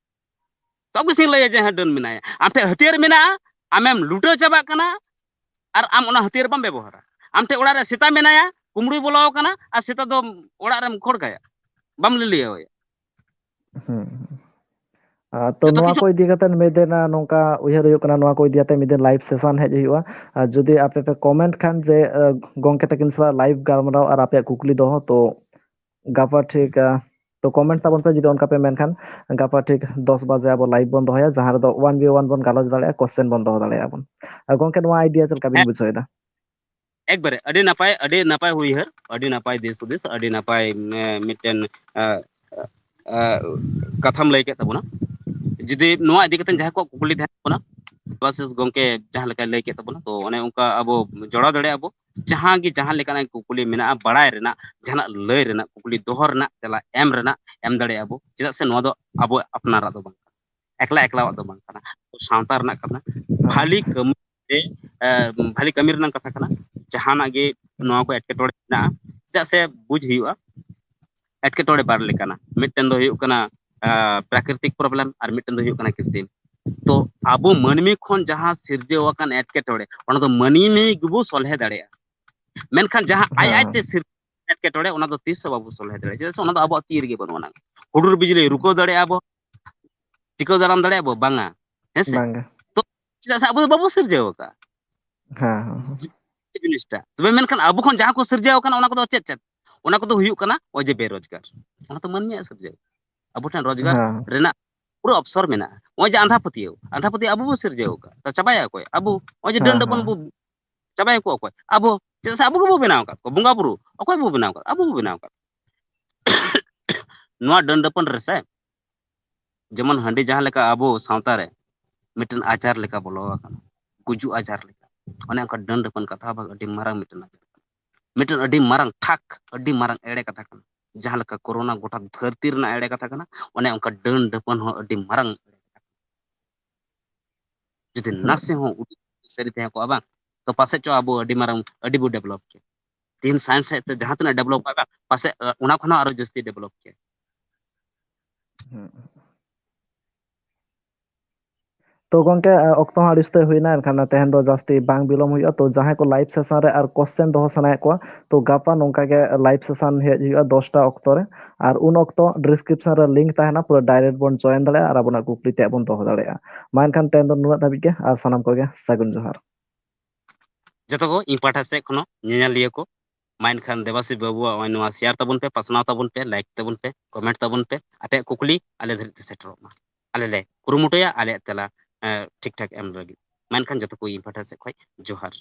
ᱛᱚ ᱚᱵᱚᱥᱥᱳᱭ ᱞᱟᱹᱭᱟ ᱡᱮ ᱦᱮᱸ, ᱰᱟᱹᱱ ᱢᱮᱱᱟᱭᱟ᱾ ᱟᱢ ᱴᱷᱮᱱ ᱦᱟᱹᱛᱭᱟᱹᱨ ᱢᱮᱱᱟᱜᱼᱟ, ᱟᱢᱮᱢ ᱞᱩᱴᱟᱹᱣ ᱪᱟᱵᱟᱜ ᱠᱟᱱᱟ, ᱟᱨ ᱟᱢ ᱚᱱᱟ ᱦᱟᱹᱛᱭᱟᱹᱨ ᱵᱟᱢ ᱵᱮᱵᱚᱦᱟᱨᱟ᱾ ᱟᱢ ᱴᱷᱮᱱ ᱚᱲᱟᱜ ᱨᱮ ᱥᱮᱛᱟ ᱢᱮᱱᱟᱭᱟ, ᱠᱩᱢᱵᱽᱲᱩᱭ ᱵᱚᱞᱚ ᱟᱠᱟᱱᱟ, ᱟᱨ ᱥᱮᱛᱟ ᱫᱚ ᱚᱲᱟᱜ ᱨᱮᱢ ᱠᱷᱟᱹᱲ ᱠᱟᱭᱟ, ᱵᱟᱢ ᱞᱟᱹᱞᱟᱹᱭᱟᱣᱟᱭᱟ᱾ ᱦᱩᱸ, ᱦᱩᱸ᱾ ᱟᱨ ᱛᱚ ᱡᱚᱛᱚ ᱱᱚᱣᱟ ᱠᱤᱪᱷᱩ ᱠᱚ ᱤᱫᱤ ᱠᱟᱛᱮ ᱢᱤᱫ ᱫᱤᱱ, ᱟ, ᱱᱚᱝᱠᱟ ᱩᱭᱦᱟᱹᱨ ᱦᱩᱭᱩᱜ ᱠᱟᱱᱟ, ᱱᱚᱣᱟ ᱠᱚ ᱤᱫᱤ ᱠᱟᱛᱮ ᱢᱤᱫ ᱫᱤᱱ live session ᱦᱮᱡ ᱦᱩᱭᱩᱜᱼᱟ᱾ ᱟᱨ ᱡᱩᱫᱤ ᱟᱯᱮ ᱯᱮ comment ᱠᱷᱟᱱ ᱡᱮ, ᱟ, ᱜᱚᱝᱠᱮ ᱛᱟᱹᱠᱤᱱ ᱥᱟᱞᱟᱜ live ᱜᱟᱞᱢᱟᱨᱟᱣ ᱟᱨ ᱟᱯᱮᱭᱟᱜ ᱠᱩᱠᱞᱤ ᱫᱚᱦᱚ, ᱛᱚ ᱜᱟᱯᱟ ᱴᱷᱤᱠ, ᱟ, ᱛᱚ comment ᱛᱟᱵᱚᱱ ᱯᱮ ᱡᱩᱫᱤ ᱚᱱᱠᱟ ᱯᱮ ᱢᱮᱱᱠᱷᱟᱱ, ᱜᱟᱯᱟ ᱴᱷᱤᱠ ᱫᱚᱥ ᱵᱟᱡᱮ ᱟᱵᱚ live ᱵᱚᱱ ᱫᱚᱦᱚᱭᱟ, ᱡᱟᱦᱟᱸ ᱨᱮᱫᱚ one by one ᱵᱚᱱ ᱜᱟᱞᱚᱪ ᱫᱟᱲᱮᱭᱟᱜᱼᱟ, question ᱵᱚᱱ ᱫᱚᱦᱚ ᱫᱟᱲᱮᱭᱟᱜᱼᱟ ᱵᱚᱱ᱾ ᱟ, ᱜᱚᱝᱠᱮ, ᱱᱚᱣᱟ idea ᱪᱮᱫ ᱞᱮᱠᱟ ᱵᱤᱱ ᱮ- ᱵᱩᱡᱷᱟᱹᱣ ᱮᱫᱟ? ᱮᱠᱵᱟᱨᱮ ᱟᱹᱰᱤ ᱱᱟᱯᱟᱭ, ᱟᱹᱰᱤ ᱱᱟᱯᱟᱭ ᱩᱭᱦᱟᱹᱨ, ᱟᱹᱰᱤ ᱱᱟᱯᱟᱭ ᱫᱤᱥ ᱦᱩᱫᱤᱥ, ᱟᱹᱰᱤ ᱱᱟᱯᱟᱭ, ᱮ, ᱢᱤᱫᱴᱮᱱ, ᱮ, ᱮ, ᱠᱟᱛᱷᱟᱢ ᱞᱟᱹᱭ ᱠᱮᱫ ᱛᱟᱵᱚᱱᱟ᱾ ᱡᱩᱫᱤ ᱱᱚᱣᱟ ᱤᱫᱤ ᱠᱟᱛᱮ ᱦᱩᱸ᱾ ᱡᱟᱦᱟᱸ ᱠᱚᱣᱟᱜ ᱠᱩᱠᱞᱤ ᱛᱟᱦᱮᱸ ᱠᱟᱱᱟ, ᱵᱟᱥᱮᱥ ᱜᱚᱝᱠᱮ ᱡᱟᱦᱟᱸ ᱞᱮᱠᱟᱭ ᱞᱟᱹᱭ ᱠᱮᱫ ᱛᱟᱵᱚᱱᱟ, ᱛᱚ ᱚᱱᱮ ᱚᱱᱠᱟ ᱟᱵᱚ ᱡᱚᱲᱟᱣ ᱫᱟᱲᱮᱭᱟᱜᱼᱟ ᱵᱚ᱾ ᱡᱟᱦᱟᱸ ᱜᱮ ᱡᱟᱦᱟᱸ ᱞᱮᱠᱟᱱᱟᱜ ᱠᱩᱠᱞᱤ ᱢᱮᱱᱟᱜᱼᱟ, ᱵᱟᱲᱟᱭ ᱨᱮᱱᱟᱜ, ᱡᱟᱦᱟᱱᱟᱜ ᱞᱟᱹᱭ ᱨᱮᱱᱟᱜ, ᱠᱩᱠᱞᱤ ᱫᱚᱦᱚ ᱨᱮᱱᱟᱜ, ᱛᱮᱞᱟ ᱮᱢ ᱨᱮᱱᱟᱜ, ᱮᱢ ᱫᱟᱲᱮᱭᱟᱜᱼᱟ ᱵᱚ᱾ ᱪᱮᱫᱟᱜ ᱥᱮ ᱱᱚᱣᱟ ᱫᱚ ᱟᱵᱚ ᱟᱯᱱᱟᱨᱟᱜ ᱫᱚ ᱵᱟᱝ ᱠᱟᱱᱟ, ᱮᱠᱞᱟ ᱮᱠᱞᱟᱣᱟᱜ ᱫᱚ ᱵᱟᱝ ᱠᱟᱱᱟ, ᱟᱵᱚ ᱥᱟᱶᱛᱟ ᱨᱮᱱᱟᱜ ᱠᱟᱱᱟ᱾ ᱦᱮᱸ᱾ ᱵᱷᱟᱞᱤ ᱠᱟᱹᱢᱤ ᱨᱮ, ᱮ, ᱵᱷᱟᱞᱤ ᱠᱟᱹᱢᱤ ᱨᱮᱱᱟᱜ ᱠᱟᱛᱷᱟ ᱠᱟᱱᱟ᱾ ᱡᱟᱦᱟᱱᱟᱜ ᱜᱮ ᱱᱚᱣᱟ ᱠᱚ ᱮᱴᱠᱮᱴᱚᱬᱮ ᱢᱮᱱᱟᱜᱼᱟ, ᱪᱮᱫᱟᱜ ᱥᱮ ᱵᱩᱡᱽ ᱦᱩᱭᱩᱜᱼᱟ, ᱮᱴᱠᱮᱴᱚᱬᱮ ᱵᱟᱨ ᱞᱮᱠᱟᱱᱟ᱾ ᱢᱤᱫᱴᱮᱱ ᱫᱚ ᱦᱩᱭᱩᱜ ᱠᱟᱱᱟ, ᱟ, ᱯᱨᱟᱠᱨᱤᱛᱤᱠ problem ᱟᱨ ᱢᱤᱫᱴᱮᱱ ᱫᱚ ᱦᱩᱭᱩᱜ ᱠᱟᱱᱟ ᱠᱨᱤᱛᱤᱢ᱾ ᱛᱚ ᱟᱵᱚ ᱢᱟᱹᱱᱢᱤ ᱠᱷᱚᱱ ᱡᱟᱦᱟᱸ ᱥᱤᱨᱡᱟᱹᱣ ᱟᱠᱟᱱ ᱮᱴᱠᱮᱴᱚᱬᱮ, ᱚᱱᱟ ᱫᱚ ᱢᱟᱹᱱᱢᱤ ᱜᱮᱵᱚ ᱥᱚᱞᱦᱮ ᱫᱟᱲᱮᱭᱟᱜᱼᱟ᱾ ᱢᱮᱱᱠᱷᱟᱱ ᱡᱟᱦᱟᱸ ᱟᱡ ᱦᱮᱸ, ᱟᱡᱛᱮ ᱦᱮᱸ᱾ ᱥᱤᱨᱡᱟᱹᱣ ᱮᱴᱠᱮᱴᱚᱬᱮ, ᱚᱱᱟ ᱫᱚ ᱛᱤᱥ ᱦᱚᱸ ᱵᱟᱵᱚ ᱥᱚᱞᱦᱮ ᱫᱟᱲᱮᱭᱟᱜᱼᱟ, ᱪᱮᱫᱟᱜ ᱥᱮ ᱚᱱᱟ ᱫᱚ ᱟᱵᱚᱣᱟᱜ ᱛᱤ ᱨᱮᱜᱮ ᱵᱟᱹᱱᱩᱜ ᱟᱱᱟ᱾ ᱦᱩᱰᱩᱨ ᱵᱤᱡᱽᱞᱤ ᱨᱩᱠᱟᱹᱣ ᱫᱟᱲᱮᱭᱟᱜᱼᱟ ᱵᱚ, ᱴᱤᱠᱟᱹᱣ ᱫᱟᱨᱟᱢ ᱫᱟᱲᱮᱭᱟᱜᱼᱟ ᱵᱚ? ᱵᱟᱝᱟ, ᱦᱮᱸ ᱥᱮ? ᱵᱟᱝᱜᱮ᱾ ᱛᱚ ᱪᱮᱫᱟᱜ ᱥᱮ ᱟᱵᱚ ᱫᱚ ᱵᱟᱵᱚ ᱥᱤᱨᱡᱟᱹᱣ ᱟᱠᱟᱫᱼᱟ᱾ ᱦᱮᱸ, ᱦᱮᱸ, ᱦᱮᱸ᱾ ᱡᱤᱱᱤᱥᱴᱟ᱾ ᱛᱚᱵᱮ ᱢᱮᱱᱠᱷᱟᱱ ᱟᱵᱚ ᱠᱷᱚᱱ ᱡᱟᱦᱟᱸ ᱠᱚ ᱥᱤᱨᱡᱟᱹᱣ ᱟᱠᱟᱱᱟ, ᱚᱱᱟ ᱠᱚᱫᱚ ᱪᱮᱫ ᱪᱮᱫ? ᱚᱱᱟ ᱠᱚᱫᱚ ᱦᱩᱭᱩᱜ ᱠᱟᱱᱟ ᱱᱚᱜᱼᱚᱭ ᱡᱮ ᱵᱮᱨᱳᱡᱽᱜᱟᱨ᱾ ᱚᱱᱟ ᱛᱚ ᱢᱟᱹᱱᱢᱤᱭᱟᱜ ᱥᱤᱨᱡᱟᱹᱣ᱾ ᱟᱵᱚ ᱴᱷᱮᱱ ᱨᱳᱡᱽᱜᱟᱨ ᱦᱮᱸ᱾ ᱨᱮᱱᱟᱜ ᱯᱩᱨᱟᱹ ᱚᱯᱥᱚᱨ ᱢᱮᱱᱟᱜᱼᱟ᱾ ᱱᱚᱜᱼᱚᱭ ᱡᱮ ᱟᱸᱫᱷᱟ ᱯᱟᱹᱛᱭᱟᱹᱣ, ᱟᱸᱫᱷᱟ ᱯᱟᱹᱛᱭᱟᱹᱣ ᱟᱵᱚ ᱵᱚ ᱥᱤᱨᱡᱟᱹᱣ ᱟᱠᱟᱫ᱾ ᱛᱚ ᱪᱟᱵᱟᱭᱟ ᱚᱠᱚᱭ? ᱟᱵᱚ᱾ ᱱᱚᱜᱼᱚᱭ ᱡᱮ ᱰᱟᱹᱱ ᱦᱮᱸ, ᱰᱟᱹᱯᱟᱹᱱ ᱦᱮᱸ᱾ ᱵᱚ ᱪᱟᱵᱟᱭᱟᱠᱚ ᱚᱠᱚᱭ? ᱟᱵᱚ᱾ ᱪᱮᱫᱟᱜ ᱥᱮ ᱟᱵᱚ ᱜᱮᱵᱚ ᱵᱮᱱᱟᱣ ᱟᱠᱟᱫ ᱠᱚᱣᱟ᱾ ᱵᱚᱸᱜᱟ ᱵᱩᱨᱩ ᱚᱠᱚᱭ ᱵᱚ ᱵᱮᱱᱟᱣ ᱟᱠᱟᱫ? ᱟᱵᱚ ᱵᱚ ᱵᱮᱱᱟᱣ ᱟᱠᱟᱫ᱾ ᱱᱚᱣᱟ ᱰᱟᱹᱱ ᱰᱟᱹᱯᱟᱹᱱ ᱨᱮᱥᱮ, ᱡᱮᱢᱚᱱ ᱦᱟᱺᱰᱤ ᱡᱟᱦᱟᱸ ᱞᱮᱠᱟ ᱟᱵᱚ ᱥᱟᱶᱛᱟ ᱨᱮ ᱢᱤᱫᱴᱮᱱ ᱟᱪᱟᱨ ᱞᱮᱠᱟ ᱵᱚᱞᱚ ᱟᱠᱟᱱᱟ, ᱜᱩᱡᱩᱜ ᱟᱪᱟᱨ ᱞᱮᱠᱟ, ᱚᱱᱮ ᱚᱱᱠᱟ ᱰᱟᱹᱱ ᱰᱟᱹᱯᱟᱹᱱ ᱠᱟᱛᱷᱟ ᱦᱚᱸ ᱟᱹᱰᱤ ᱢᱟᱨᱟᱝ ᱢᱤᱫᱴᱮᱱ ᱟᱪᱟᱨ ᱠᱟᱱᱟ᱾ ᱢᱤᱫᱴᱮᱱ ᱟᱹᱰᱤ ᱢᱟᱨᱟᱝ ᱴᱷᱟᱠ, ᱟᱹᱰᱤ ᱢᱟᱨᱟᱝ ᱮᱲᱮ ᱠᱟᱛᱷᱟ ᱠᱟᱱᱟ᱾ ᱡᱟᱦᱟᱸ ᱞᱮᱠᱟ ᱠᱳᱨᱳᱱᱟ ᱜᱚᱴᱟ ᱫᱷᱟᱹᱨᱛᱤ ᱨᱮᱱᱟᱜ ᱮᱲᱮ ᱠᱟᱛᱷᱟ ᱠᱟᱱᱟ, ᱚᱱᱮ ᱚᱱᱠᱟ ᱰᱟᱹᱱ ᱰᱟᱹᱯᱟᱹᱱ ᱦᱚᱸ ᱟᱹᱰᱤ ᱢᱟᱨᱟᱝ ᱮᱲᱮ ᱠᱟᱛᱷᱟ ᱠᱟᱱᱟ᱾ ᱡᱩᱫᱤ ᱦᱩᱸ᱾ ᱱᱟᱥᱮ ᱦᱚᱸ ᱩᱰᱩᱠ ᱥᱟᱹᱨᱤ ᱛᱟᱦᱮᱸ ᱠᱚᱜᱼᱟ ᱵᱟᱝ, ᱛᱚ ᱯᱟᱥᱮᱡ ᱪᱚ ᱟᱵᱚ ᱟᱹᱰᱤ ᱢᱟᱨᱟᱝ, ᱟᱹᱰᱤ ᱵᱚ develop ᱠᱮᱭᱟ᱾ ᱛᱮᱦᱮᱧ science ᱥᱮᱫ ᱛᱮ ᱡᱟᱦᱟᱸ ᱛᱤᱱᱟᱹᱜ develop ᱠᱟᱜ ᱵᱟᱝ, ᱯᱟᱥᱮᱡ, ᱟ, ᱚᱱᱟ ᱠᱷᱚᱱ ᱦᱚᱸ ᱟᱨᱚ ᱡᱟᱹᱥᱛᱤ develop ᱠᱮᱭᱟ᱾ ᱦᱩᱸ᱾ ᱛᱚ ᱜᱚᱝᱠᱮ, ᱟ, ᱚᱠᱛᱚ ᱦᱚᱸ ᱟᱹᱰᱤ ᱩᱥᱛᱟᱹᱨ ᱦᱩᱭᱱᱟ, ᱮᱱᱠᱷᱟᱱ ᱛᱮᱦᱮᱧ ᱫᱚ ᱡᱟᱹᱥᱛᱤ ᱵᱟᱝ ᱵᱤᱞᱚᱢ ᱦᱩᱭᱩᱜᱼᱟ᱾ ᱛᱚ ᱡᱟᱦᱟᱸᱭ ᱠᱚ live session ᱨᱮ ᱟᱨ question ᱫᱚᱦᱚ ᱥᱟᱱᱟᱭᱮᱫ ᱠᱚᱣᱟ, ᱛᱚ ᱜᱟᱯᱟ ᱱᱚᱝᱠᱟ ᱜᱮ live session ᱦᱮᱡ ᱦᱩᱭᱩᱜᱼᱟ ᱫᱚᱥᱴᱟ ᱚᱠᱛᱚ ᱨᱮ, ᱟᱨ ᱩᱱ ᱚᱠᱛᱚ description ᱨᱮ link ᱛᱟᱦᱮᱱᱟ, ᱯᱩᱨᱟᱹ direct ᱵᱚᱱ join ᱫᱟᱲᱮᱭᱟᱜᱼᱟ ᱟᱨ ᱟᱵᱚᱱᱟᱜ ᱠᱩᱠᱞᱤ ᱛᱮᱭᱟᱜ ᱵᱚᱱ ᱫᱚᱦᱚ ᱫᱟᱲᱮᱭᱟᱜᱼᱟ᱾ ᱢᱟ ᱮᱱᱠᱷᱟᱱ ᱛᱮᱦᱮᱧ ᱫᱚ ᱱᱩᱱᱟᱹᱜ ᱫᱷᱟᱹᱵᱤᱡ ᱜᱮ, ᱟᱨ ᱥᱟᱱᱟᱢ ᱠᱚᱜᱮ ᱥᱟᱹᱜᱩᱱ ᱡᱚᱦᱟᱨ᱾ ᱡᱚᱛᱚ ᱠᱚ ᱤᱧ ᱯᱟᱦᱴᱟ ᱥᱮᱫ ᱠᱷᱚᱱ ᱦᱚᱸ ᱧᱮᱧᱮᱞᱤᱭᱟᱹ ᱠᱚ ᱢᱟ ᱮᱱᱠᱷᱟᱱ ᱫᱮᱵᱟᱥᱤᱥ ᱵᱟᱹᱵᱩᱣᱟᱜ ᱱᱚᱜᱼᱚᱭ ᱱᱚᱣᱟ ᱥᱮᱭᱟᱨ ᱛᱟᱵᱚᱱ ᱯᱮ, ᱯᱟᱥᱱᱟᱣ ᱛᱟᱵᱚᱱ ᱯᱮ, ᱞᱟᱭᱤᱠ ᱛᱟᱵᱚᱱ ᱯᱮ, ᱠᱚᱢᱮᱱᱴ ᱛᱟᱵᱚᱱ ᱯᱮ, ᱟᱯᱮᱭᱟᱜ ᱠᱩᱠᱞᱤ ᱟᱞᱮ ᱫᱷᱟᱹᱨᱤᱡ ᱛᱮ ᱥᱮᱴᱮᱨᱚᱜ ᱢᱟ᱾ ᱟᱞᱮ ᱞᱮ ᱠᱩᱨᱩᱢᱩᱴᱩᱭᱟ ᱟᱞᱮᱭᱟᱜ ᱛᱮᱞᱟ ᱴᱷᱤᱠ ᱴᱷᱟᱠ ᱮᱢ ᱞᱟᱹᱜᱤᱫ᱾ ᱢᱟ ᱮᱱᱠᱷᱟᱱ ᱡᱚᱛᱚ ᱠᱚ ᱤᱧ ᱯᱟᱦᱴᱟ ᱥᱮᱫ ᱠᱷᱚᱱ ᱡᱚᱦᱟᱨ᱾